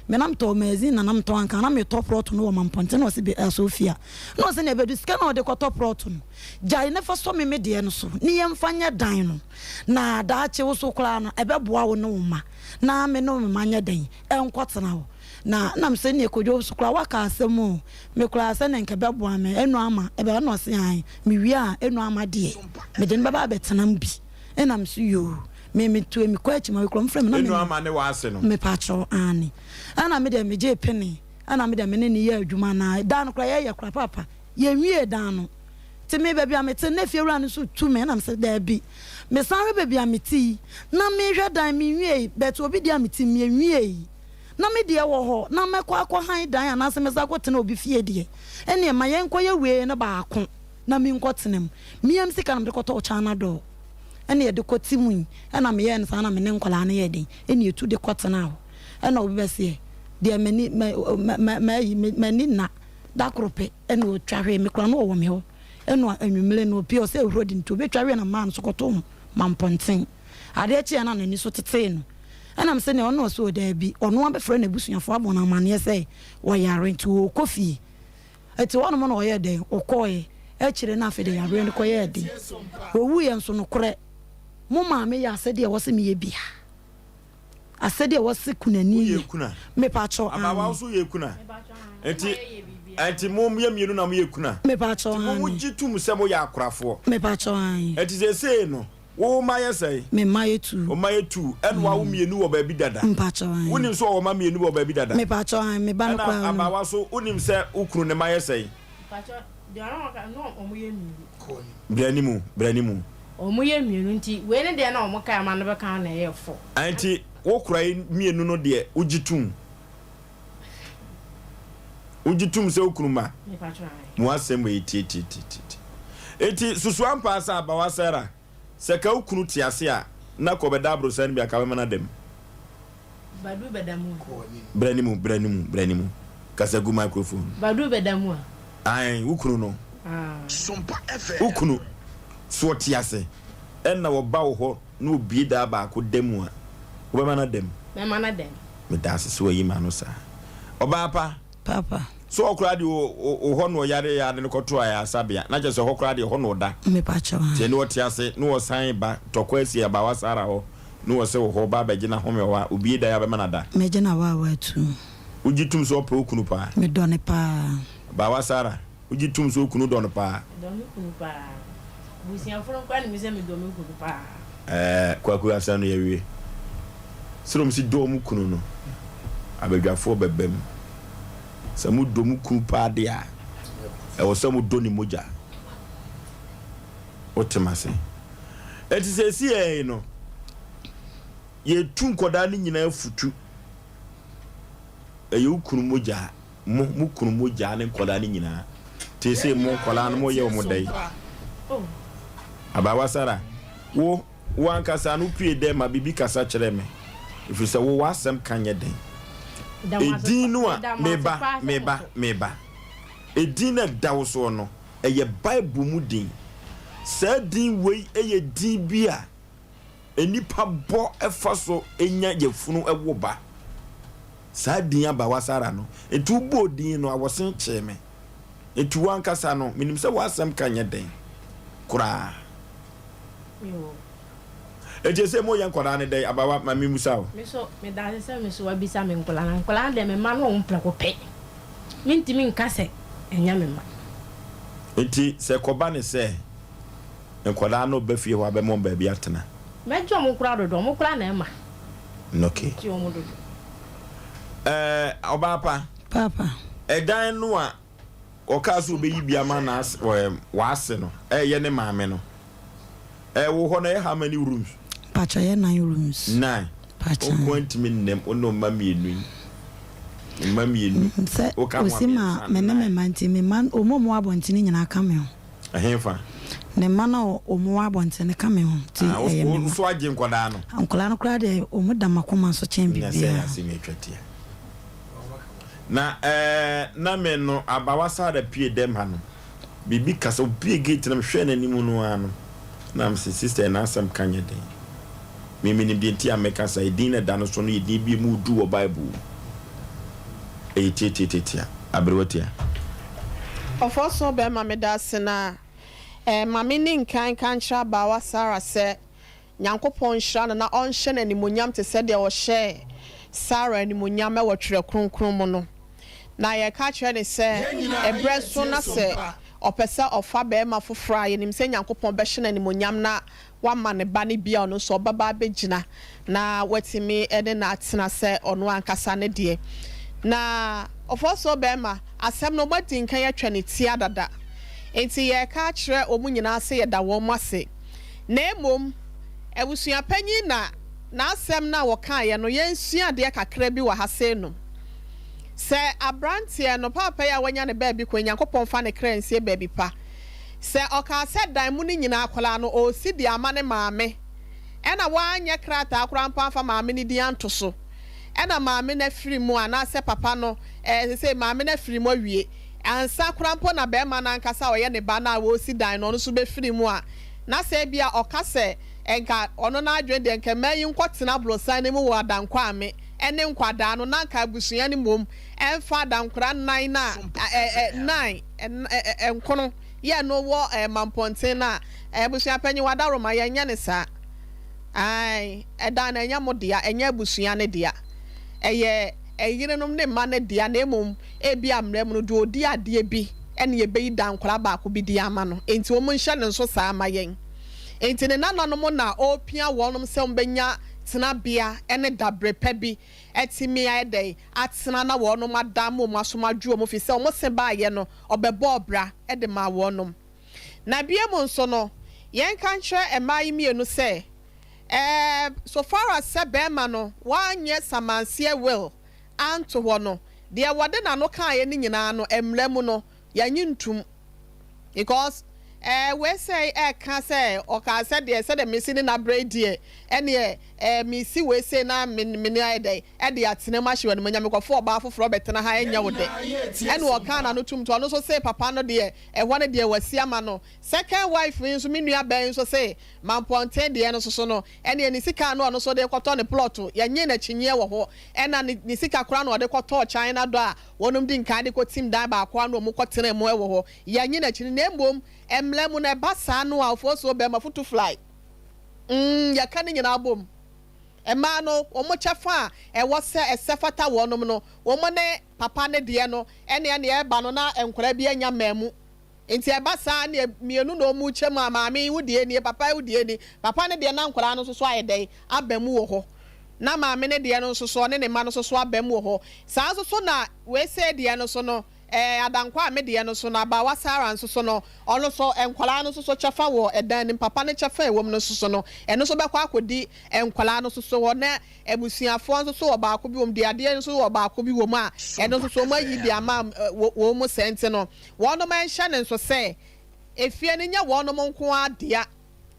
me na metɔn magazine na na metɔn ankaa na metɔ prɔto no wɔ Mampɔnten na ɔse bɛ asɔ fie a na ɔse nea bɛdu sika na ɔde kɔtɔ prɔto no gyae ne fa sɔ me me deɛ no so ne yɛmfa nyɛ dan no na daakye wo so koraa no ɛbɛboa wo ne wo mma na me ne me mma nyɛ dɛn nkɔtena hɔ. Na na mesɛ neɛ Kojo so koraa waka asɛm o, me koraa sɛdeɛ nka ɛbɛboa me ɛno ama ɛbɛba na ɔse ae, mewie a ɛno ama deɛ mede no bɛba abɛtena mu bi. Ɛna mese yoo, me metue mekɔ akyi ma wekura mfrɛ me na me Ɛno ama ne w'ase no. Mepakyɛw aane. Ɛna me deɛ megyee pene ɛna me deɛ me ne no yɛɛ adwuma na da no koraa yɛyɛ koraa paapa yɛnwiee dan no. Nti me baabi a mete no na fiewura no nso tu me na mesɛ daabi mesan hwɛ baabi a mete yi na mehwɛ dan menwiei but obi deɛ a mete mu menwiei na me deɛ wɔ hɔ na mɛkɔ akɔ han dan anaasɛ mɛsan akɔ tena obi fie deɛ ɛneɛ ma yɛnkɔ yɛ wei no baako na menkɔ tena mu mea me sika na mede kɔtɔɔ China door ɛna yɛde kɔ te mu yi ɛna meyɛɛ no saa na me ne nkwadaa no yɛɛ den ɛna yɛtu de kɔ tenaa hɔ ɛna obi bɛseɛ deɛ m'ani m'ani nna da koro pɛ Ɛna ɔtwa hwee me koraa na ɔwɔ me hɔ ɛna anwummere no ɔpie ɔsɛ ahuro de nti ɔbɛtwa hwee na maa no so kɔtoo ho mampɔnten adeɛ kyeeɛ na n'ani so tetee no ɛna me sɛ nea ɔno ɔsɛ ɔdaabi ɔno abɛfrɛ n'abusuafoɔ abɔ no amaneɛ sɛ ɔyare nti ɔrekɔ fie ɛti hɔnom na ɔyɛ dɛn ɔkɔɔɛ akyire no afei de yareɛ no kɔyɛɛ den ɔwuiɛ nso nokorɛ mo maame yɛ asɛdeɛ ɛwɔ sɛ meyɛ bia Asɛdeɛ ɛwɔ se kunani Woyɛ yɛ. kuna. Mepakyɛw Abaawa aane. wo nso yɛ kuna. Nti nti mo yɛ mmienu na moyɛ kuna. Mepakyɛw Nti mo mo aane. gye tum sɛ moyɛ akorafoɔ. Mepakyɛw aane. Nti seesei no wo mma yɛ sɛn? Me mma yɛ tuu. Wo mma yɛ tuu. Ɛna wawo mmienu wɔ baabi dada. Mpakyɛw aane. Wonim sɛ ɔwɔ mma mmienu wɔ baabi dada. Mepakyɛw aane me ba no Ɛna koraa ɔno. abaawa nso wonim sɛ wo kunu ne mma yɛ sɛn? Mpakyɛw deɛ ɔno ɔka no ɔmo yɛ mmienu. Bra anim, bra anim. Wɔn yɛ mmienu nti wei ne deɛ na wɔn kae ma no bɛka ho na ɛyɛ fo. Nti wo kora yi mmienu no deɛ wogye tom? Wogye tom sɛ wo kunu ma? Mo asɛm wei tietietieti. Nti susu ampa sɛ abawa Sarah sɛ ka wo kunu te ase a na kɔ bɛda aborosan no bi a ka bɛma no ada mu? Badu bɛda mu a. Bra ne mu, bra ne mu, bra ne mu. Kasa gu microphone. Badu bɛda mu a. Ae, wo kunu no. Wo kunu, so ɔte ase? Ɛna ɔba wo hɔ na obue daa baako da mu a, wobɛma no ada mu? Mɛma no ada mu. Meda ase sɛ wayi m'ano saa. Ɔbaa pa. Papa. So ɔkoraa deɛ wo hɔ na ɔyare yɛ ade no kɔto ayaresabea, na kyerɛ sɛ hɔ koraa deɛ hɔ na ɔda. Mepa kyɛw, ae. Nti ɛne ɔte ase na ɔsan ba tɔkwa asi abaawa Sarah hɔ. Ne wɔ sɛ wɔ hɔ ba abɛgye n'ahome wɔ hɔ a, obue dan a bɛma no ada. Mɛgye no awaawa atuu. Wogye tom sɛ ɔpɛ wo kunu paa? Medɔ no paa. Abaawa Sarah, wogye tom sɛ wo kunu dɔ no paa? Medɔ me kunu paa. Abusuafo no koraa nim sɛ medɔ me kunu paa. Ɛɛ, Kwaku, asɛm no yɛawie. Sɛdeɛ wɔsi dɔ wɔn kunu no, abadwafoɔ bɛba mu. Sɛ modɔ mo kunu paa deɛ a, ɛwɔ sɛ modɔ ne mogya. Wote m'ase? Enti seesei no, yɛtu nkwadaa no nyinaa futu. Ɛyɛ wo kunu mogya, mo, mo kunu mogya ne nkwadaa no nyinaa. Seesei mo nkwadaa no, moyɛ wɔn dɛn? Abaawa Sara, wo, wo ankasa no wopue dɛn ma biribi kasa kyerɛ me? Ɛfiri sɛ wo w'asɛm ka nyɛ den. Edin no a, meba, meba, meba. Edin no a ɛda wo soɔ no, Ɛyɛ Bible mu din. Saa din wei yɛ din bi a nnipa bɔ fa so nya yafunu wo ba. Saa din Abawa Sarah no, nti wobɔɔ din no, awɔsen kyee me. Nti wo ankasa no, menim sɛ w'asɛm ka nyɛ den koraa. Enti ɛsei moyɛ nkwadaa no dɛn? Abawa, ma memmisa wo. Me nso, meda ase sɛ me nso woabisa me nkwadaa no. Nkwadaa no deɛ, me mma no wɔn prɛko pɛ. Mentumi nka sɛ ɛnyɛ me mma. Enti sɛ ɛkɔba no sɛ nkwadaa no reba fie hɔ a, bɛma wɔn baabi atena? Mɛgye wɔn koraa dodo. Wɔn koraa na ɛma. Okay. Megye wɔn dodo. Ɛɛ, ɔbaa pa. Paapa. Ɛdan no a ɔkaa sɛ ɔbɛyi bi ama n'ase, ɛɛ, w'ase no, ɛyɛ ne maame no. Ɛɛ, wo hɔ no, ɛyɛ how many rooms? Mpakyɛ ɛyɛ nine rooms. Nine. Mpakyɛ. Wo nko ntumi nnam, wo ne wo mma mmienu yi. Mma mmienu. Mm, sɛ Wo ka ho a osi ma mmiɛnsa, me ne me nine. mma nti, me mma, wɔn a wɔwɔ abɔntene nyinaa ka me ho. Ɛhefa? Ne mma no a wɔwɔ abɔntene ka me ho nti Ah, wo ɛyɛ me wo mma. nso agye nkwadaa no? Nkwadaa no koraa deɛ wɔn da m'akoma so kyɛn Nya sɛ ɛyɛ biribiara. asɛm yi atwa tia. Na ɛɛ, na me no, abawa Sarah pue dɛm ha no. Biribi kasa, obuee gate no mehwɛɛ n'anim no ara no na mese sister yi n'asɛm ka nyɛ den. Me menim deɛ nti a meka saa, edin na ɛda no so no yɛ din bi a emu du wɔ Bible mu. Ɛyɛ tiatiatiatia, aberewa tia. Ɔfɔsɔɔ bɛɛma medaase na eh ma me ni nkan nka nkyerɛ abaawa Sarah sɛ Nyankopɔn nhyira no na ɔnhyɛ no animuonyam te sɛ deɛ ɔhyɛɛ Sarah animuonyam wɔ Twerɛ Kronkron mu no. Na yɛka kyerɛ no sɛ ɛberɛ so na sɛ ɔpɛ sɛ ɔfa barima foforɔ a, yɛnim sɛ Nyankopɔn bɛhyɛ no animuonyam na wama ne ba no bi a ɔno nso ɔbɛba abɛgyina na watumi ne no atena sɛ ɔno ankasa ne deɛ. Na ɔfɔɔsoɔ barima, asɛm no wɔadi nkan atwa ne ti adada, enti yɛreka akyerɛ wɔn nyinaa sɛ yɛda wɔn ase. Na mmom abusua panyin na n'asɛm no a wɔkaeɛ no, yɛnsua adeɛ kakra bi wɔ ha sei nom. Sɛ aberanteɛ no, paapa yi a wanya ne baabi kɔ yi, Nyankopɔn mfa ne kra nsie baabi pa. Sɛ ɔkaa sɛ dan mu no nyinaa akwadaa no ɔresi de ama ne maame, ɛna wanyɛ krataa koraa mpo amfa maame no din anto so, ɛna maame no afiri mu anaasɛ papa no, ɛɛ sesei maame no afiri mu awie, ansa koraa mpo na barima no ankasa a ɔyɛ ne ba no a ɔresi dan no ɔno nso bɛfiri mu a, na sɛ ebia ɔka sɛ nka ɔno n'adwene deɛ nka mmaa yi nkɔtena aborosan no mu wɔ Adankwame ne nkwadaa no na anka abusua no mmom mfa adankora nnan no a nnan nkono yɛ no wɔ Mampɔnten no a, abusua panyin Wadaroma yɛnyɛ no saa. Ae, ɛdan no ɛnyɛ mo dea, ɛnyɛ abusua no dea. Ɛyɛ ɛyerenom ne mma no dea na mmom ebia mmara mu no deɛ ɔdi adeɛ bi na yɛbɛyi dankora baako bi de ama no. Enti wɔn nhyɛ no nso saa mma yɛn. Enti ne nananom na ɔrepia wɔnom sɛ wɔbɛnya tenabea ne dabere pa bi atumi ayɛ dɛn atena na wɔnom ada ama wɔn asom adwo wɔn firi sɛ wɔn se baeɛ no ɔbɛbɔɔ bra de maa wɔnom. Na biom nso no, yɛnka nkyerɛ mmaa yi mmienu sɛ, ɛɛ, so far as sɛ barima no wanyɛ samanseɛ will anto hɔ no, deɛ wɔde n'ano kaeɛ no nyinaa no, mmara mu no, yɛnnye ntum. Because ɛɛ, wei sei ɛreka sɛ ɔkaa sɛ deɛ sɛdeɛ mesi ne n'abrɛ yi deɛ, ɛneɛ ɛɛ, mesi wei sei na me me ne ayɛ dɛn, ɛde atena mu ahye w'animuonyam, mekɔfa ɔbaa foforɔ bɛtena ha ɛnyɛ wo dɛ. Ɛna ɔkaa n'ano tum nti ɔno nso see papa no deɛ, Ɛhɔ no deɛ wasi ama no. Second wife yi nso me nua baa yi nso se Mampɔnten deɛ no nso so no ɛneɛ ne sika a na ɔno nso de rekɔtɔ ne plot yɛnyee no akyinnyeɛ wɔ hɔ ɛna ne ne sika koraa na ɔde kɔtɔɔ China dɔ a wɔnom di nkan de kɔtim dan baako ano wɔn kɔtenaa mu wɔ hɔ yɛnye no akyinnye na mmom mmra mu no ɛba saa no a ofosuo bɛrima futu fly mm yɛka ne nyinaa bom mmaa no wɔn kyɛfa a ɛwɔ sɛ ɛsɛ fata wɔnom no wɔn ne Papa no deɛ no ɛneɛ neɛ ɛba no na nkwadaa bi anya mmamu nti ɛba saa neɛ mmienu na ɔmu kyɛ mu a maame yi wo deɛ nie papa yi wo deɛ ni papa no deɛ na nkwadaa no nso so ayɛ dɛn aba mu wɔ hɔ na maame no deɛ no nso so ɔne ne mma no nso so aba mu wɔ hɔ saa nso so na wei sei deɛ no so no ɛɛ Adankwa a me deɛ no so no abaawa Sarah nso so no ɔno nso nkwadaa no nso so kyɛfa wɔ ɛdan no mu papa no kyɛfa a ɛwɔ mu no nso so no ɛno nso bɛkɔ akɔdi nkwadaa no nso so hɔ na Abusuafoɔ nso so wɔ baako bi wɔ mu, deadeɛ nso wɔ baako bi wɔ mu a ɛno nso so wɔayi de ama wɔn mu sɛ nti no wɔnom nhyɛ no nso sɛ efie no nyɛ wɔnom nko ara dea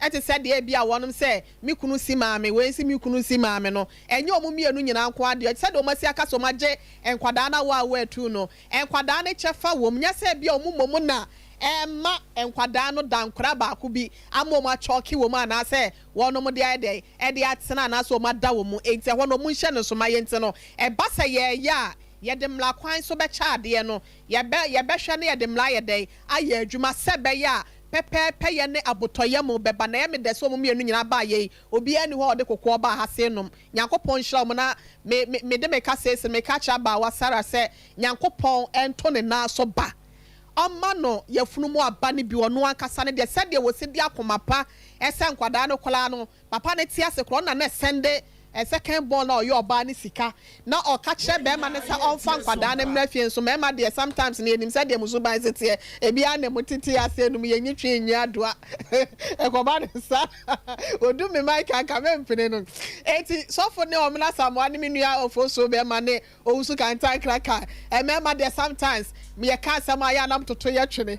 ɛte sɛ deɛ ebia wɔnom sɛ me kunu si maa me wei nsi me kunu si maa me no ɛnyɛ wɔn mmienu nyinaa nko ara dea ɛte sɛ deɛ wɔn asi aka sɛ wɔn agye nkwadaa no awo a wɔatu no nkwadaa no kyɛfa wɔ mu nyɛ sɛ ebia wɔn mmom na ɛma nkwadaa no dankora baako bi ama wɔn akyɔke wɔ mu anaasɛ wɔnom de ayɛ dɛn de atena anaasɛ wɔn ada wɔn mu, enti ɛhɔ no wɔn nhyɛ no nso ma yɛn no, ɛba sɛ yɛreyɛ a, yɛde mmara kwan so bɛkyɛ adeɛ no, yɛbɛ, yɛbɛhwɛ na yɛde mmara ayɛ dɛn? Ayɛ adwuma sɛ ɛbɛyɛ a pɛpɛɛpɛyɛ ne abotɔyam bɛba. Na ɛyɛ me dɛ sɛ wɔn mmienu nyinaa baa yei, obiara nni hɔ a ɔde kokoɔ baa ha sei nom. Nyankopɔn nhyira wɔn, na me, me, mede me kasa yi sene, meka akyerɛ abaawa Sarah sɛ, Nyankopɔn nto ne nan so ba. Ɔmma no yafunu mu aba no bi, ɔno ankasa no deɛ, sɛdeɛ wɔsi de akoma pa sɛ nkwadaa no koraa no, papa no te ase koraa, ɔno na na ɛsɛnde second born a ɔyɛ ɔbaa no sika, na ɔka kyerɛ barima no sɛ ɔmfa nkwadaa no mmra fie nso, mmarima deɛ sometimes no yɛnim sɛdeɛ mo suban si teɛ, ebi ara na mo tete aseɛ no mu, yɛnyi twe nyi adoa, ɛkɔba no saa, ɔdu me mic a nka mempene no, enti sɔfo ne Ɔmena Asamoah ne me nua Ofosuo barima ne Owusu kantankra ka mmarima deɛ sometimes yɛ ka asɛm a yɛ a na mo toto yɛ twene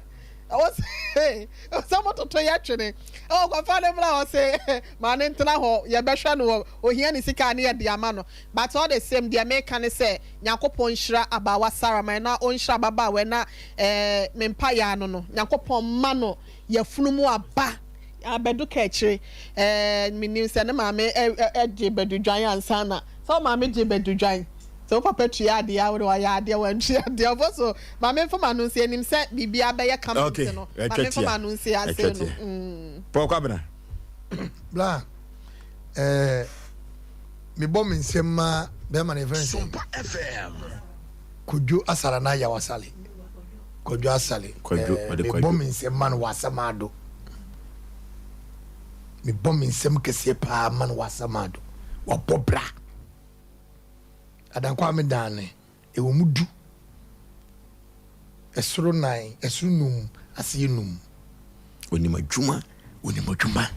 ɔsɛ sɛ mo toto yɛ twene ɛwɔ kɔfa ne bra ɔsɛ maa ne ntena hɔ yɛ bɛhwɛ no wɔ ohia ne sika ne yɛ de ama no but all the same deɛ meka ne sɛ Nyankopɔn nhyira abaawa Sarah man na ɔnhyira ababaawa na ɛɛ me mpa yɛ ano no Nyankopɔn ma no yafunu mu aba Abɛdu ka akyire ɛɛ menim sɛ ne maame gye bɛdu dwan ansa na sɛ wo maame gye bɛdu dwan sɛ wo papa tua adeɛ a wode wayɛ adeɛ wantua adeɛ ɔfo so maame mfa m'ano nsi anim sɛ biribiara bɛyɛ kama Okay, nti no ɛtwa maame mfa tia m'ano nsi ase ɛtwa no tia mm. Paul Kwabena. Bla ɛɛ mebɔ me nsam ma bɛrima no yɛfrɛ no sɛ Sompa FM. Kojo Asare anaa Yaw Asare. Kwadwo Asare. Kwadwo, Eh, ɔde mebɔ Kwadwo. me nsam ma no wɔ Asamado. Mebɔ me nsam kɛseɛ paa ma no wɔ Asamado. Wabɔ bra. Adankwa a medan ne, ɛwɔ mu du. Ɛsoro nan, ɛsoro num, aseɛ num. Onim adwuma. Onim adwuma.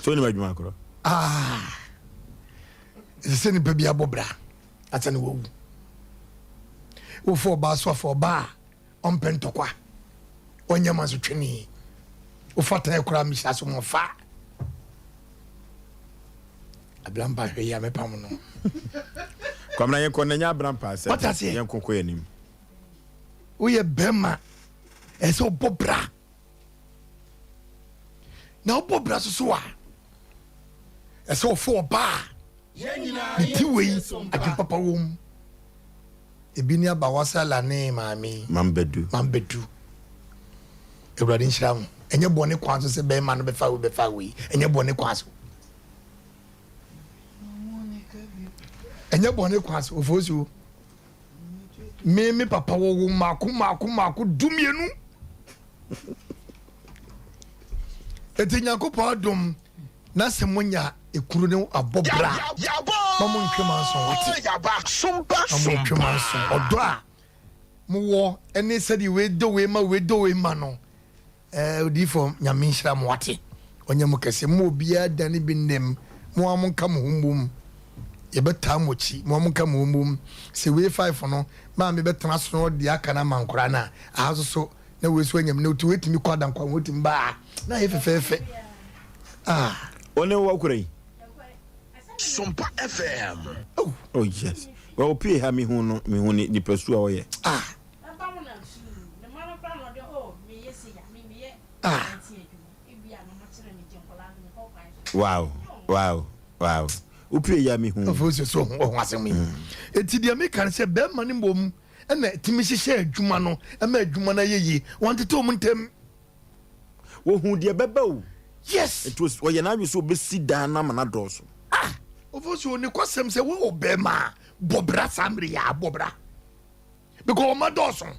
So onim adwuma korɔ? Ah, ɛsɛ sɛ nipa bi abɔ bra. ansa na wawu. Wofa ɔbaa so afa ɔbaa a ɔmpɛ ntɔkwa, ɔnyɛ ma so twene. Wofa tɛn koraa mehyɛ so ma fa. Abrampa hwɛ yi a mɛpam no. Kwamina yɛnkɔ na nya Abrampa asɛm. Wate aseɛ? Yɛnkɔ kɔ yɛn anim. Woyɛ bɛrima ɛsɛ ɔbɔ bra. Na wobɔ bra soso a ɛsɛ ɔfa ɔbaa Ne ti wei adwen papa wom. Ebi ne abawa sala ne maame yi. Mambadu. Mambadu. Awurade nhyira mo. Ɛnyɛ bɔne kwan so sɛ bɛrima no bɛfa wei bɛfa wei. Ɛnyɛ bɔne kwan so. Ɛnyɛ bɔne kwan so. Ofosuo. Me me papa wɔwo mmaako mmaako mmaako dumienu. Eti Nyankopɔn adom na sɛ monya ekuro ne abɔ bra ma mo ntwe manso wate ma mo ntwe manso ɔdɔ a mowɔ ɛne sɛdeɛ wei dɔ wei ma wei dɔ wei ma no. Eh odiyifoɔ Nyame nhyira mo wate ɔnyɛ mo kɛse mo obiara dane bi nnem mo ara monka mo ho mbom yɛbɛtaa mo akyi mo ara monka mo ho mbom sɛ wei five no maame bɛtena so na ɔde aka no ama nkoraa no a aha nso so na wei so anya mu na otu wei tumi kɔ adankwa ho tumi ba a na ayɛ fɛfɛɛfɛ ah. Ɔne wo akora yi. Sompa FM. Oh. Oh yes. Well, opie ha me hu no, me hu ne nipasu a ɔyɛ. Ah. Ah. Wow, wow, wow. Wopie ya me hu. Afei sɛ so ho asɛm yi. Eti deɛ meka ne sɛ bɛrima no mmom ɛna ɛtumi hyehyɛ adwuma no ɛma adwuma no ayɛ yie. Wɔntete wɔn ntam. Wɔhu deɛ ɛbɛba o. Yes. Nti ɔyɛ n'adwene sɛ ɔbɛsi dan no ama no adɔɔso. Ah, ofo so ne kɔsɛm sɛ wo ɔbɛrima a bɔ bra saa mmere yɛ a bɔ bra. Because ɔma dɔɔso.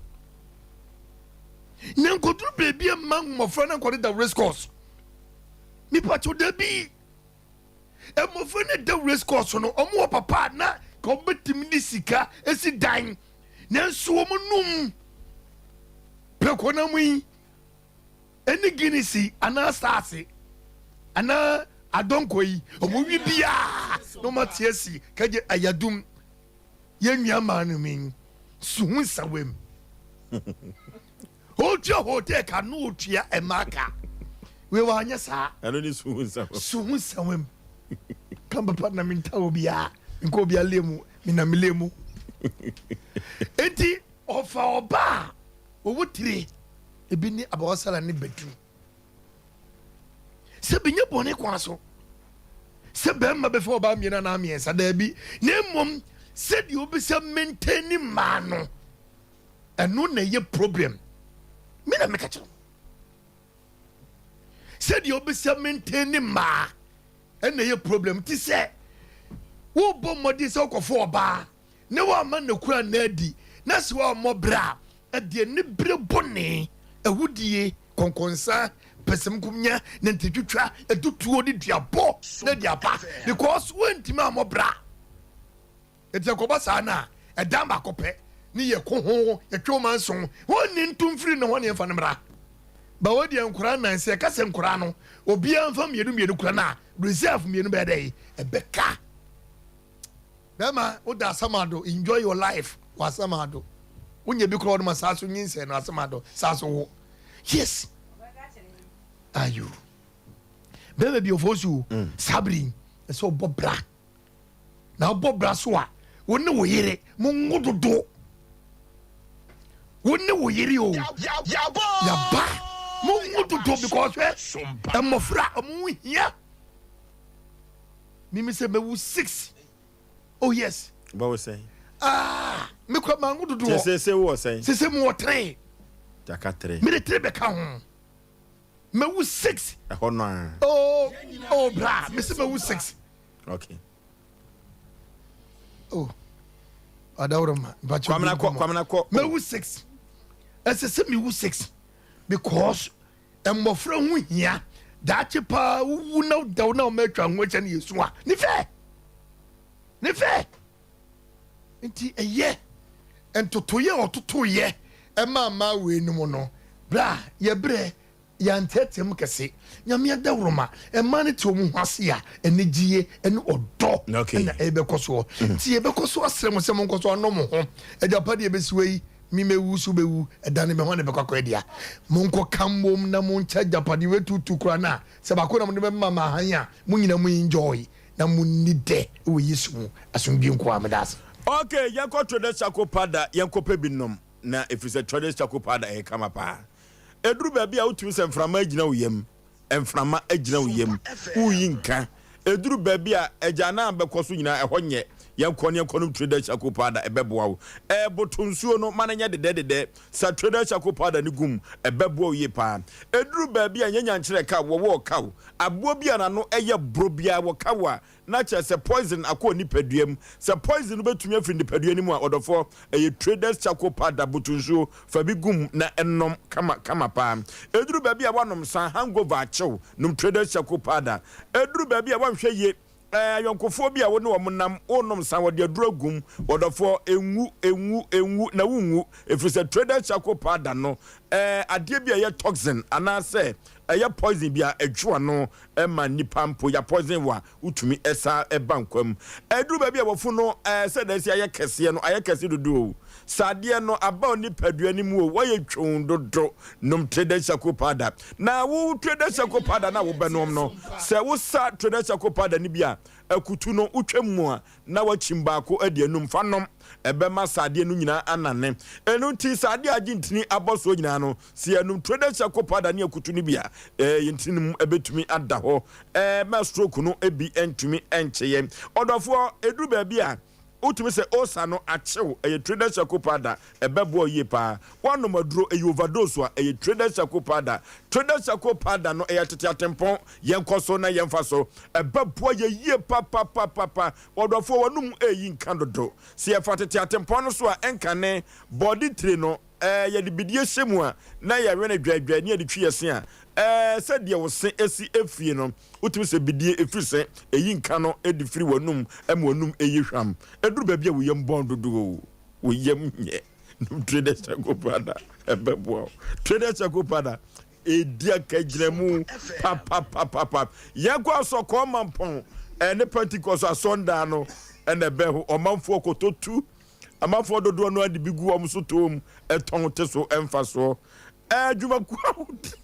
Na nkoduru baabi a mma mmɔfra no nkɔde da race course. Nipa kyɛw dabi. Mmɔfra no da race course no, ɔmo wɔ papa a na ka ɔmo bɛtumi de sika esi dan. Nanso ɔmo num prɛko nam yi ɛne Guinness anaa Stars anaa adɔnkɔ yi, ɔmo wi biara na ɔmo ate asi kagye ayadum. Yɛn nua maa no mi su ho nsawam. Otua hotel ka no otua ɛmaa ka. Wei wanyɛ saa. Ɛno ne su ho nsawam. Su ho nsawam. Kan papa na mi nta obiara. Nkɔ obiara lie mu. Mi na mi lie mu. Enti ɔfa ɔba a wɔwɔ tire ebi ne abawasala ne badu. Sɛ bi nyɛ bɔne kwan so sɛ bɛrima bɛfa ɔbaa mmienu anaa mmiɛnsa, daabi, na mmom sɛdeɛ wobɛsɛ maintain mmaa no, ɛno na ɛyɛ problem. Me na meka kyerɛ sɛdeɛ wobɛsɛ maintain mmaa ɛna ɛyɛ problem. Ti sɛ wobɔ mmɔden sɛ wokɔfo ɔbaa ne woamma nokora anna adi, na sɛ woammɔ bra a, ɛde anibere bɔne, awudie, kɔnkɔnsa, pɛsɛmenkominya, nantitwitwa, atutuo ne duabɔ na ɛde aba because woantumi ammɔ bra. Enti ɛkɔba saa no a, ɛdan baako pɛ ne yɛko ho, yɛtwe wo manso, wɔnni nto mfiri ne hɔ ne yɛmfa no mmra. Ba wei deɛ nkoraa nnan, sɛ yɛka sɛ nkoraa no obiara mfa mmienu mmienu kora no a, reserve mmienu bɛyɛ dɛn? Ɛbɛka. Bɛrima woda asamado enjoy your life wɔ asamado wonya bi koraa wɔde saa so nyinsɛn no asamado saa so wo yes ayo bɛrima bi ɔfɔ so mm. saa bere yi ɛsɛ ɔbɔ bra na ɔbɔ bra so a wo ne wo yere mo ngo dodo wo ne wo yere o yaba mo ngo dodo because hwɛ mmɔfra ɔmo hia. Mimi sɛ mɛwu six. Oh yes. Bɛwo sɛn? Ah, me kura mango dodoɔ. Kyɛ sɛ wɔ sɛn? Sese mu wɔ three. Jaka three. Mede three bɛka ho. Mɛwu six. Ɛhɔ no a. Oh, oh bra, mese mɛwu six. Okay. Oh, adaworo ma. Kwamina kɔ, kwamina kɔ. Mɛwu six. Ɛsɛ sɛ mewu six because. Mmɔfra ho hia. Daakye paa wowu na woda wo na wɔn atwa ho ahyia no yɛ su a, ne fɛ. Ne fɛ. Nti ɛyɛ ntotoyɛ a ɔtotoyɛ ɛma mmaa wei no mu no, berɛ a yɛbrɛ yɛanteatea mu kɛse. Nyame adaworoma, mmaa no te wɔn ho ase a, anigyeɛ ne ɔdɔ na ɛbɛkɔ soɔ. Nti yɛbɛkɔ so asrɛ mo sɛ monkɔ so anɔ mo ho. Agyapadeɛ bɛsi hɔ yi, Me mɛwu so bɛwu, ɛda no me hɔ na ɛbɛkɔ akɔyɛ dea. Monkɔ ka mmom na monkyɛ agyapadeɛ wei tuutuu koraa no a, sɛ baako na mode bɛma ma hann a, mo nyinaa mo enjoy na monni dɛ wɔ Yesu mu. Asomdwie nko ara. Meda ase. Ok, yɛnkɔ Traders Charcoal Powder, yɛnkɔpɛ bi nnom na ɛfiri sɛ Traders Charcoal Powder ɛyɛ kama paa. Ɛduru baabi a wotumi sɛ mframa agyina wo yam. Mframa agyina wo yam, woreyi nka. Ɛduru baabi a, agyanan a bɛkɔ so nyinaa, ɛhɔ nyɛ. Yɛnkɔ na yɛnkɔnom Traders Charcoal Powder, ɛbɛboa wo. Ɛboto nsuo no ma no nyɛ dedɛdedɛ. Sa Traders Charcoal Powder no gu mu, ɛbɛboa wo yie pa ara. Ɛduru baabi a, nyɛ nyankyerɛ ka wo, wɔwɔ ɔka wo. Aboa bi a n'ano yɛ borɔ biara, wɔka wo a, na kyerɛ sɛ poison akɔ nipadua mu. Sɛ poison no bɛtumi afiri nipadua no mu a, ɔdɔfoɔ, ɛyɛ Traders Charcoal Powder, butu nsuo, fa bi gu mu na nom kama kama paa. Ɛduru baabi a woanom nsa, hangover akye wo, nom Traders Charcoal Powder. Ɛduru baabi a woanhwɛ yie Ɛɛ, ayɔnkofoɔ bi a wo ne wɔn nam, worenom nsa, wɔde aduro agu mu. Ɔdɔfoɔ, ɛnwu, ɛnwu, ɛnwu, na wonwu, ɛfiri sɛ Traders Charcoal Powder no, ɛɛ, adeɛ bi a ɛyɛ toxin anaasɛ ɛyɛ poison bi a ɛtwe ano ma nnipa mpo, ya poison wo a, wotumi san ba nkwa mu. Ɛduru baabi a wafunu no sɛ na asi ayɛ kɛseɛ no, ayɛ kɛse dodo o. Sɛ adeɛ no aba wo nipadua no mu o, woayɛ twonn dodo. Nom Traders Charcoal Powder. Na wo Traders Charcoal Powder no a wobɛnom no, sɛ wosa Traders Charcoal Powder no bi a, akutu no wotwa mu a, na woakyim baako adi anum. Fa nom. Ɛbɛma sradeɛ no nyinaa anane. Ɛno nti, sradeɛ a agye ntini abɔ soɔ nyinaa no, sɛ yɛnom Traders Charcoal Powder ne akutu no bi a, yɛn ntini no mu bɛtumi ada hɔ ma stroke no bi ntumi nkye yɛn. Ɔdɔfoɔ, ɛduru baabi a, wotumi sɛ ulcer no akyew, ɛyɛ Traders Charcoal Powder, ɛbɛboa wo yie paa. Woanom aduro, ɛyɛ overdose a, ɛyɛ Traders Charcoal Powder. Traders Charcoal Powder no, ɛyɛ tete atempɔn, yɛnkɔ so na yɛmfa so. Ɛbɛboa yɛn yie papapapapa. Ɔdɔfoɔ, w'anom reyi nka dodo. Sɛ yɛfa tete atempɔn no so a, ɛnkane bɔɔde tire no. Ɛɛ, yɛde bidie hyɛ mu a, na yɛwe no dwɛɛdwɛɛ ne yɛde twi yɛ se a, ɛɛ, sɛdeɛ wo se si fie no, wotumi sɛ bidie firi se, ɛyi nka no de firi w'anum ma w'anum yi hwam. Ɛduru baabi a wo yam bɔn dodo o, wo yam nyɛ. Nom Traders Charcoal Powder, ɛbɛboa wo. Traders Charcoal Powder, ɛdi akagyinamu papapapapa. Yɛnkɔ Asɔkɔɔ Mampɔn ne Pentecost Asɔndan no na ɛbɛn hɔ. Ɔmanfoɔ kɔtɔ tu. Amanfoɔ dodoɔ no ara de bi gu wɔn so toom tɔn te so mfasoɔ. Adwumakuo ahodoɔ.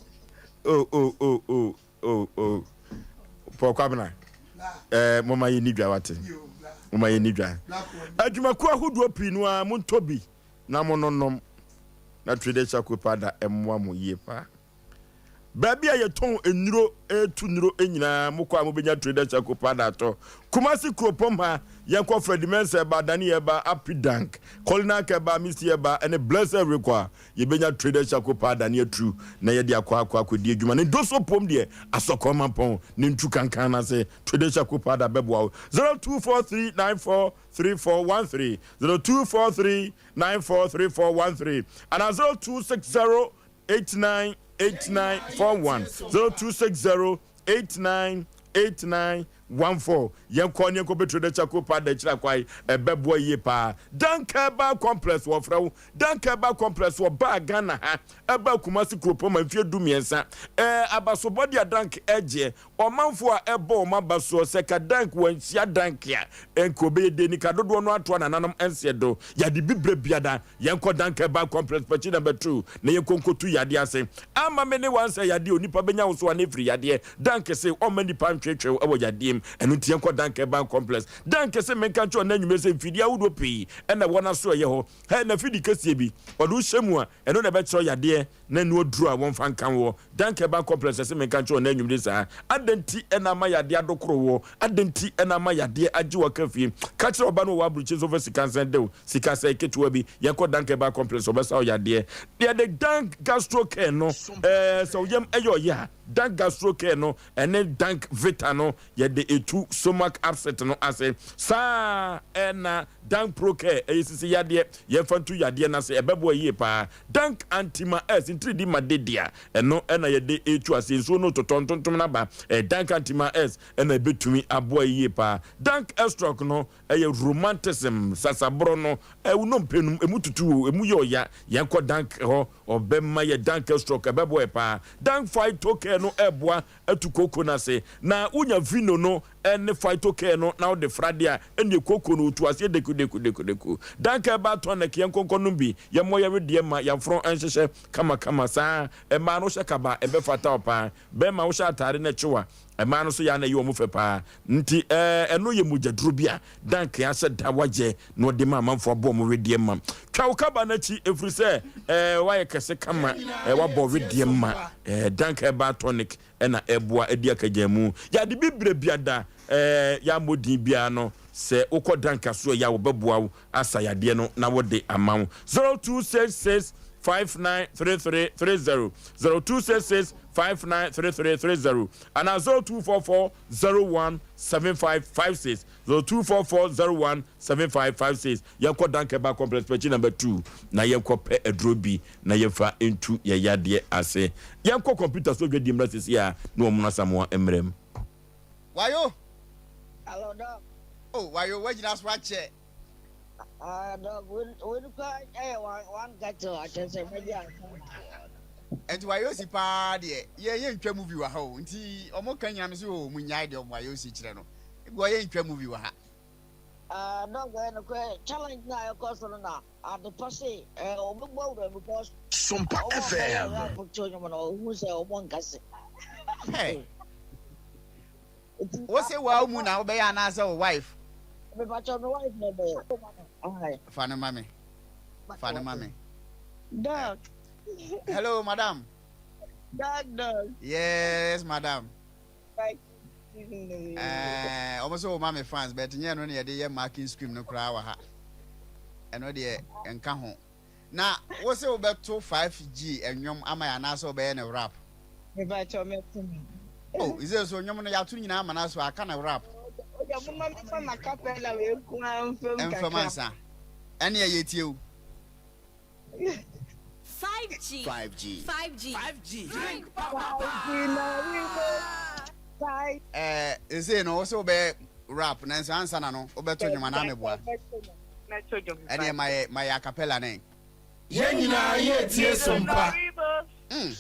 Oh, oh, oh, oh, oh, oh. Paul Kwabena, eh, moma yɛnni dwa wate. Moma yɛnni dwa. Adwumakuo ahodoɔ pii no ara montɔ bi na mononom na Trader Charcoal Powder mmoa mo yie paa. Baabi a yɛtɔn nnuro retu nnuro nyinaa mokɔ a mobɛnya Trader Charcoal Powder atɔ. Kumasi kuropɔn ha yɛnkɔ Freddie Mensah ɛba, Danny ɛba, Apidank, Kolinak ɛba, Misty ɛba ɛne Blessed rekɔ a yɛbɛnya Trader Charcoal Powder ne aturu na yɛde akɔ akɔ akɔdi adwuma. Ne ndoso pom deɛ asɔkɔn mampɔn ne ntu kankan no ase Trader Charcoal Powder bɛboa wo. 0243943413 0243943413 anaa 0260 89 89 41 0260 89 89 14 Yɛnkɔ ne yɛnkɔ bɛturo dɛ charcoal powder akyiri akwae ɛbɛboa yie paa Dankɛba complex wɔfrɛ wo Dankɛba complex wɔbaa Ghana ha ɛbaa Kumasi kuropɔn ma mfeɛ du mmiɛnsa ɛɛ abasobɔde a Dank ɛgyeɛ ɔmanfoɔ a ɛbɔ wɔn aba soɔ sɛ ka Dank wanhyia Dank a ɛnka ɔbɛyɛ dɛ nika dodoɔ no atoa nananom nseɛ do yɛde bibrɛ biada Yɛnkɔ Dankɛba Complex Pɛkyi Number 2 na yɛnkɔ nkotu yadeɛ ase. Ama me ne wansɛ yadeɛ onipa bɛnya wo so a na ɛfiri yadeɛ. Dank se ɔmma nipa ntwetwew wɔ yadeɛ mu. Ɛno nti yɛnkɔ Dankɛba Complex. Dank se menka nkyerɛ wo nnɛ anwummerɛ sɛ mfidie ahodoɔ pii na ɛwɔ n'asoɛeɛ hɔ. Hɛ, n'afidi kɛseɛ bi, ɔde wo hyɛ mu a, ɛno na ɛbɛkyerɛ wo yadeɛ na ɛno aduro a wɔmfa nka woɔ. Dankɛba Complex se menka nkyerɛ wo nnɛ anwummere saa. Adɛn nti na ama yadeɛ adokoro woɔ? Adɛn nti na ama yadeɛ agye wo aka fie? Ka kyerɛ ɔba no wɔ w'abrokyi nso mfa sika nsan de wo. Sika sɛe ketewa bi, yɛnkɔ Dank Herbal Complex, ɔbɛsa wo yadeɛ. Yɛde Dank Gastro Care no, ɛɛ sɛ wo yam yɛ ɔyɛ a, Dank Gastro Care no ɛne Dank Vita no yɛde etu stomach upset no ase. Saa ɛna Dank Pro Care ɛyɛ sisi yadeɛ, yɛmfa ntu yadeɛ no ase, ɛbɛboa yie paa. Dank Antima S ntiridi ma dedia, ɛno ɛna yɛde etu ase, nsuo no totɔ ntontom no aba, ɛɛ Dank Antima S ɛna ɛbɛtumi aboa yie paa. Dank Estroc no Ɛyɛ romanticism, sasaborɔ no, wo nnompe no, ɛmu tutu o, ɛmu yɛ ɔya, yɛnkɔ Dank hɔ, ɔbɛma yɛ Dank stroke, ɛbɛboa yɛ paa. Dank Phyto Care no ɛboa atu kooko no ase, na wonya vino no ne Phyto Care no na wode fra deɛ a, ɛnneɛ kooko no ɔtu aseɛ deku deku deku deku. Dank Herbal Tonic, yɛnkɔ nkɔ nom bi, yɛmmɔ yɛn wedeɛ mma yɛn nhyehyɛ kama kama saa. Mmaa no wohyɛ kaba a, ɛbɛfata wo paa. Bɛrima wohyɛ ataade na ɛkye wo a, Mmaa no nso yɛ a na ɛyɛ wɔn fɛ paa. Nti ɛɛ ɛno yɛ mogyaduro bi a Danke ahyɛ da wayɛ na ɔde ma amanfoɔ abɔ wɔn wedeɛ ma. Twa wo kaba no akyi ɛfiri sɛ ɛɛ woayɛ kɛse kama ɛɛ woabɔ wedeɛ ma. Ɛɛ Danke Herbal Tonic ɛna ɛboa ɛdi akagyamu. Yɛade bibire biada ɛɛ yɛammɔ din biara no sɛ wokɔ Danke asoɛeɛ a wɔbɛboa wo asa yadeɛ no na wode ama wo. 0266 593330, 0266 593330 anaa 0244 01 7556, 0244 01 7556. Yɛnkɔ Dankɛba Complex pɛkyi number 2 na yɛnkɔ pɛ aduro bi na yɛmfa ntu yɛn yadeɛ ase. Yɛnkɔ kɔmputa so dwadie mmra seesei a na wɔn Asamoah mmerɛ mu. Wayo. Hello, Doc. Oh, wayo wagyina so akyɛ. Ah, Doc, wei no kora ɛyɛ one one kettle akyɛ sɛ mɛgye ansa. Nti wayosi paa deɛ yɛ yɛ ntwa movie wɔ ha o nti ɔmo ka nyina me sɛ o mo nyae deɛ ɔmo wayosi kyerɛ no ebi wɔ yɛ ntwa movie wɔ ha. Ah, Doc, ɛyɛ nokorɛ challenge na ɛkɔ so no na adepa se eh, ɔbɛbɔ awura because Sompa ɔmo a ɔmo FM. rap to nnwom no ɔhu sɛ ɔmo nkase. Hey. Wo se waa mu na wobɛyɛ anaasɛ wo wife? Mepakyɛ me wife na ɛbɛyɛ. Fa no ma me. Fa no ma me. Doc. Hello, madam. Doc, doc. Yes, madam. Eh, ɔmo sɛ wɔma me fans, but nyɛ no na yɛde yɛ marking scheme no koraa wɔ ha. Ɛno deɛ nka ho. Na wo se wobɛto 5G nnwom ama yɛ anaasɛ wobɛyɛ no rap? Mepakyɛ mɛto no. Oh, isɛ so nnwom no yɛato no nyinaa ama no aso aka no rap. Oja mo ma mefa ma capella wei nko ara mfam kakra. Mfam ansa. Ɛne ɛyɛ tie o. 5G. 5G. 5G. 5G. Drink papa. Eh, sesei no wo se wobɛyɛ rap nanso ansa na no wobɛto nnwom anaa meboa? Ɛneɛ ma yɛ ma yɛ acapella nɛ. Yɛn nyinaa yɛretie Sompa. Mm.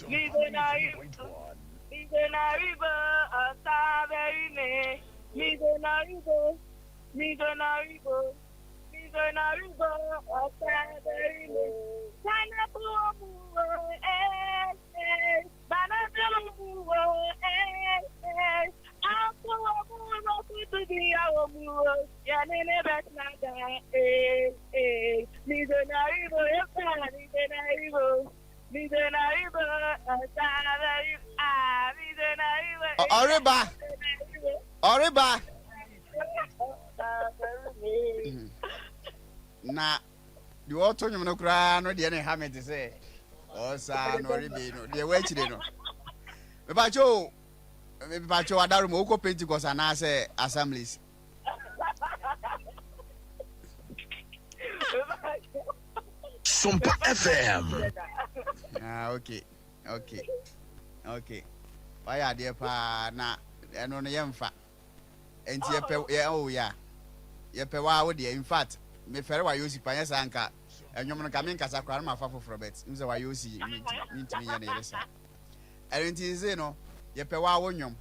Ɔreba ɔreba na deɛ ɔto nnwom no koraa no deɛ ne ha me te sɛ ɔsaa na ɔrebe no deɛ wɔakyire no mepakyɛ o mepakyɛ o adaro mu wokɔ Pentecost anaasɛ Assemblies. Sompa FM. Ah, okay, okay, okay. Wayɛ adeɛ paa na ɛno no yɛmfa. Nti yɛpɛ yɛ oh ya. Yɛpɛ waa wo deɛ. In fact, mefɛre wayɛ osi pa nyɛ saa nka ɛnwom no nka menkasa koraa no mafa foforɔ bet n sɛ wayɛ osi mentumi nyɛ ne yere saa. Ɛno nti sesei no yɛpɛ waa wo nnwom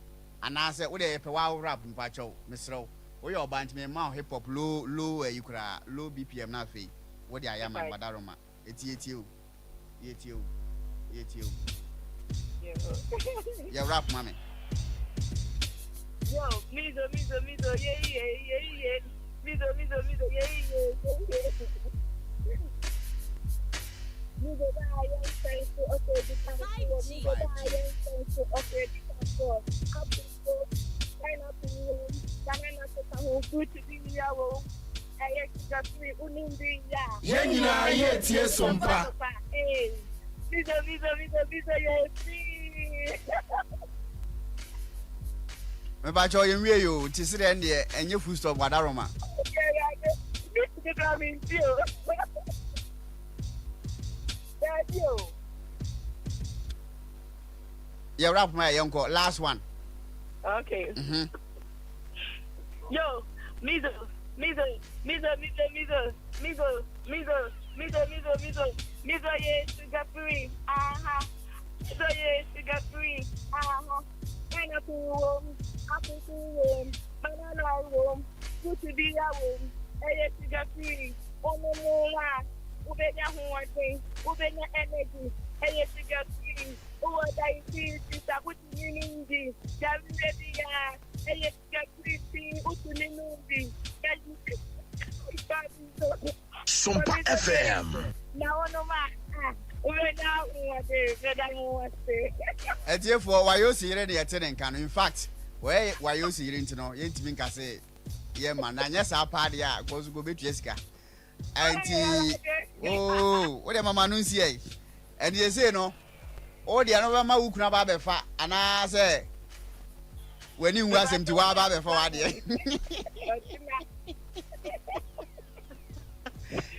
anaasɛ wo deɛ yɛpɛ waa wo rap mpakyɛw mesrɛ wo woyɛ ɔbaa nti memma wo hip hop low low ayi koraa low BPM na afei wode ayɛ ama me wadaroma Eti yɛtie o, yɛtie o, yɛtie o. Yɛ rap ma me. Yo, mizo, mizo, mizo, ye, ye, ye, ye. Mizo, mizo, mizo, ye, ye, ye, ye. Mizo ba yɛn fɛn so, ɔsɛ di kan so. Mizo ba yɛn fɛn so, ɔsɛ di kan so. Apple, pineapple, banana, so fruit bi ya wo. Yɛn nyinaa yɛretie Sompa. Mepakyɛw yɛn wie yo nti sedeɛ ɛndeɛ ɛnyɛ full stop wadaroma. Yɛ rap ma yɛ yɛnkɔ last one. Okay. Mm -hmm. Yo, mizo, mizo, mizo, mizo, mizo, mizo, mizo, mizo, mizo, mizo, mizo ye sugar free, aha. Mizo ye sugar free, aha. Pineapple wom, apple wom, banana wom, fruit bi ya wom, eye sugar free, ono mu wa, ubenya hoɔden, ubenya energy, eye sugar free, uwo diabetes, wotumi nom bi, yareɛ bi a, ɛyɛ sugar free wotumi nom bi. Sompa FM. Na wɔnom a, ah, wobɛnya ahoɔden, meda mo ase. Atiefoɔ, Wayosi yere ne yɛte ne nka no. In fact, wɔyɛ Wayosi yere nti no, yɛntumi nka se yɛmma no. Anyɛ saa paa deɛ a, kɔ so kɔ bɛtua sika. Ɛnti, oo, wo deɛ mama no nsi ɛ. Ɛnti sesei no, wo deɛ no bɛma wo kunu aba abɛfa anaasɛ w'ani nwu asɛm nti woaba abɛfa w'adeɛ.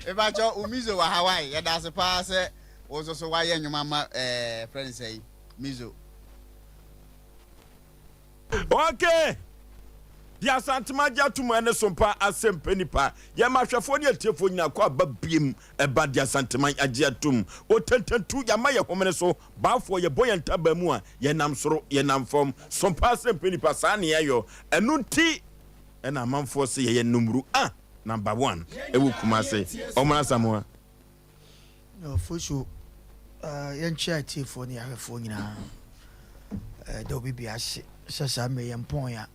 Mepakyɛ wo Mizo wɔ Hawaii, yɛda ase paa sɛ wo nso so woayɛ nnwom ama ɛɛ frɛ no sɛ Mizo. Okay. Deɛ Asantema agye atom ɛne Sompa asɛmpɛ nipa. Yɛma ahwɛfoɔ ne atiefoɔ nyinaa kɔ aba biem ɛba deɛ Asanteman agye atom. Otententu yɛama yɛn homene so, baafoɔ yɛbɔ yɛn ntaban mu a yɛnam soro yɛnam fam. Sompa asɛmpɛ nipa saa ne yɛyɔ. Ɛno nti ɛna amanfoɔ se yɛyɛ numru a number one ɛwɔ Kumase. Ɔmena Asamoah. Ofosu, yɛnkyea atiefoɔ ne ahwɛfoɔ nyinaa. Ɛda obi bi ase sɛ saa mmerɛ yɛn pɔn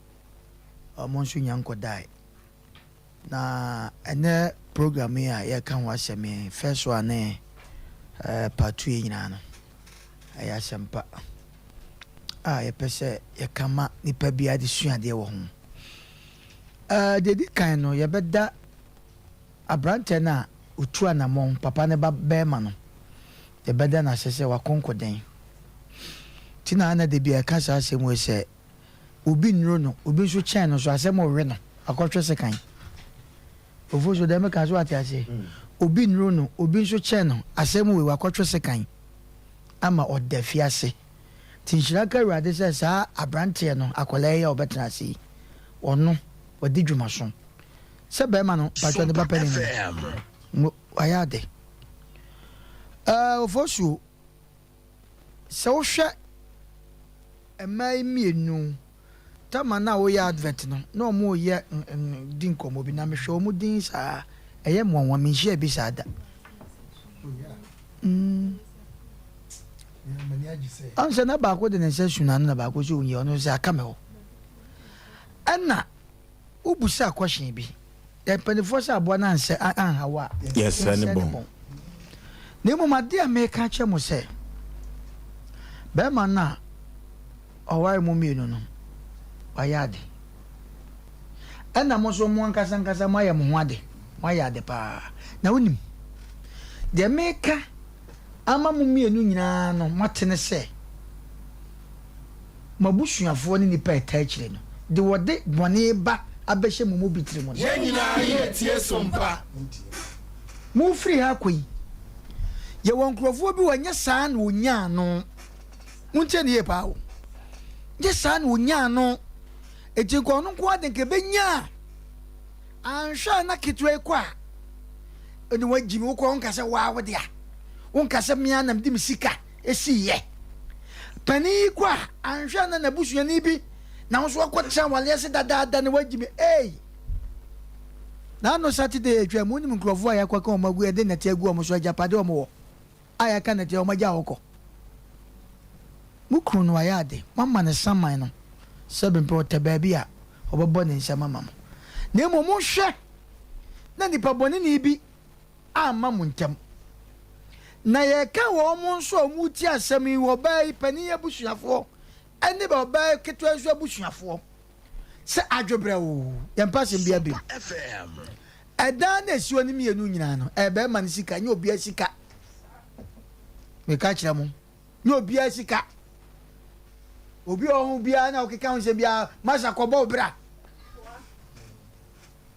a wɔn nso nya nkɔdae. Na ɛnɛ program yi a yɛka ho asɛm yi, first one ne part 2 yi nyinaa no, ɛyɛ asɛmpa a yɛpɛ sɛ yɛka ma nipa biara de sua adeɛ wɔ ho. Deɛ di kan no, yɛbɛda Aberanteɛ no a ɔtu anammɔn, papa no ba barima no, yɛbɛda no ase sɛ w'akonkoden. Nti na na da biara yɛka saa asɛm wei sɛ, obi nnuru no, obi nso kyɛn no so, asɛm rewe no, akɔtwe sekan. Ofosu, deɛ meka so wate aseɛ? Obi nnuru no, obi nso kyɛn no, asɛm wei wakɔtwe sekan ama ɔda afiase. Nti nhyira nka Awurade sɛ saa aberanteɛ no, akwadaa yi a ɔbɛtena ase yi, ɔno, wadi dwumaso. Sɛ bɛɛma no patwɔ ne ba panin no mo wayɛ ade. Ɛɛ Ofosuo, sɛ wohwɛ mmaa yi mmienu, tama no a woyɛ advert no na wɔn reyɛ di nkɔmmɔ bi na mehwɛ wɔn din saa ɛyɛ mmoanwa menhyia bi saa da. Mm. Ɔn sɛ na baako de ne nsa su n'ano na baako sɛ onyɛ ɔno sɛ aka me hɔ. Ɛna Wobusaa question bi. Mpaninfoɔ sɛ aboa no ansɛ anha wo a, yɛnsɛ ne bɔn. Na mmom adeɛ a meka akyerɛ mo sɛ, bɛrima no a ɔware mo mmienu no, wayɛ ade. Ɛna mo nso mo ankasa ankasa moayɛ mo ho ade. Moayɛ ade paa. Na wonim, deɛ meka ama mo mmienu nyinaa no moate ne sɛ, mo abusuafoɔ ne nnipa a ɛtaa akyire no, de wɔde bɔne ba abɛhyɛ mo mu bi tiri mu no. Yɛn nyinaa yɛretie som pa. Morefiri ha akɔ yi, yɛwɔ nkurɔfoɔ bi wɔ ɛnyɛ saa na wɔnyaa no. Montie no yie paa o. Nyɛ saa na wɔnyaa no. Enti nka ɔno nko ara de nka ɛbɛnya a, anhwɛ a na ketewa yi kɔ a, ɛne wagyi me, wokɔ wonka sɛ waa wo dea, wonka sɛ me ara na mede me sika esiiɛ. Panin yi kɔ a, anhwɛ a na n'abusuani bi na wo nso wakɔtena awaleɛ ase dadaada na wagyi me. Ei! N'ano Saturday a atwam, wonim nkurɔfoɔ a yɛakɔka wɔn agu, yɛde nnɛte agu wɔn so, agyapadeɛ wɔn wɔ a yɛaka nnɛte wɔn agya hɔ kɔ. Mo kunu no wayɛ ade, moama no saman no sɛ bempɛ ɔtɛ baabi a ɔbɛbɔ ne nsam ama mo. Na mmom monhwɛ na nipa bɔneni bi amma mo ntam. Na yɛreka wɔn nso a wɔretie asɛm yi, ɔbaa yi panin abusuafoɔ ne ɔbaa yi ketewa nso abusuafoɔ, sɛ adwobrɛw, yɛmpɛ asɛm biara bio. Ɛdan no a ɛsi hɔ no mmienu nyinaa no, ɛyɛ barima no sika, nyɛ obiara sika. Meka kyerɛ mo, nyɛ obiara sika. Obi a ɔho biara na ɔkeka ho nsɛm biara, masa kɔbɔ wo bra.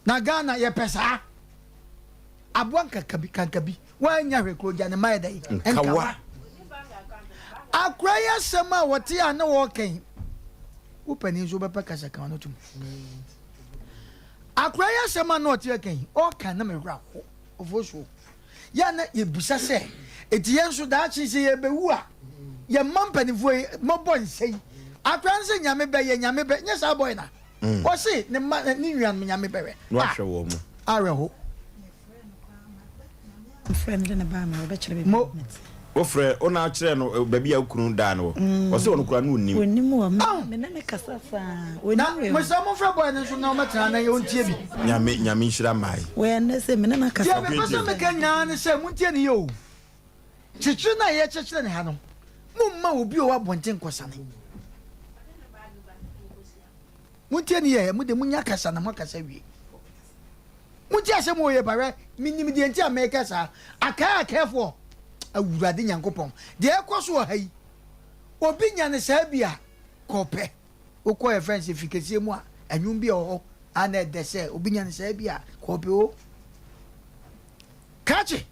Na Ghana yɛpɛ saa. Aboa nkankabi kankabi wannya hwɛ kuro gya ne mma yɛ dɛn nkawa. Akora yi asɛm a wɔte a na wɔreka yi wo panin nso wobɛpɛ kasa kan no tom. Akora yi asɛm a na ɔte aka yi ɔka na mewura ho ofosuo. Yɛ na yɛbusa sɛ eti yɛn nso daakye sɛ yɛbɛwu a yɛn mma mpanimfoɔ yi mɔbɔ nsa yi akora no sɛ nyame bɛyɛ nyame bɛ nyɛ saa bɔyɛ na. Ɔse ne mma ne nuanom Nyame bɛhwɛ. Na wahwɛ wɔn mu. Awerɛho. Mfrɛ no de ne ba ma ɔbɛkyerɛ baabi a mete. Wofrɛ wo na akyerɛ no baabi a wo kunu daa no wɔ. Ɔse ɔno koraa no onnim. Onnim wɔ me ne no kasa saa. Na mesrɛ momfrɛ boy no nso na ɔmmɛtena na ɔntie bi. Nyame Nyame nhyira mmae. Wei ɛnnɛ sɛ me ne no akasa. Deɛ mepɛ sɛ meka nyinaa ne sɛ montie no yie o. Kyekyere no a yɛrekyekyere no ha no, momma obi a ɔwɔ abɔnten nkɔsane. Montie ne yɛ, mo de monya kasa na moakasa wie. Montie asɛm wɔ yɛ pahwɛ, menim deɛ nti a meka saa. Akae akaefoɔ, Awurade Nyankopɔn, deɛ ɛkɔ so wɔ ha yi, obi nya ne saa bi a, kɔpɛ. Wokɔ yɛ fɛn sɛ fi kɛseɛ mu a, ɛnwom bi a wɔ hɔ a na ɛdɛ sɛ obi nya ne saa bi a, kɔpɛ o. Krakye!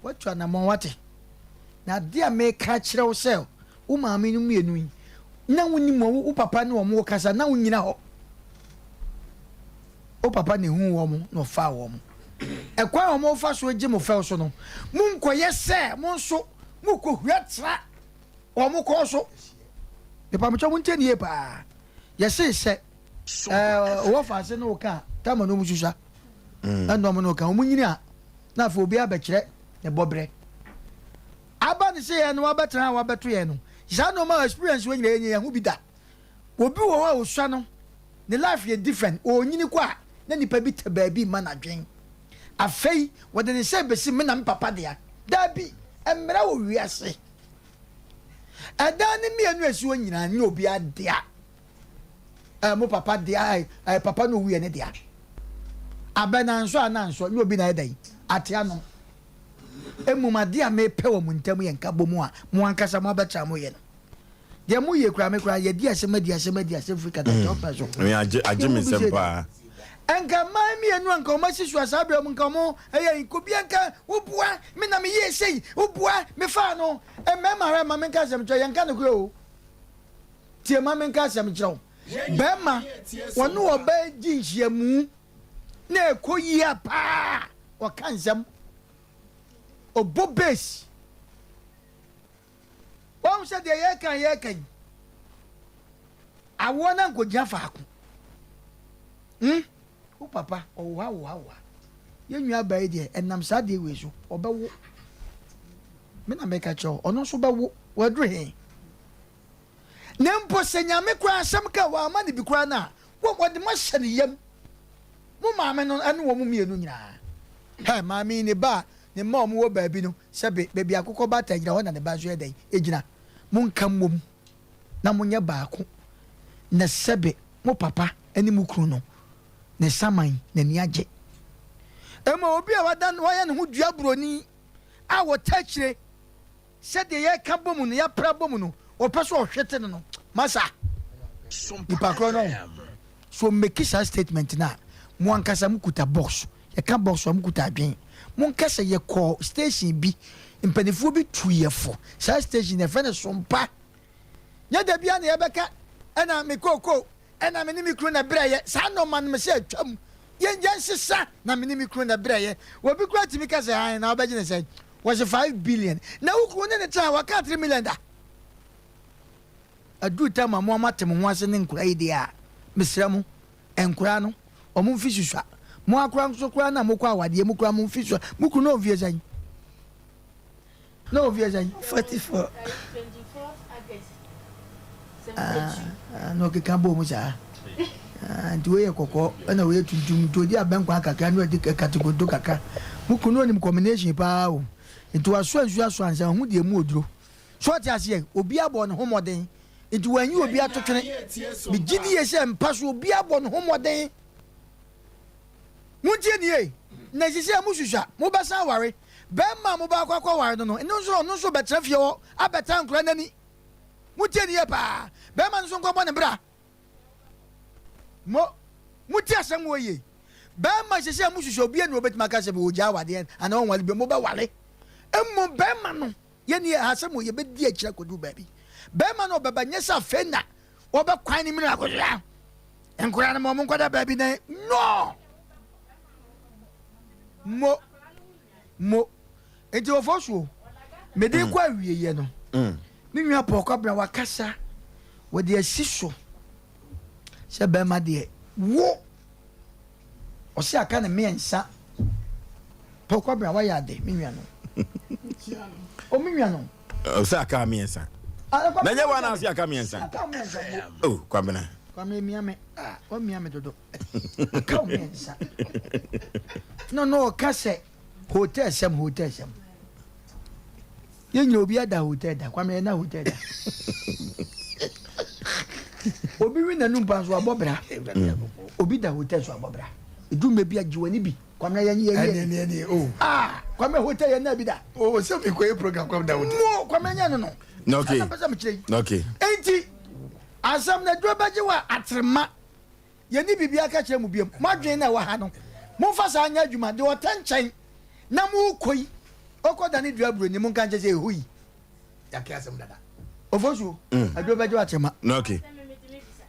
Woatu anammɔn, woate? Na adeɛ a mereka akyerɛ wo sɛ wo maame no mmienu yi, na wonim wɔn, wo papa ne wɔn rekasa, na wonnyina hɔ. Wo papa na ehuu wɔn na ɔfaa wɔn. Ɛkwan a wɔfa so gye mo fɛw so no, monkɔyɛ sɛ mo nso morekɔhura tra wɔn kɔn so. Mepamokyɛw montie no yie paa. Yɛse sɛ ɛɛ wɔ faase ne wo ka a, tama na wɔn susua. Ɛna wɔn ne wo ka. Wɔn nyini a, na afei obiara bɛkyerɛ ne bɔberɛ. Aba ne sɛ yɛn no wabɛtena a wabɛto yɛn no, saa nneɛma a experience wɔ nyinaa yɛnyɛ yɛn ho bi da. Obi wɔ hɔ a osua no, ne life yɛ different, ɔrenyini kɔ a na nipa bi tɛ baabi mma no adwen. Afei wɔde ne nsa rebesi me na me papa dea. Dabi, mmara wɔ wiase. Ɛdan no mmienu a esi hɔ nyinaa nyɛ obiara dea. Ɛɛ mo papa dea, ɛɛ ɛɛ papa no owuiɛ ne dea. Abɛ na ansɔ a na ansɔ, nyɛ obi na ayɛ dɛn ate ano. Mmom adeɛ a mepɛ wɔ mo ntam yɛ nkabom a mo ankasa mo abɛtra moyɛ no. Deɛ mo yɛ kura me kura yɛ di asɛm adi asɛm adi asɛm firi katakyɛ ɔpɛ so. Mm, agye agye me nsɛm paa. Nka mmaa mmienu a nka wɔn asi so a saa berɛ mu nka wɔn ɛyɛ nkobia nka wobua me na me yie sei wobua me faa no mmarima hwɛ ma menka asɛm kyerɛ yɛn nka no korɛ o tie ma menka asɛm kyerɛ wo bɛrima wɔne ɔbaa di nhyiamu na ɛkɔ yie paa ɔka nsɛm ɔbɔ base. Wahu sɛ deɛ yɛreka yi yɛreka yi, awoɔ no ankɔgyina faako. Hmm? Wo papa, ɔwo ha, wo ha, wo ha. Yɛn nua baa yi deɛ, ɛnam saa deɛ wei so, ɔbɛwo. Me na meka kyerɛ wo, ɔno nso bɛwo. Waduru he? Na mpo sɛ Nyame koraa asɛm ka wamma no bi koraa no a, wɔde mo ahyɛ ne yam. Mo maame no ne wɔn mmienu nyinaa. Hɛ, maame yi ne ba a Ne mma a wɔwɔ baabi no, sɛbe, baabi a akokɔ baatan gyina, hɔ na ne ba nso yɛ dɛn? Egyina. Monka mmom na monyɛ baako, na sɛbe, mo papa ne mo kunu no, ne saman, n'ani agye. Mmom obi a wadan, wayɛ ne ho dua buroni a wɔta akyire, Sɛdeɛ yɛka bɔ mu no, yɛapra bɔ mu no, ɔpɛ sɛ ɔhwete no no, masa. Nipa korɔ no, so ɔmmeki saa statement no a, mo ankasa mo kuta box, yɛka box a mo kuta adwen. Monka sɛ yɛkɔɔ station bi, mpanifoɔ bi tuu yɛ fo, saa station no yɛfrɛ no Sompa. Nyɛ da biara na yɛbɛka, ɛna me kookoo, Ɛna me ne me kunu na ɛbrɛeɛ. Saa nnoɔma no mese atwam. Yɛn yɛnsesa na me ne me kunu na ɛbrɛeɛ. Obi koraa tumi ka sɛ ae na wobɛgye no sɛn? Wɔse 5 billion. Na wo kunu wo ne no tra a waka 3 million da? Aduru tam a mo a moate mo ho ase ne nkoraa yi deɛ a, mesrɛ mo, nkoraa no, wɔn mfe susua. Mo ara koraa nso koraa no a mokɔ awadeɛ mu koraa mo mfe sua. Mo kunu no ɔmfie sɛn? Na ofi sɛn? 44. Ah, na ɔkeka bɔɔ mu saa. Ah, nti wei yɛ kɔkɔɔ ɛna wei yɛ tuntum nti ɔdi abɛnkwan kakra na ɔdi katekonto kakra. Mo kunu no ɔnim combination paa o. Nti wasoa nsuo asoa ansa ɔho deɛ mu oduro. So ɔte aseɛ? Obi abɔ ne ho mmɔden. Nti wanyi obi atotwene. Megye die sɛ mpa so obi abɔ ne ho mmɔden. Montie nie, na ɛsɛ sɛ mosusua, mobɛsan aware. Barima a mobɛakɔ akɔware no no, ɛno nso ɔno nso bɛtena fie hɔ abɛtaa nkwadaa no ani. Montie no yie paa. Barima no nso nkɔbɔ ne bra. Mo, motie asɛm wɔ yie. Barima ɛsɛ sɛ mosusua obiara ni obɛtumi aka sɛ ɔgya awadeɛ anaa ɔnware bio, mobɛware. Mmom barima no, yɛni asɛm wɔ yɛbɛdi akyire akɔduru baabi. Barima no ɔbɛba nyɛ sɛ afei na wɔbɛkwan ne mene akɔsua. Nkwadaa no ma wɔn nkɔda baabi na no. Mo mo nti wɔfɔ soɔ mede mm. kɔ awieɛ no mm. me nua Paul Kwabena wakasa wɔde asi so sɛ bɛrima deɛ wo ɔsɛ aka ne mmiɛnsa. Paul Kwabena wayɛ ade me nua no o me nua no ɔsɛ aka mmiɛnsa na nyɛ wa na ase aka mmiɛnsa o Kwabena Kwame mia me ah wamia me dodo aka mmiɛnsa na no ɔka sɛ hotel sɛm hotel sɛm yɛn nyina obi ada hotel da Kwame yɛn na hotel da obi wi n'anum pa nso abɔ bra obi da hotel so abɔ bra edu mɛ bi agye w'ani bi Kwame yɛn yɛn yɛ ɛni ɛni o ah Kwame hotel yɛn na bi da o sɛ mi kɔ yɛ program Kwame da hotel mo Kwame nyɛ no no okay ɛna pɛsɛ mi kyerɛ yi okay enti asɛm na aduro bɛgye wa atrema. Yɛnni biribiara ka kyerɛ mo bio. Mo adwene na ɛwɔ ha no, momfa saa nyɛ adwuma. Deɛ ɔtɛ nkyɛn na morekɔ yi, ɔkɔdane dua buroni, monka nkyerɛ sɛ, Ɛhɔ yi. Yɛaka asɛm dada. Ofosuo, aduro bɛgye wo akyɛ ma. Okay.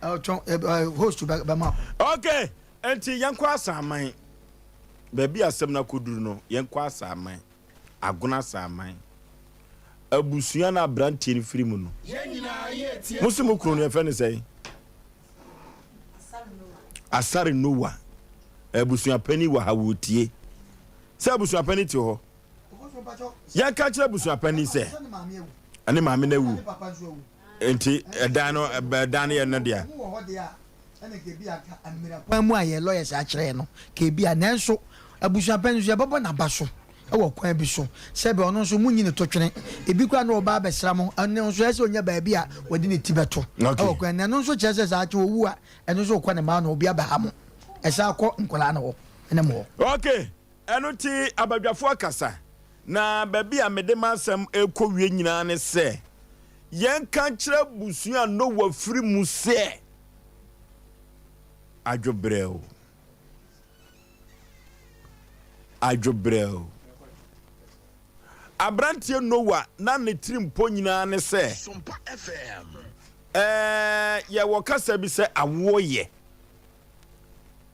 Ɔtɔn, host bɛma. Okay. Enti yɛnkɔ Asaman. Baabi a asɛm no akɔduru no, yɛnkɔ Asaman. Agona Asaman. Abusua no a aberanteɛ no firi mu no. Mo se mo kunu no yɛfrɛ no sɛn? Asare Noah. Abusuapanin wɔ ha wɔretie. Sɛ abusuapanin te hɔ. Yɛnka kyerɛ abusuapanin sɛ ɛne maame no awu. Nti ɛdan no ɛdan no yɛ no dea. Kwan mu a yɛn lawyers akyerɛ yɛn no, ka ebi a, nanso abusuapanin nso yɛbɛbɔ n'aba so wɔ kwan bi so sɛbe ɔno nso monyi ne totwene. Ebi koraa na ɔba abɛsra mo, ɛno nso ɛsɛ sɛ ɔnya baabi a wɔde ne ti bɛto wɔ kwan, na ɛno nso kyerɛ sɛ saa akye owu a, ɛno nso kɔ ne mma no obi abɛha mo, ɛsan kɔ nkwadaa no hɔ ne mo hɔ. Okay, ɛno nti abadwafoɔ akasa, na baabi a mede m'asɛm rekɔwie nyinaa ne sɛ, yɛnka nkyerɛ abusua a Noa firi mu sɛ, Adwobrɛw. Adwobrɛw. Aberanteɛ Noa na ne tirimpɔ nyinaa ne sɛ, ɛɛ, yɛwɔ kasa bi sɛ awoɔ yɛ.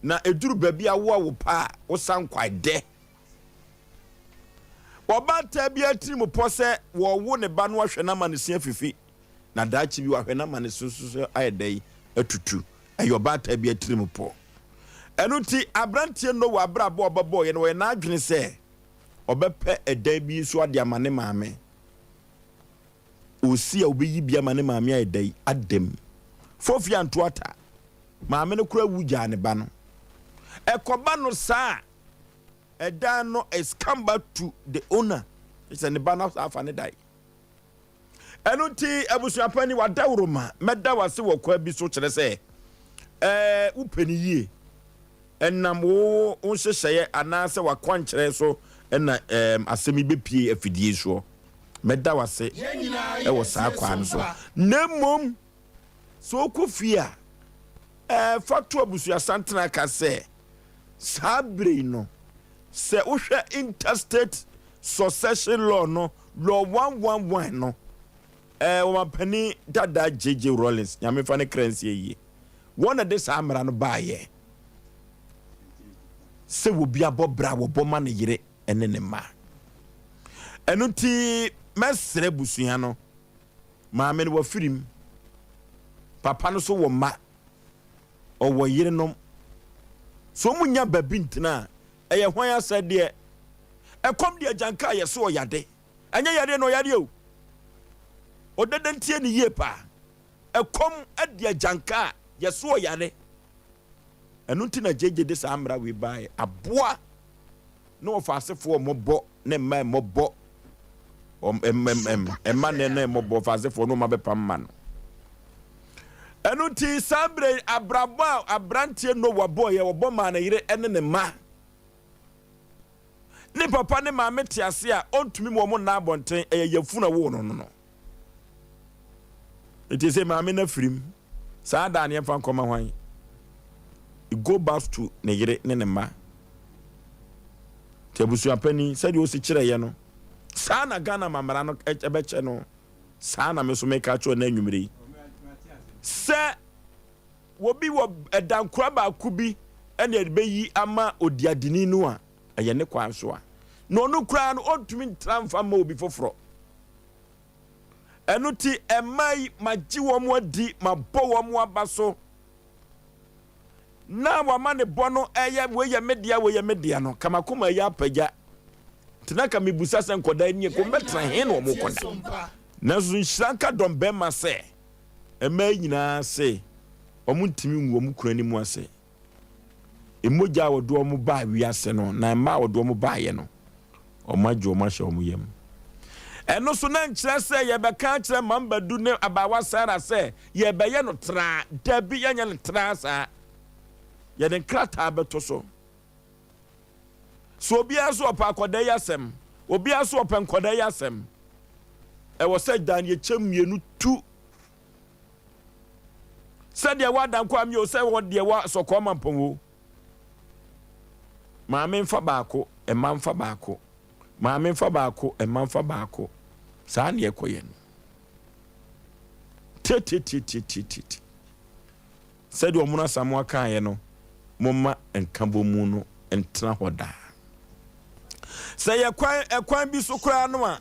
Na ɛduru baabi a wo a wo pa a, wosan kwae dɛ. Ɔbaatan biara tirim pɔ sɛ wɔrewo ne ba no ahwɛ no ama ne se afifi, na daakye bi wahwɛ no ama ne se nso so ayɛ dɛn? Atutu. Ɛyɛ ɔbaatan biara tirim pɔ. Ɛno nti, aberanteɛ Noa abrabɔ a ɔbɛbɔeɛ no, ɔyɛ n'adwene sɛ ɔbɛpɛ ɛdan bi nso ade ama ne maame. Ɔsi a ɔbɛyi bi ama ne maame ayɛ dɛn? Ada mu. Fofi anto ata. Maame no koraa wu gyaa ne ba no. Ɛkɔba no saa a, Ɛdan no is come back to the owner. Sɛ ne ba no afa ne dan. Ɛno nti abusuapani wadaworoma mɛda wase wɔ kwa bi so kyerɛ sɛ ɛɛ wopɛ ne yie. Ɛnam wo nhyehyɛeɛ anaasɛ wakwankyerɛ so ɛna ɛɛm asɛm yi bɛpie afidie soɔ. Mɛda wase ɛwɔ saa kwan no so. Na mmom sɛ wokɔ fie a ɛɛ fa to abusuasantena ka sɛ Saa bere yi no, sɛ wohwɛ Interstate Succession Law no, Law 111 no, ɛɛ ɔmampanin dada JJ Rawlings, Nyame mfa ne kra nsie yie, wɔn na de saa mmara no baeɛ sɛ obi abɔ bra a wɔbɔ ma ne yere ne ne mma. Ɛno nti mɛsrɛ abusua no, maame no wafirim, papa no nso wɔ mma, ɔwɔ yerenom. Sɛ wɔn nya baabi ntena a, ɛyɛ hwan asɛdeɛ? Ɛkɔm de agyanka a yɛse ɔyade. Ɛnyɛ yadeɛ na ɔyadeɛ o. Ɔdada ntie ne yie paa. Ɛkɔm de agyanka a yɛse ɔyare. Ɛno nti na JJ de saa mmara wei baeɛ. Aboa ne ɔfaasefoɔ mmɔbɔ ne mma mmɔbɔ. Mma ne ne mmɔbɔ ɔfaasefoɔ ne ɔma bɛpam mma no. Ɛno nti saa berɛ yi abrabɔ a aberanteɛ Noa bɔeɛ, ɔbɔ maa ne yere ne ne mma. Ne papa ne maame te ase a ɔntumi ma wɔn nna abɔnten, ɛyɛ yafunu a ɛwoo no no no. Nti sɛ maame no afirim, saa daa no yɛmfa nkɔma hwan? It go back to ne yere ne ne mma. Nti abusuapanin, sɛdeɛ ɔsi kyerɛeɛ no, saa na Ghana ma mmara no ɛbɛkyɛ no. Saa na me nso meka akyerɛ no anwummere yi. Sɛ obi wɔ ɛdankora baako bi ɛna ɛbɛyi ama odiadeni no a, ɛyɛ ne kwan so a. Na ɔno koraa no, ɔntumi ntra mfa mma obi foforɔ. Ɛno ti, mmaa yi, magye wɔn adi, mabɔ wɔn aba so. Na wama ne bɔ no ɛyɛ wei yɛ me dea, wei yɛ me dea no, ka m'akoma yi apagya. Nti na ka mebusa sɛ nkɔdaa nie, kɔ mbɛtena he na wɔn kɔda? Nanso nhyira nka dɔm bɛrima sɛ mmaa yi nyinaa se wɔn ntumi ngu wɔn kunu anim ase. Mmogya a wɔde wɔn baa wiase no, na mmaa a wɔde wɔn baeɛ no, wɔagye wɔn ahyɛ wɔn yam. Ɛno so na nkyerɛ sɛ yɛbɛka akyerɛ Mambadu ne abaawa Sarah sɛ yɛbɛyɛ no traa. Dabi, yɛnyɛ no traa saa. Yɛde nkrataa bɛto so. So obiara nso ɔpɛ akwadaa yi asɛm? Obiara nso ɔpɛ nkwadaa yi asɛm? Ɛwɔ sɛ dan yɛkyɛ mmienu tu. Sɛdeɛ ɛwɔ Adankwa mi o, sɛ ɛwɔ deɛ ɛwɔ Sɔkɔɔ Mampɔn o. Maame mfa baako, mma mfa baako. Maame mfa baako, mma mfa baako. Saa ne ɛkɔyɛ no. Tietietietietietie. Sɛdeɛ Ɔmono Asamoah kaeɛ no. Momma nkabɔmu no ntena hɔ daa. Sɛ yɛ kwan ɛkwan bi so koraa no a,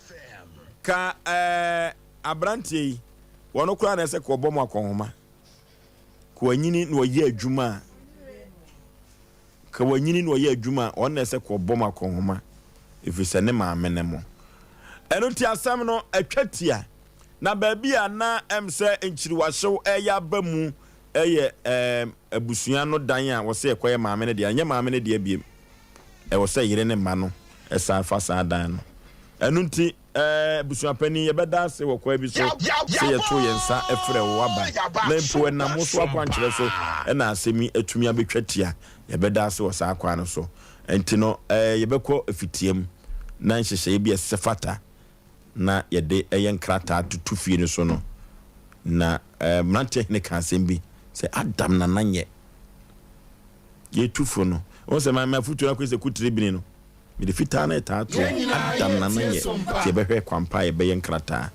ka ɛɛ aberanteɛ yi, wɔn koraa na ɛsɛ ka ɔbɔ mo akɔnhoma. Ka wanyini na ɔyɛ adwuma a, ka wanyini na ɔyɛ adwuma a, wɔn na ɛsɛ ka ɔbɔ mo akɔnhoma, ɛfiri sɛ ne maame ne mo. Ɛno nti asɛm no atwa tia, na baabi a na ɛm sɛ nkyiriwahyew ɛreyɛ aba mu yɛ ɛɛm abusua no dan a wɔsɛ ɛkɔyɛ maame no dea, ɛnyɛ maame no dea biem. Ɛwɔ sɛ yere ne mma no san fa saa dan no. Ɛno nti ɛɛ abusuapanin yɛbɛda ase wɔ kwan bi so sɛ yɛtoo yɛn nsa frɛ wo aba na mpo ɛnam wo so akwankyerɛ so na asɛm yi atumi abɛtwa tia. Yɛbɛda ase wɔ saa kwan no so. Nti no ɛɛ yɛbɛkɔ fitiam na nhyehyɛeɛ bi a ɛsɛ fata na yɛde yɛ nkrataa toto fie no so no, na mmeranteɛ hene ka asɛm bi sɛ Adam nana nyɛ yɛtu fo no. Wɔn sɛ ma afutuo no akɔyɛ sɛ kutire bini no, mede fitaa no ɛtaa toɔ. Adam nana nyɛ nti yɛbɛhwɛ kwampa a yɛbɛyɛ nkrataa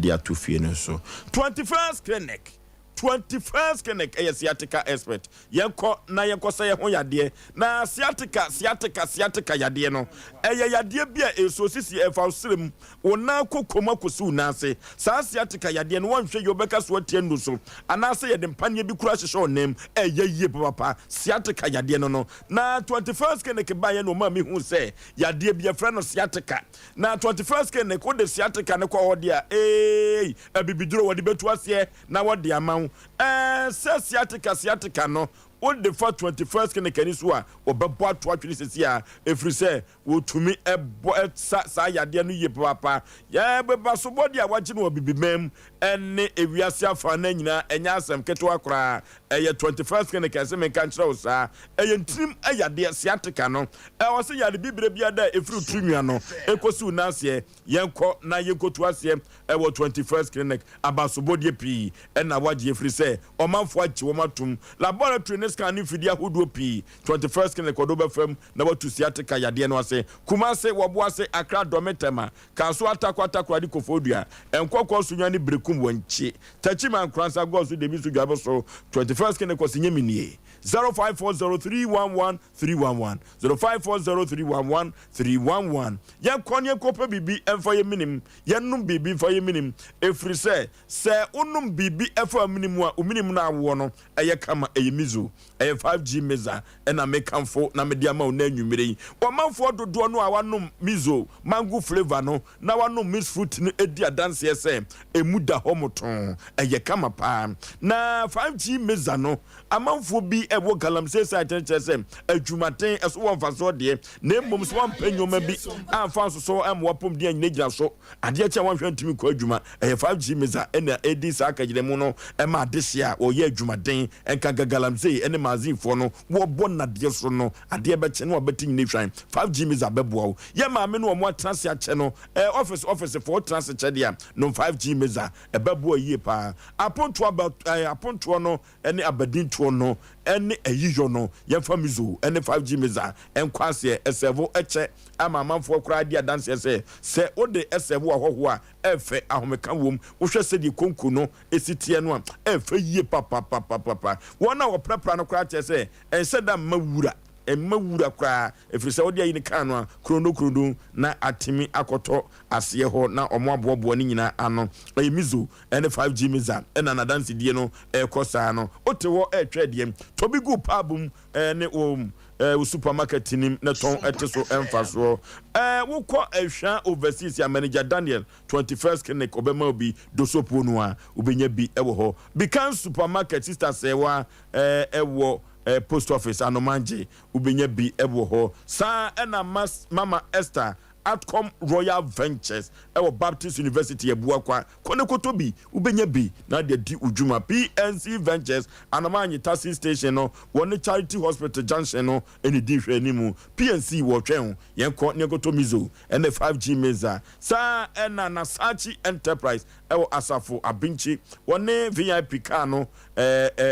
de ato fie no so. 21st Clinic 21st Clinic yɛ sciatica expert. Yɛnkɔ na yɛnkɔsa yɛn ho yadeɛ. Na sciatica, sciatica, sciatica yadeɛ no, ɛyɛ yadeɛ bi a ɛsɔ sisi, ɛfa wo serɛ mu, wo nan kɔkɔ mu akɔsi wo nan ase. Saa sciatica yadeɛ no, woanhwɛ yie wobɛka so atia nnuru so, anaasɛ yɛde mpaneɛ bi koraa hyehyɛ wo nan mu, ɛyɛ yie papapa. Sciatica yadeɛ no no. Na 21st Clinic baeɛ na wɔmaa mehuu sɛ yadeɛ bi yɛfrɛ no sciatica. Na 21st Clinic, wode sciatica no kɔ hɔ deɛ a, eei, abibiduro wɔde bɛtu aseɛ na wɔde ama wo. Ɛɛ, sɛ sciatica sciatica no wode fa 21st Clinic ani so a, wɔbɛbɔ ato atwene seesei ara, ɛfiri sɛ wɔtumi bɔ sa saa yadeɛ no yie papaapa. Yɛn abasobɔdeɛ a wɔagye no wɔ Abibiman mu ne ewiase afanan nyinaa, ɛnyɛ asɛm ketewa koraa. Ɛyɛ 21st Clinic a ɛsɛ menka nkyerɛ wo saa. Ɛyɛ ntirim yadeɛ, sciatica no. Ɛwɔ sɛ yare bibire biara da a ɛfiri wo tiri nwi ano kɔsi wo nan aseɛ. Yɛnkɔ na yɛnkɔtu aseɛ wɔ 21st Clinic. Abasobɔdeɛ pii na wɔagye ɛfiri sɛ ɔmanfoɔ agye wɔn atom. Laboratory ne scan ne mfidie ahodoɔ pii. 21st Clinic wɔde wo bɛfa mu na wɔatu sciatica yadeɛ no ase. Kumase, Wɔboase, Accra, Dome, Tema, Kasoa, Tarkwa, Takoradi, Koforidua, Nkɔkɔɔ, Sunyani, Berekum, Wankyi, Techiman, Nkoransa, Goaso, Debiso, Dwaboso. 21st Clinic ɔse nyɛ me nie. 0540 311 311 0540 311 311 Yɛnkɔ na yɛnkɔpɛ biribi mfa yɛn menem, yɛnnom biribi mfa yɛn menem, ɛfiri sɛ, sɛ wonom biribi fa wo mene mu a, wo mene mu no awoɔ no yɛ kama. Ɛyɛ Mizo, ɛyɛ 5G Miza na mekamfo na mede ama wo nnɛ anwummere yi. Ɔmanfoɔ dodoɔ no a wɔanom Mizo mango flavour no na wɔanom Miss Fruit no di adanseɛ sɛ ɛmu da hɔ motoo, ɛyɛ kama paa. Na 5G Miza no Amanfoɔ bi wɔ galamsey site no kyerɛ sɛ adwumaden ɛso wɔ mfasoɔ deɛ, na mmom sɛ woampɛ nnoɔma bi amfa ansosɔ amma w'apɔmuden annyinagyina so, adeɛ kye a woanhwɛ antumi nkɔ adwuma. Ɛyɛ 5G Mesa na ɛdi saa akagyinamu no ma adehyeɛ a wɔyɛ adwumaden, nkanka galamsey ne maazinfoɔ no, wɔbɔ nnadeɛ so no, adeɛ bɛkye na wɔabɛte nyina hwan. 5G Mesa bɛboa wo. Yɛ maame no wɔn atena ase akyɛ no, office office foɔ wotena ase kyɛ deɛ a, nom 5G Mesa. Ɛbɛboa yie paa. Apontoɔ aba ɛɛ apontoɔ no ne abadintoɔ no ne ayiyɔ no yɛmfa mizo ne 5G miza nkɔ aseɛ. Ɛsɛvo kyɛ ama amanfoɔ koraa di adanseɛ sɛ sɛ wode ɛsɛvo ahɔhoɔ a ɛfɛ, ahomeka wom. Wohwɛ sɛdeɛ konko no si teɛ no a ɛfɛ yie papapapapa. Wɔn a wɔprapra no koraa kyerɛ sɛ ɛnhyɛ da mma wura, ɛmma wura koraa ɛfiri sɛ wode ayi no kaa no a krondo krondo na atumi akɔtɔ aseɛ hɔ na wɔn aboaboa ne nyinaa ano. Ɛyɛ Mizo ne 5G Miza na n'adansedie no rekɔ saa no. Wote hɔ retwɛ deɛ, tɔ bi gu pub mu ne wo wo supermarket nim na tɔn te so mfasoɔ. Wokɔ Ahwia Overseas a, Manager Daniel, 21st Clinic, ɔbɛma wo bi. Dosopuo no a, wobɛnya bi wɔ hɔ. Bikan Supermarket, Sister Sɛɛwa wɔ Post Office, Anomangye, wobɛnya bi wɔ hɔ. Saa ara na Mama Esther Atcom Royal Ventures wɔ Baptist University Abuakwa. Kɔ na kɔtɔ bi, wobɛnya bi na de adi wo dwuma. PNC Ventures, Anomaanye Taxi Station no, wɔne Charity Hospital Junction no na ɛdi nhwɛanimu. PNC wɔretwɛn wo. Yɛnkɔ na yɛnkɔtɔ Mizo ne 5G Meza. Saa ara na Nasachi Enterprise wɔ Asafo Abinkyi, wɔne VIP car no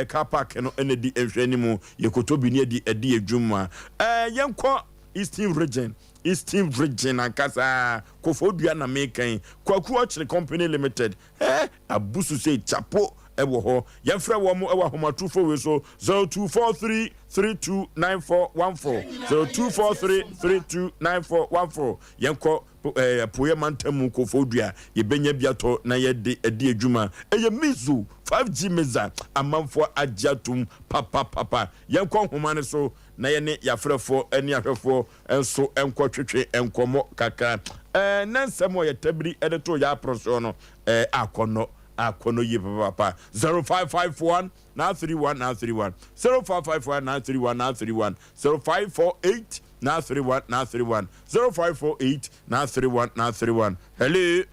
car park no na ɛdi nhwɛanimu. Yɛkɔtɔ bi na yɛde adi yɛn dwuma. Yɛnkɔ Eastern Region. Eastern Region ankasa, Koforidua na meka yi, Kwaku Ɔkyere Company Limited, eh, abusu sei, Chapo wɔ hɔ. Yɛmfrɛ wɔn wɔ ahomatorofo wei so, 0243 329414, 0243 329414. Yɛnkɔ eh, Apueɛ mantam mu Koforidua, yɛbɛnya bi atɔ na yɛde adi adwuma. Ɛyɛ Mizo 5G Meza, amanfoɔ agye atom papapapa. Yɛnkɔ nhoma no so na yɛne yɛafrɛfoɔ ne ahwɛfoɔ nso nkɔtwetwe nkɔmmɔ kakra. Ɛɛ, na nsɛm a yɛtabiri de too yɛn apono soɔ no, ɛɛ, akɔnnɔ, akɔnnɔ yie papaapa. 0551 931 931, 0551 931 931, 0548 931 931, 0548 931 931. Hello.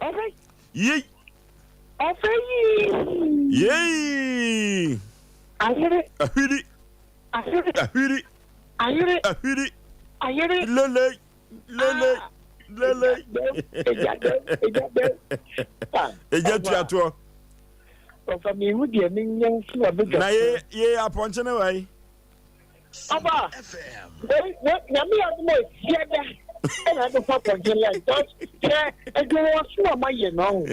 Ɔfɛ. Yei. Ɔfɛ yii. Yei. Ahwere. Ahwiri. Ahwere. Ahwiri. Ayere. Ahwiri. Ayere. Lele. Lele. Ah. Lele. Eja dɛm. Eja dɛm. Ah. Eja tuatoɔ. Ɔfa mi hu deɛ mi nyɛ nso wa bɛ Na ye ye apɔnkye ne wa yi. Ɔba. Wei wei nyame yɛ adum a etia da ɛna ɛde fa apɔnkye line. Sɛ ɛdwuma wɔ so a ma yɛ no.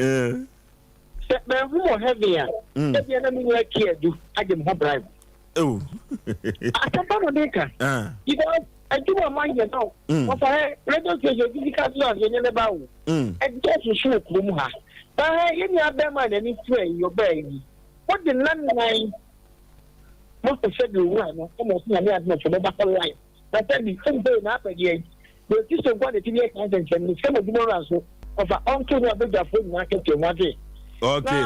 Sɛ manhu mo heaven a, ebia na me nua Kiadu agye me ho bribe. Oh. Asɛmpa na meka. Because adwuma a mayɛ no, wɔfa hɛ radio station bi sika so ase nyɛ ne ba o. Ɛdɔɔso so wɔ kurom ha. Ba hɛ yɛn nua bɛrima a n'ani fura yi ɔbaa yi, wode nnanan mo sɛ bi owura no ɛna ɔsɛ nyame adom sɛ bɛba hɔ live. Na sɛ bi mpɛ na apɛdeɛ yi, deɛ ɔti so nko na ɛtumi yɛ saa nsɛnkyerɛnne no, sɛ mo adwuma wura nso, ɔfa ɔnto ne abadwafoɔ nyinaa kɛtɛ mu ase. Okay.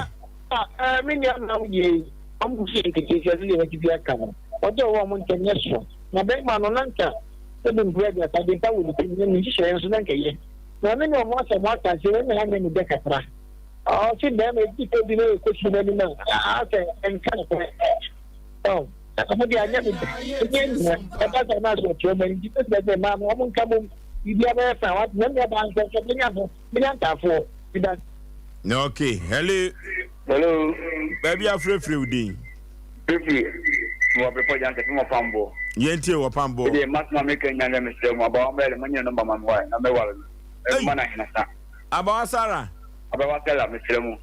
Na eh, me nua nam deɛ yi, ɔmo gu so yɛ nketeesia sɛdeɛ wɔte bi aka no, ɔdɔ ɔwɔ ɔmo ntɛm nyɛ so. Na bɛrima no, na nka sɛbi mpere aduasa de mpa wɔ ne tirim, na ne nhyehyɛeɛ nso na nka ɛyɛ. Na ɔne ne ɔmo asɛm aka sɛ wɔn nyinaa nyɛ ne dɛ kakra. Ɔse bɛrima edi bi na ɛkɔsi n'anim a, asɛ nka nokorɛ. Oh, ɔmo deɛ anyɛ me dɛ. Ɛnyɛ nyina. Ɛba saa na asɛ ɔkyerɛ ɔmo ani nti bɛsrɛ sɛ mmaa no ɔmo nka mom. Biribiara bɛyɛ fine. Wate na nua baa nso nso bɛnya ho bɛnya ntaafoɔ. Meda. Okay, hello. Hello. Baabi afrɛfrɛ wo din. Fifiri wɔ bepɔ gya nsɛ wɔ pamboɔ. Yɛn tie wɔ pamboɔ. Ɛdeɛ masoma meka nya dɛ mesrɛ mu abawa mbɛyɛ dɛ monyɛ nɔmba ma me wae na mɛware no. Ɛma no ahenasa. Abawa Sarah. Abawa Sarah mesrɛ mu.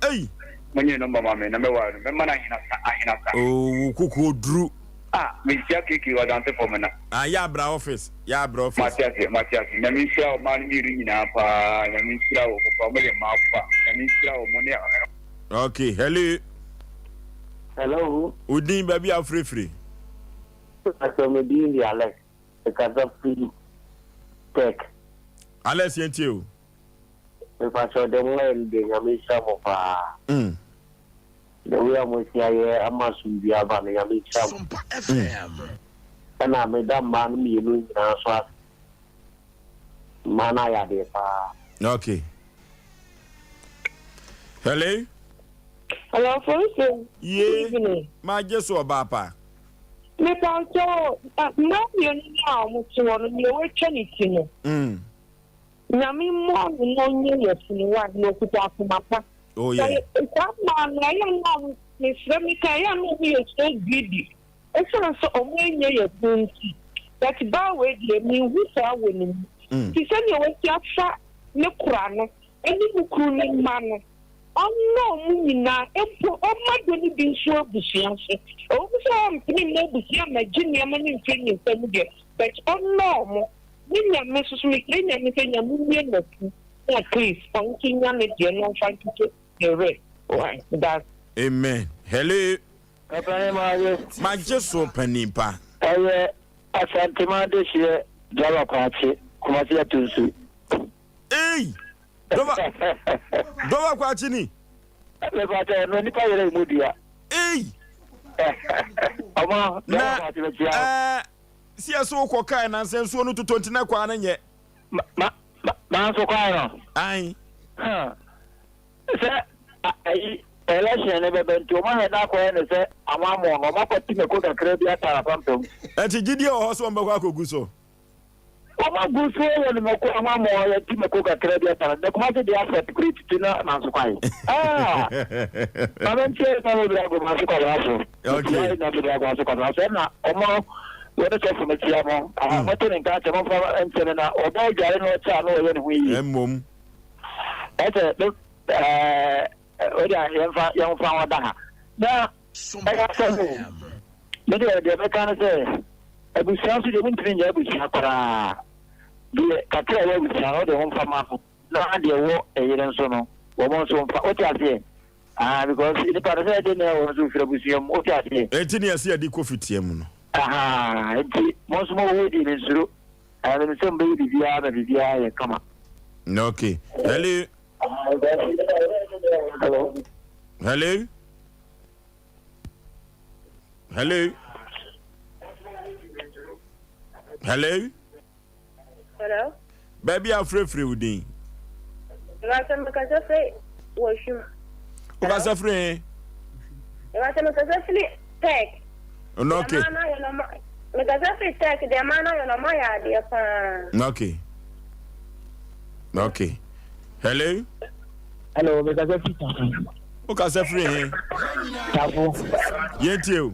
Ei. Monye nɔmba ma me na mɛware no. Mɛma no ahenasa ahenasa. Oh wo koko duru. Ah menhyia KK ɔdante fam na. Ah yɛ abra office yɛ abra office. Mate ase mate ase Nyame nhyira ɔmaa no mienu nyinaa paa Nyame nhyira wɔn paa wɔn yɛ mmaa pa Nyame nhyira wɔn ne. Okay hello. Hello. Wo din baabi a wofirefiri. Pastor me din de Alex mekasa firi Tech. Alex yɛntie o. Mepakyɛw deɛ mo ayɛ no deɛ nyame nhyira mo paa. The way a mo asi ayɛ ama asomdwie aba no nyame nhyira mo. Ɛna meda mmaa no mienu nyinaa nso ase. Mmaa no ayɛ adeɛ paa. Okay. Hello. Hello, Fonso. Ye. Magye so ɔbaa pa. Mepakyɛw, mmaa mienu no a wɔte hɔ no, nea watwa ne ti no. Nyame mmoa no na ɔnyɛ yafunu wai na ɔkuta akoma pa. Oh yeah. Sɛ saa mmaa no ɛyɛ na ɔmo mesrɛ meka ɛyɛ na ɔmo yɛ so greedy ɛsiane sɛ ɔmo ɛnyɛ yafunu nti but baa wei deɛ menhu saa wɔ ne mu nti sɛdeɛ wasi afa ne kora no ɛne ne kunu ne mma no ɔnnɔ ɔmo nyinaa mpo ɔmma dɔ no bi nso abusua so ɛwɔ mu sɛ ɔmpene mma abusua mmɛgye nneɛma no mfiri ne nsa mu deɛ but ɔnnɔ ɔmo. Me Nyame soso mesrɛ Nyame sɛ Nyame mmue nasu na at least ɔno nso nya ne deɛ na ɔmfa nkyekye ne werɛ wai medase. Amen hello. Papa ne maame. Magye so panin pa. Ɛyɛ Asantema adehyeɛ Driver Kwakye, Kumasi Atonsu. Eii! Dɔba Dɔba Kwakye ni. Mepakyɛ ɔno nipa yɛrɛ emu dua. Eii! Ɔmo Driver Kwakye bɛkyia wo. Na ɛɛ Si ɛso wokɔ kae na nsɛ nsuo no totɔ nti na kwaa no nyɛ. Ma ma ma manso kwae no. Ae. Huh. Sɛ ayi election no bɛbɛ nti wɔn ahwɛ na akɔyɛ no sɛ amammɔ no wɔn akɔte mako kakra bi atara apampam. Ɛnti gyidie wɔ hɔ sɛ wɔn bɛkɔ akɔgu so? Wɔn agu so yɛ no mako amammɔ yɛte mako kakra bi atara na Kumasi deɛ asɛ kure titi na manso kwae. Ah! Ma mentie na mebra gu manso kwae so. Okay. Na mebra gu manso kwae so ɛna wɔn Wɔne sɔfo no kyia mo. Aha, mote ne nka akyɛ, momfa nkyɛ no na ɔbaa dware na ɔkyɛ a na ɔyɛ ne ho yie. Mmom. Ɛsɛ me ɛɛ. Wei deɛ yɛmfa yɛmfa hɔ da ha. Na ɛyɛ asɛm o. Me deɛ deɛ mɛka ne sɛ abusua nso deɛ wontumi nyɛ abusua koraa. Deɛ kakra ɛwɔ abusua no wode ho mfa ma no na deɛ ɛwɔ ɛyere nso no wɔn nso mfa wote aseɛ. Ah because nipa no sɛ ɛde na ɛwɔ nso firi abusua mu wote aseɛ. Enti ne yɛsɛ yɛde kɔ fitia mu no. Aha nti mo nso mo wɔ di ne nsuro. Ɛɛ sɛ mo bɛyɛ biribiara na biribiara yɛ kama. Okay. Hello. Hello. Hello. Hello. Hello. Hello. Baabi a frɛfrɛ wo din. Ìbáṣẹ mi kasa firi Wɔhwim. Wokasa firi he? Ìbáṣẹ mi kasa firi Tech. Okay. Mekasa firi Tech deɛ maa no ayɛ no ɔmo ayɛ adeɛ paa. Okay. Okay. Hello. Hello, mekasa firi Tafo. Wokasa firi he? Tafo. Yɛntie o.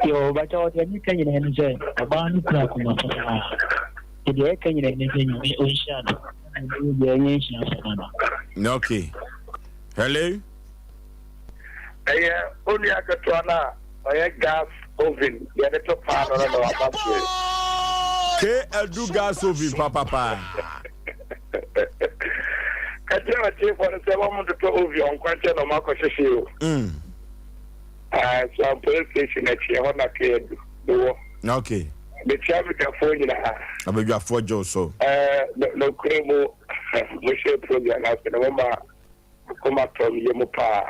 Yo, bàtà ɔdeɛ meka nyinaa ne sɛ ɔbaa no kura akoma paa. Deɛ ɛka nyinaa ne sɛ nyame ɔnhyira no. Deɛ ɛnyɛ nhyira fama no. Okay. Hello. Ɛyɛ onua ketewa no a ɔyɛ gas oven yɛde to paano no na waba fie. K adu gas oven papapa. Ka kyerɛ ɔtiefoɔ no sɛ wɔn totɔ oven ɔnkwankyɛn na wɔn akɔhyehye o. Mm. Ah, so police station akyi ɛhɔ na K adu mewɔ. Okay. Mekyia abadwafoɔ nyinaa. Abadwafoɔ gye wo so. Ɛɛ, nokorɛ mu mohyɛ program ase no moma Akoma tɔ me yamu paa.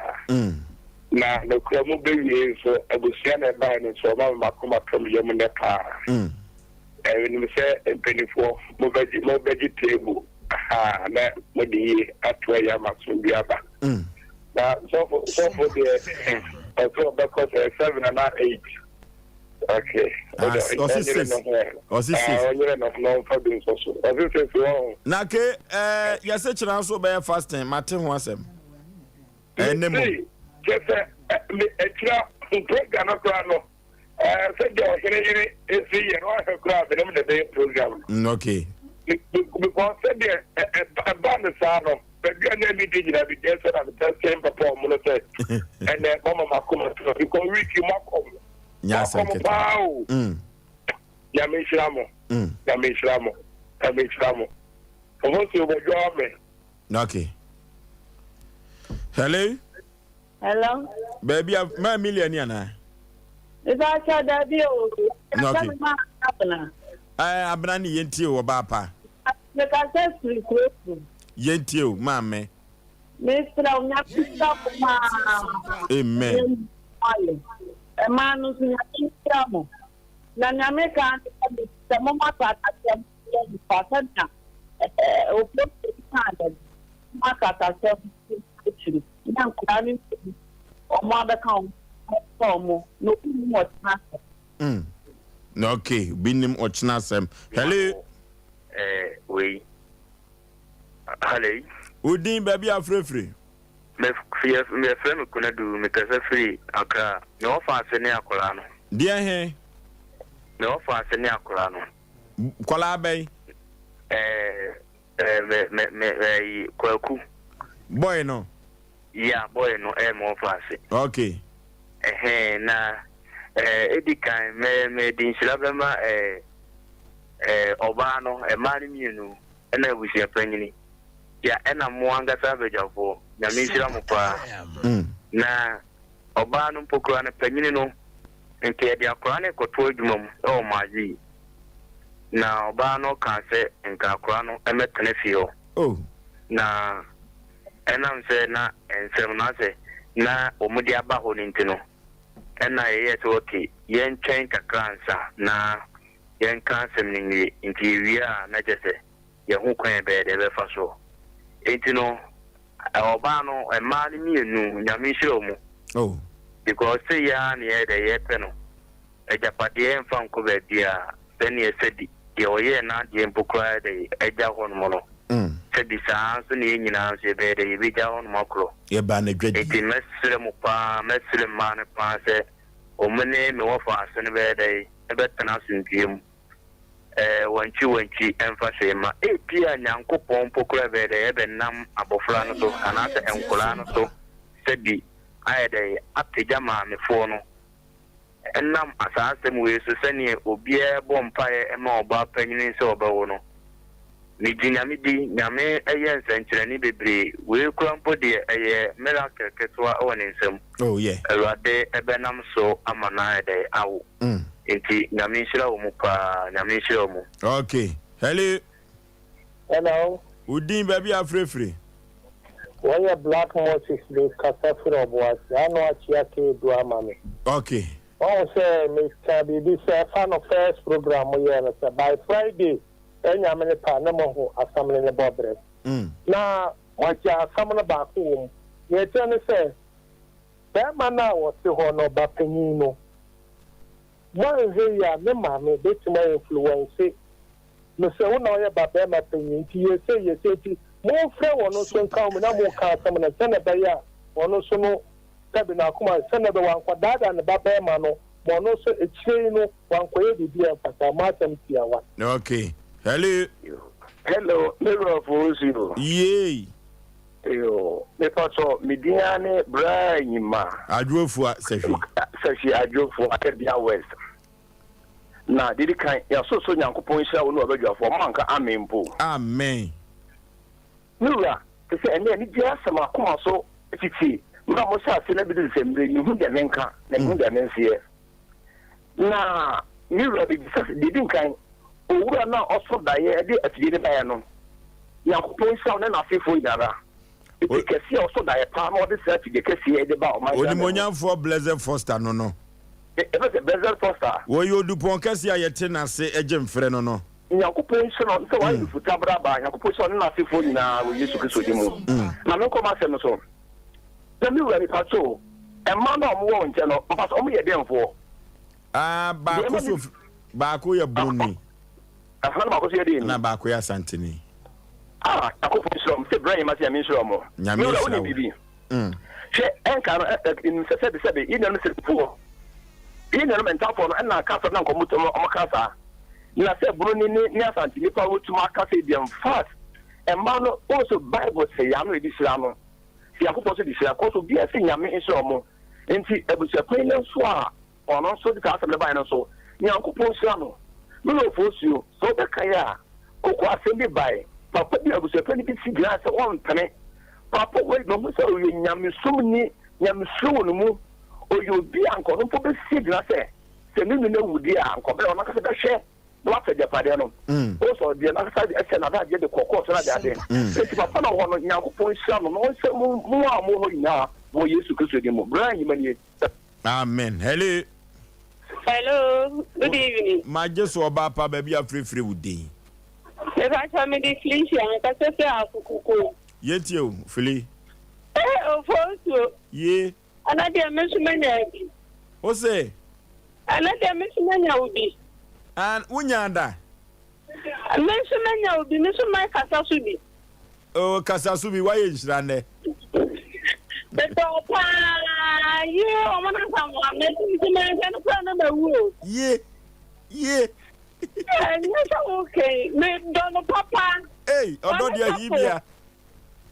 Na nokora mu bɛwie nso, abusua na ɛbaeɛ no nso, ɔma me m'akoma tɔ me yamu nnɛ paa. Menim sɛ mpaninfoɔ, mobɛgye, mobɛgye table, ahaa, na mode yie ato ayi ama asomdwoeɛ aba. Na sɔfo, sɔfo deɛ, ɔsɛ ɔbɛkɔ sɛ 7 anaa 8. Okay. Ah, ɔsi six. Ɔsi six. Ɔnyere no na ɔmfa bi nso so. Ɔsi six wɔ ho. Na ke ɛɛ yɛsɛ kyerɛ nso bɛyɛ fasting mate ho asɛm. Ɛne mo. Kyɛ sɛ me ɛkyerɛ program no koraa no ɛɛ sɛ deɛ ɔhene yere esi yɛ no ahwɛ koraa me ne mo na ɛbɛyɛ program no. Okay. Because sɛdeɛ ɛba no saa no. Baabi a na medi nyinaa me deɛ sɛ na mepɛ sɛ mpapa ɔmo no sɛ ɛnɛ mama makoma to because week yi moakɔm moakɔm paa o mm. Nyame nhyira mo mm. Nyame nhyira mo Nyame nhyira mo ɔmo nso bɔdwa me. Okay. Hello. Hello. Baabi a maa Emilia ni anaa? Mepa kyɛ dabi o. Okay. Abena. Ɛɛ Abena ni yɛn tie o ɔbaa pa. Mekasa firi kurofu. Yɛn tie o maame. Mesrɛ wo nyame nhyira wo paa. Amen. Ɛmaa no nso nyame nhyira mo. Na nyame ka ne sɛ moma asasasɛm yɛ nipa sɛnea ɛɛ ofo kaa dɛ moma asasasɛm akyiri. Na nkwadaa no mmienu, wɔn abɛka wɔn ho sɛ wɔn, na obi nnim ɔkyena asɛm. Mm. Okay, obi nnim ɔkyena asɛm. Hello. Eh, wei. Hello. Wo din baabi a frɛfiri? Me yɛfrɛ me Konadu, mekasa firi Accra. Me wɔfa ase ne akwadaa no. Deɛ he? Me wɔfa ase ne akwadaa no. Kɔlaa bɛn? Eh, Eh me me me ɛyi kwaku. Boy no. Yeah boy no ɛyɛ me wɔfa ase. Okay. Ɛhɛn na ɛɛ edi kan mɛ mɛ di nhyira bɛma ɛɛ ɛɛ ɔbaa no ɛmaa no mmienu ɛna abusua panyini ya ɛna mo ankasa abadwafoɔ nyame nhyira mo paa mm. na ɔbaa no mpo koraa no panyini no Nti yɛde akwadaa no rekɔto adwuma mu wɔ Marseille. Na ɔbaa no kaa sɛ nka akwadaa no mmɛtena fie hɔ. Oh. Na ɛnam sɛ na nsɛm no asɛ na wɔde aba hɔ no nti no, ɛna yɛyɛɛ sɛ okay, yɛntwɛn kakra ansa na yɛnka asɛm no nwie. Nti yɛwie a na kyerɛ sɛ yɛho kwan a yɛbɛyɛ dɛ yɛbɛfa soɔ. Nti no, ɔbaa no, mmaa no mmienu, Nyame nhyira wɔn. Oh. Because sei ara na yɛyɛ dɛ yɛpɛ no. Agyapadeɛ mfa nkɔ baabiara, sɛdeɛ sɛbi deɛ ɔyɛɛ n'adeɛ mpo koraa yɛ dɛ agya hɔnom no, sɛbi saa ara nso na yɛn nyinaa nso yɛbɛyɛ dɛ yɛbɛgya hɔnom akorɔ. Yɛbaa no adwadie. Nti mɛsrɛ mo paa, mɛsrɛ mmaa no paa sɛ wɔn ne me wɔfaase no bɛyɛ dɛ bɛtena asomdwoeɛ mu. Ɛɛ, wankyi wankyi ɛmfa hwee mma. Ebia Nyankopɔn mpo koraa bɛyɛ dɛn ɛbɛnam abɔfra no so anaasɛ nkoraa no so sɛbi ayɛ dɛn apagya maamefoɔ no Ɛnam saa asɛm wei so sɛdeɛ obiara bɔ mpaeɛ ma ɔbaa panyini sɛ ɔbɛwo no. Megye Nyame di, Nyame yɛ nsɛnkyerɛnne bebree, wei koraa mpo deɛ ɛyɛ miracle ketewa wɔ ne nsam. Oh yeah. Awurade bɛnam so ama no ayɛ dɛn awo. Nti Nyame nhyira wo mu paa, Nyame nhyira wo mu. Okay. Hello. Hello. Wo din baabi a afirefire. Wɔyɛ Black Moses me kasa firi Ɔboase ano akyea K du ama me. Okay. Wahu sɛ me ka biribi sɛ ɛfa no first program mo yɛɛ no sɛ by Friday sɛ Nyame ne pɛ a na moahu asɛm no ne bɔbrɛ. Na moagya asɛm no baako wɔ mu. Nea ɛteɛ ne sɛ bɛɛma no a ɔte hɔ no ba panyin no moanhwɛ yie a ne maame bɛtumi a influence no sɛ wo na ɔyɛ ba barima panyin nti yɛ sei yɛ sei nti monfrɛ wɔn nso nka ho bi na monka asɛm no sɛnea ɛbɛyɛ a ɔno nso no sɛbe n'akoma sɛnea ɛbɛyɛ wankɔdaadaa ne ba barima no ma ɔno nso akyire yi no wankɔyɛ biribi a ɛmfata. M'asɛm tiawa. Ok hello. Hello me wura Owusu o. Yay. Yoo me patsɔ me din ara ne Braa Nyima. Adwoafua Sahwi. Sahwi Adwoafua Abia West. Na deɛ ɛdi kan, yɛasorosoro Nyankopɔn nhyira wo ne w'abadwafoɔ, mo anka amen mpo. Amen. Me wura, te sɛ ɛnnɛ anigyeɛ asɛm akoma so titi mmerɛ a mohyɛ aseɛ na bɛduru sɛ mmerɛ yi, menhu deɛ menka na menhu deɛ menseɛ. Na me wura bɛbisa sɛ, deɛ ɛdi nkan, owura no a ɔso daeɛ de afidie no baeɛ no, Nyankopɔn nhyira wo ne n'asefoɔ nyinara. Eti kɛseɛ a ɔso daeɛ paa na ɔde saa afidie kɛseɛ yi de ba ɔman Ghana mu. Onimuonyamfoɔ Blessed Foster no no. Yɛfrɛ sɛ Blessed Foster. Wɔyɛ odupɔn kɛseɛ a yɛte n'ase gye mfrɛ no no. Nyankopɔn nhyira no sɛ wayɛ no futabra aba. Nyankopɔn nhyira ɔne n'asefoɔ nyinaa wɔ Yesu Kristo din mu. Na menkɔ m'asɛm no so. Na me wura mepakyɛw, mmaa no a wɔwɔ wo nkyɛn no, mpakyɛw wɔn yɛ dɛnfoɔ? Ah, baako so baako yɛ Broni. Aha, na baako so yɛ dɛn? Na baako yɛ Asanteni. Ah, Nyankopɔn nhyira wɔn. Sɛ Brian Yema sɛ Nyame nhyira wɔn. Nyame Me wura, nhyira wonim wo. biribi? Hwɛ, ɛnka no, ɛ, ɛ, nim sɛ sɛbe, sɛbe, yɛn nuanom Sɛdefoɔ, yɛn nuanom Ntafoɔ no, ɛna aka asɛm na nka wɔn, wɔn ka saa. Na sɛ Buroni ne, ne Asante nipa wɔtum aka sɛ deɛ, in fact, mmaa no, wɔn so Bible sɛ yɛn ano yɛde hyira no, sɛ Nyankopɔn nso de hyira, kɔ so obiara sɛ Nyame nhyira wɔn. Nti abusuapanyin no nso a Ɔno nso de saa asɛm no baeɛ no nso, Nyankopɔn nhyira no. Me wura Ofosuo, sɛ wobɛkae a, koko asɛm bi bae, papa bi a abusuapanin bi si gyinae sɛ ɔmpene. Papa wei, mahu sɛ ɔyɛ nyamesomni, nyamesuro wɔ ne mu. Ɔyɛ obi a anka ɔno mpo bɛsi agyina sɛ, sɛ ne nua no awu deɛ a, anka ɔbɛyɛ, ɔno ankasa bɛhwɛ na wafa agyapadeɛ no. Wohu sɛ ɔde n'ankasa de ɛhyɛ n'adagyeɛ de kɔ kɔɔto no adeade. Enti papa no a ɔwɔ hɔ no, Nyankopɔn nhyira no na ɔnhyira mo, mo a mowɔ hɔ nyinaa wɔ Yesu Kristo din mu. Brian Nyima nie. Amen. Hello. Hello, good evening. Magye so ɔbaa pa baabi a frɛfrɛ wo din. Mepakyɛ me de Felicia mekasa firi Akokokuo. Yɛntie o, Feli. Eh, Ofosuo. Ye. Ɛnɛ deɛ me nso manya bi. Wo se? Ɛnɛ deɛ me nso manya wo bi. An, wonyaa da? Me nso manya wo bi, me nso mɛkasa so bi. Oh, kasa so bi, woayɛ nhyira nnɛ. Mepɛ wo paa, yie, wɔn na nsa mmoa me, nti manhwɛ no koraa na mawu o. Yie, yie. Ɛnyɛ sɛ wo kɛn, medɔ no papa. Ei, ɔdɔ deɛ hii bia.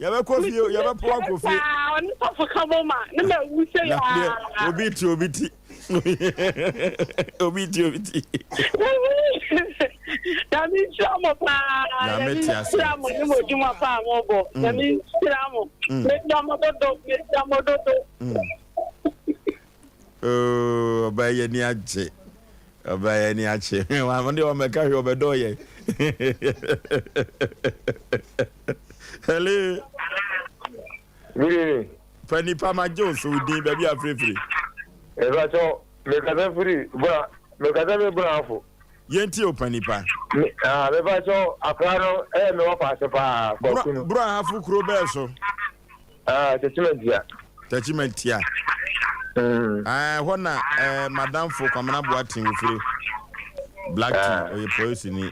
Yɛbɛkɔ fie, yɛbɛpo akɔ fie. Ɔne sɔfo ka bɔ ma, ne ma wu sɛ yaa. Obi ti obi ti. Obi ti obi ti. Nyame nhyira mo paa. Nyame te ase. Nhyira mo ne mo adwuma paa mo bɔ. Nyame nhyira mo. Medɔ mo dodo, medɔ mo dodo. Oh, ɔbaa yi ani agye. Ɔbaa yi ani agye. Wɔn deɛ wɔn bɛka hwɛ ɔbɛdɔ yɛ. Hello. Good evening. Pɛ nipa ma gye so din baabi a firifiri. Ɛbɛkyɛw mekasa firi bura mekasa firi burafo. Yɛn ti o pɛ nipa. Me ah mebɛkyɛw akora no ɛyɛ me wɔ faase paa kɔkunu. Burafo kuro bɛɛ so. Ah, Techimantia. Techimantia. Mm. Ah, hɔ na eh, madamfo Kwamina Boateng ofiri. Black tea, ah. ɔyɛ polisi ni.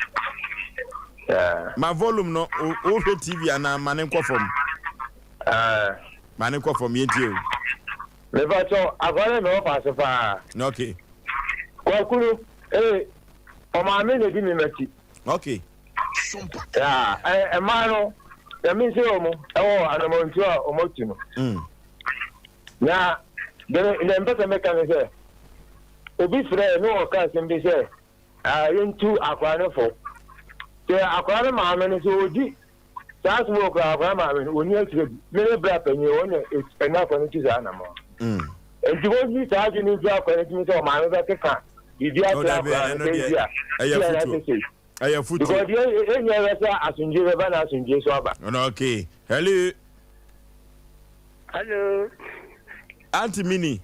Yeah. Ma volume no, wohwɛ TV anaa ma ne nkɔ fam. Ah. Ma ne nkɔ fam, yɛntie o. Mepa kyɛw, akɔla no mewɔ faase paa. Okay. Kwaku no, ee, ɔmaame na edi me m'akyi. Okay. Yeah, mmaa no, Nyame nhyira wɔn wɔ anamɔntuo a wɔn atu no. Na deɛ deɛ mpɛ sɛ meka ne sɛ, obi frɛ ne ɔka asɛm bi sɛ, yɛntu akwadaa no fo. Sɛ akwadaa no maame no sɛ ɔdi saa asɛm wɔ koraa akwadaa maame no ɔnni akyerɛ bi. Me ne bra panyin wɔn na ɛne akwadaa no tu saa anamɔn. Nti wɔnyi saa adwene no mfiri akwadaa no tirim sɛ ɔmaame bɛkeka biribi akyerɛ akwadaa no sɛ ebi a ɛyɛ afutuo ɛyɛ afutuo. Because deɛ ehia yɛ sɛ asomdwie bɛba na asomdwie nso aba. Okay hello. Hello. Auntie Mini.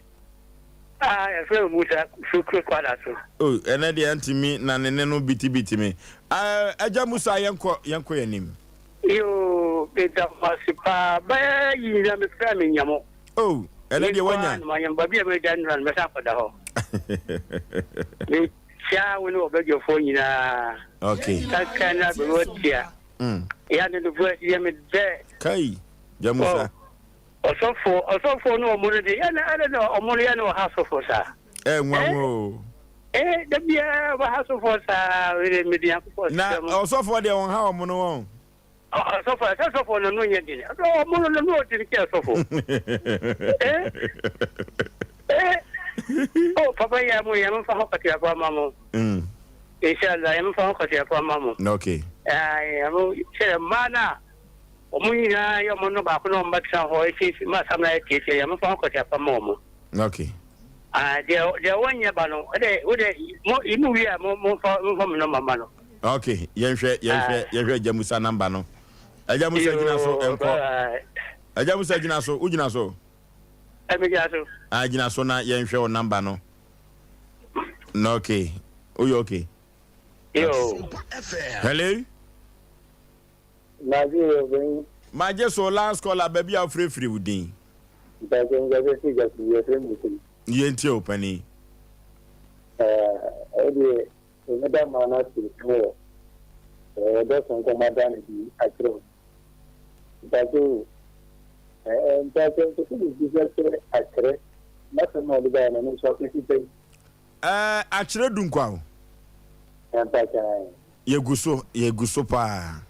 Ah, yɛfrɛ me Musa firi kuro kwada so. Oh, ɛnɛ deɛ auntie mi na ne ne no bitibiti mi. Agya Musa yɛnkɔ yɛnkɔ yɛn anim. Yoo, meda mo ase paa. Bɛyɛ yi nyina mefrɛ me nya mo. Oh, ɛnɛ deɛ wanya. Mekɔ a baabi a meda nnura no mɛsan akɔda hɔ. Mekyia wo ne wɔbadwafoɔ nyinaa. Okay. Kankan na abɛwɔ tia. Ya ne no voice yɛ me dɛ. Kai, Jamusa. Ɔsɔfoɔ, ɔsɔfoɔ ne ɔmo no deɛ yɛ na ɛdɛ na ɔmo no yɛ na ɔha asɔfoɔ saa. Ɛ nwanwa o. Ɛ da biara ɔbɛha asɔfoɔ saa wele mede Nyankopɔn Na ɔsɔfoɔ deɛ ɔnha ɔmo no wɔn. Ɔsɔfo ɛsɛ sɔfo no no nyɛ den ɔmo no no ɔden kyɛ sɔfo eh eh oh papa yɛ mo yɛ mo fa ho kɔtiafo ama mo mm. inshallah yɛ mo fa ho kɔtiafo ama mo okay eh mo kyerɛ mmaa na ɔmo nyinaa yɛ ɔmo no baako na ɔmo bɛtena hɔ esi ma asam na yɛ tietie yɛ mo fa ho kɔtiafo ama ɔmo okay ah deɛ deɛ wɔnyɛ ba no ɛdɛ wode mo imu wie a mo mo fa mo fa mo nɔmba ma no Ok yɛnhwɛ yɛnhwɛ ah. yɛnhwɛ Agya Musa namba no. Agya Musa gyina so nkɔ. Agya Musa gyina so wogyina so. Ɛmi gyina so. Ah gyina so na yɛnhwɛ wo namba no. Na ok woyɛ ok. Yo. Hello. Magye yɛ obɛn. Magye so last caller baabi a wofirefiri wo din. Mpakyɛ nkasa firi gyasi yɛfrɛ me sɛ. Yɛntie wo panin. Ɛɛ ɛdeɛ Meda mmaa no ase wɔ ɔdɔ sononko a wɔada no adi akyerɛ wɔn. Mpakyɛw o, ɛɛ mpakyɛw mpɛ sɛ mebisa sɛ akyerɛ n'asɛm na ɔde baeɛ no ɛno nso akɔsi sɛn? Ɛɛ akyerɛ Dunkwa o. Mpakyɛw ae. Yɛgu so, yɛgu so paa.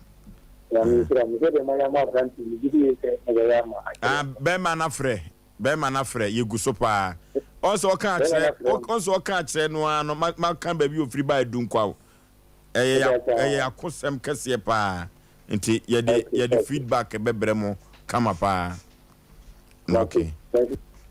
Nyame nhyira mo. Sɛdeɛ moayɛ ama aberanteɛ yi, megye di yie sɛ mobɛyɛ ama akyerɛ. Ah, bɛrima no afrɛ. Bɛrima no afrɛ, yɛgu so paa. Ɔn sɛ ɔka akyerɛ, ɔn sɛ ɔka akyerɛ no ara no, maka baabi ofiri baa Dunkwaw. Ɛyɛ ɛyɛ akosɛm kɛseɛ paa. Nti yɛde yɛde feedback bɛbrɛ mo kama paa. Okay.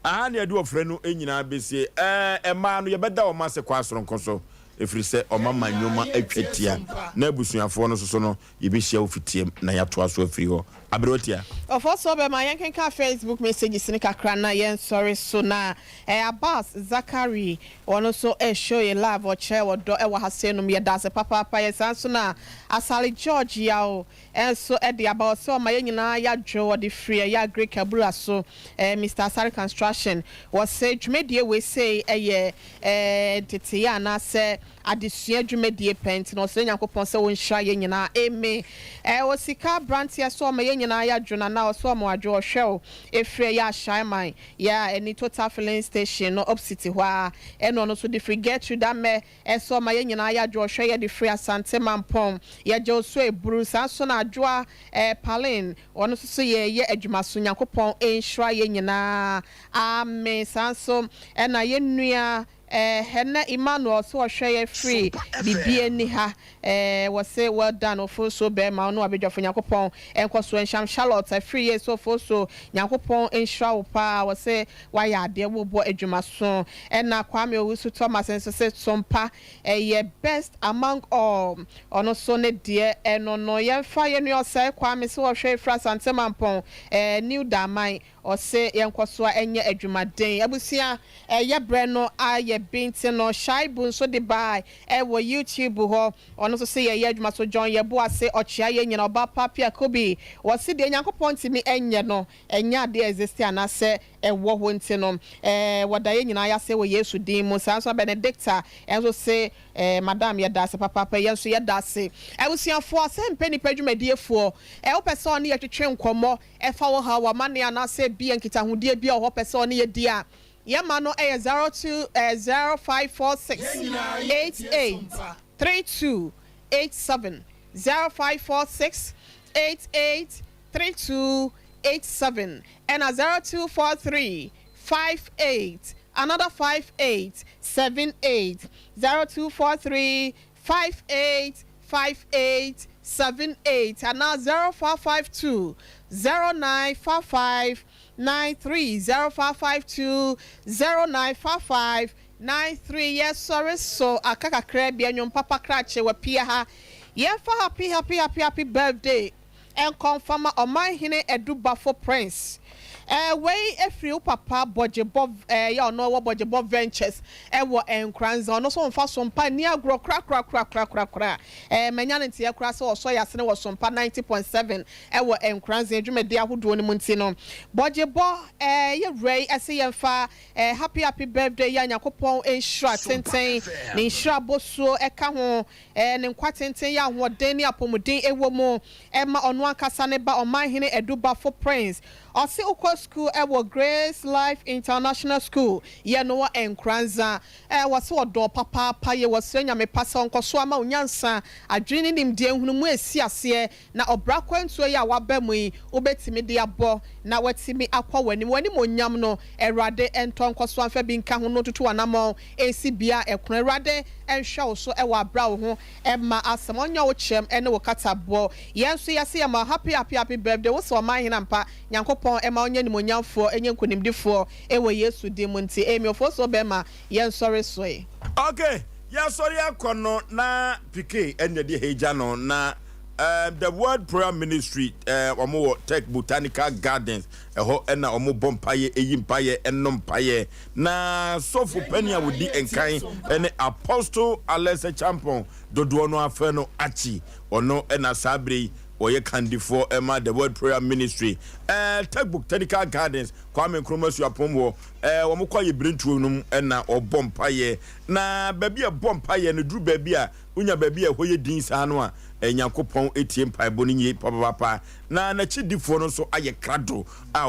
Aha ne yɛde ɔfrɛ no nyinaa bɛsie. Ɛɛ mmaa no yɛbɛda wɔn ase kwan soronko so ɛfiri sɛ wɔama nnwuma atwa tia na abusuafoɔ no nso so no Yɛbɛhyia wo fitiam na yɛatoa so afiri hɔ. Aberewatia. Ɔfɔsoɔ bɛma yɛnkenkan Facebook messages no kakra na yɛnsɔre so na eh, Abbas Zakari ɔno nso eh show yɛ love ɔkyerɛ ɔdɔ ɛwɔ ha sei nom yɛda ase papaapa yɛ saa nso na Asale George Yaw nso de aba ɔsɛ ɔma yɛn nyinaa yɛadwo ɔde firi ɛyɛ Agric Abura so eh, Mister Asare Construction wɔse dwumadie wei sei ɛyɛ eh, nteteeɛ anaasɛ Adesua dwumadie pɛ nti no ɔsrɛ Nyankopɔn sɛ ɔnhyira yɛn nyinaa Amen Ɛɛ osika abranteɛ sɛ ɔma yɛn nyinaa yɛadwo no anaa ɔsɛ ɔma wadwo ɔhwɛ wo ɛfiri ɛyɛ Ashaiman yɛ a ɛne Total filling station no opsite hɔ ara ɛna ɔno nso de firi Gertrude Amɛ ɛsɛ ɔma yɛn nyinaa yɛadwo ɔhwɛ yɛ de firi Asante Mampong yɛgye wo so ɛburu saa nso na Adwoa ɛɛ Palin ɔno nso so yɛɛyɛ adwumaso Nyankopɔn nhyira yɛn nyinaa Amen saa nso ɛna yɛn nua Eh ɛnɛ Emmanuel sɛ ɔhwɛ yɛ firi bibie ni ha eh wɔse well done ofosuo bɛɛma wo ne wabedwafo Nyankopɔn nkɔsoɔ nhyam Charlotte afiri yie sɛ ofosuo Nyankopɔn nhyira wo paa wɔse wayɛ adeɛ wo bɔ adwumaso ɛna Kwame Owusu Thomas nso se Sompa ɛyɛ best among all ɔno so ne deɛ ɛno no yɛmfa yɛnua Ɔsɛe Kwame sɛ ɔhwɛ yɛ firi Asante Mampɔn eh New Daman Ɔse yɛnkɔsoa nyɛ adwumaden. Abusua ɛyɛ brɛ no ayɛ bi nti no Shaibu nso de bae ɛwɔ YouTube hɔ ɔno nso se yɛyɛ adwuma so John Yeboah se ɔkyea yɛn nyina Ɔba Papi Akobi wɔse deɛ Nyankopɔn ntumi nyɛ no ɛnyɛ adeɛ a existe anaasɛ ɛwɔ hɔ nti no ɛɛ wɔda yɛn nyinaa yase wɔ Yesu din mu saa nso na Benedicta nso se ɛɛ madam yɛda ase papaapa yɛn nso yɛda ase Abusuafoɔ asɛmpɛ nipa dwumadiefoɔ ɛɛ wopɛ sɛ ɔne yɛtwetwe nkɔmmɔ Ɛfa wo haw, w'amanneɛ anaasɛ ebia nkitahodie bi a ɔhɔ pɛ sɛ ɔne yɛ di a, yɛn ma no yɛ 02 0546 88 32. 87, 0546 88 32 87, ɛna 0243 58 another 58 78, 0243 58 58 78 anaa 0452 0955 93, 0552 0955 93. Yɛsɔre so aka kakra bi, nnwom papa krakye wɔ pia ha. Yɛmfa happy happy happy happy birthday nkɔmfama Ɔmanhene Adubafo Prince. Wei efiri wo papa Bɔgyebɔ, yɛ ɔno wɔ Bɔgyebɔ Ventures ɛwɔ Nkranza. Ɔno nso nfa so mpa ni agorɔ korakorakorakorakora. Manya ne nteɛ koraa sɛ ɔsɔ yɛ asene wɔ Sompa 90.7 ɛwɔ Nkranza adwumadi ahodoɔ no mu. Nti no Bɔgyebɔ, yɛ wura yi ɛsɛ yɛmfa happy happy birthday yɛ. Nyankopɔn nhyira tenten ne nhyira bosuo ɛka ho, ne nkwa tenten yɛ, ahoɔden ne apɔmuden ɛwɔ mu ɛma ɔno ankasa ne ba Ɔmanhene Adubafo Prince. Ɔse wokɔ school ɛwɔ Grace Life International School yɛ no wɔ Nkranza. Wɔse wɔdɔ papaapa yɛ. Wɔsrɛ Nyame pa sɛ ɔnkɔ so ama wo nyansa, adwene ne nimdeɛ, nhunumu esi aseɛ na ɔbra kwantuo yi a waba mu yi, wobɛtumi de abɔ na watumi akɔ w'anim. W'anim onyam no, Awurade ntɔ nkɔ so amfa bi nka ho no tutu w'anammɔn esi bea ɛkono. Awurade nhwɛ wo so ɛwɔ abra wo ho ɛma asɛm ɔnyɛ wo kyɛm ɛne wo kataboɔ. Yɛn nso yɛse yɛ ma happy happy happy birthday. Wo sɛ ɔman hene ampa, Nyankopɔn ɛma ɔnyɛ nimonyamfoɔ, ɛnyɛ nkonimdifoɔ ɛwɔ Yesu din mu. Nti emi Ofosuo bɛrima, yɛn sɔre soe. Okay, yɛasɔre akɔ no na pk ɛna de hagya no na The Word Prayer Ministry, wɔn wɔ Tech Botanical Gardens ɛhɔ ɛna wɔn bɔ mpaeɛ, eyi mpaeɛ, ɛnom mpaeɛ, na sɔfo panyin a wɔdi nkan ɛne Apostle Alex Champon, dodoɔ no afɛ no akyi. Ɔno ɛna saa bere yi wɔyɛ kandifoɔ ɛma The Word Prayer Ministry, Tech Botanical Gardens, Kwame Nkrumah Suapɔn wɔ wɔn kɔ ayɛ birentuo no mu ɛna ɔbɔ mpaeɛ. Na baabi a ɛbɔ mpaeɛ no duru, baabi a wonya baabi a ɛhɔ yɛ din saa no a, Nyankopɔn etie mpaebɔ no yie papaapa, na n'akyidifoɔ no nso ayɛ krado a.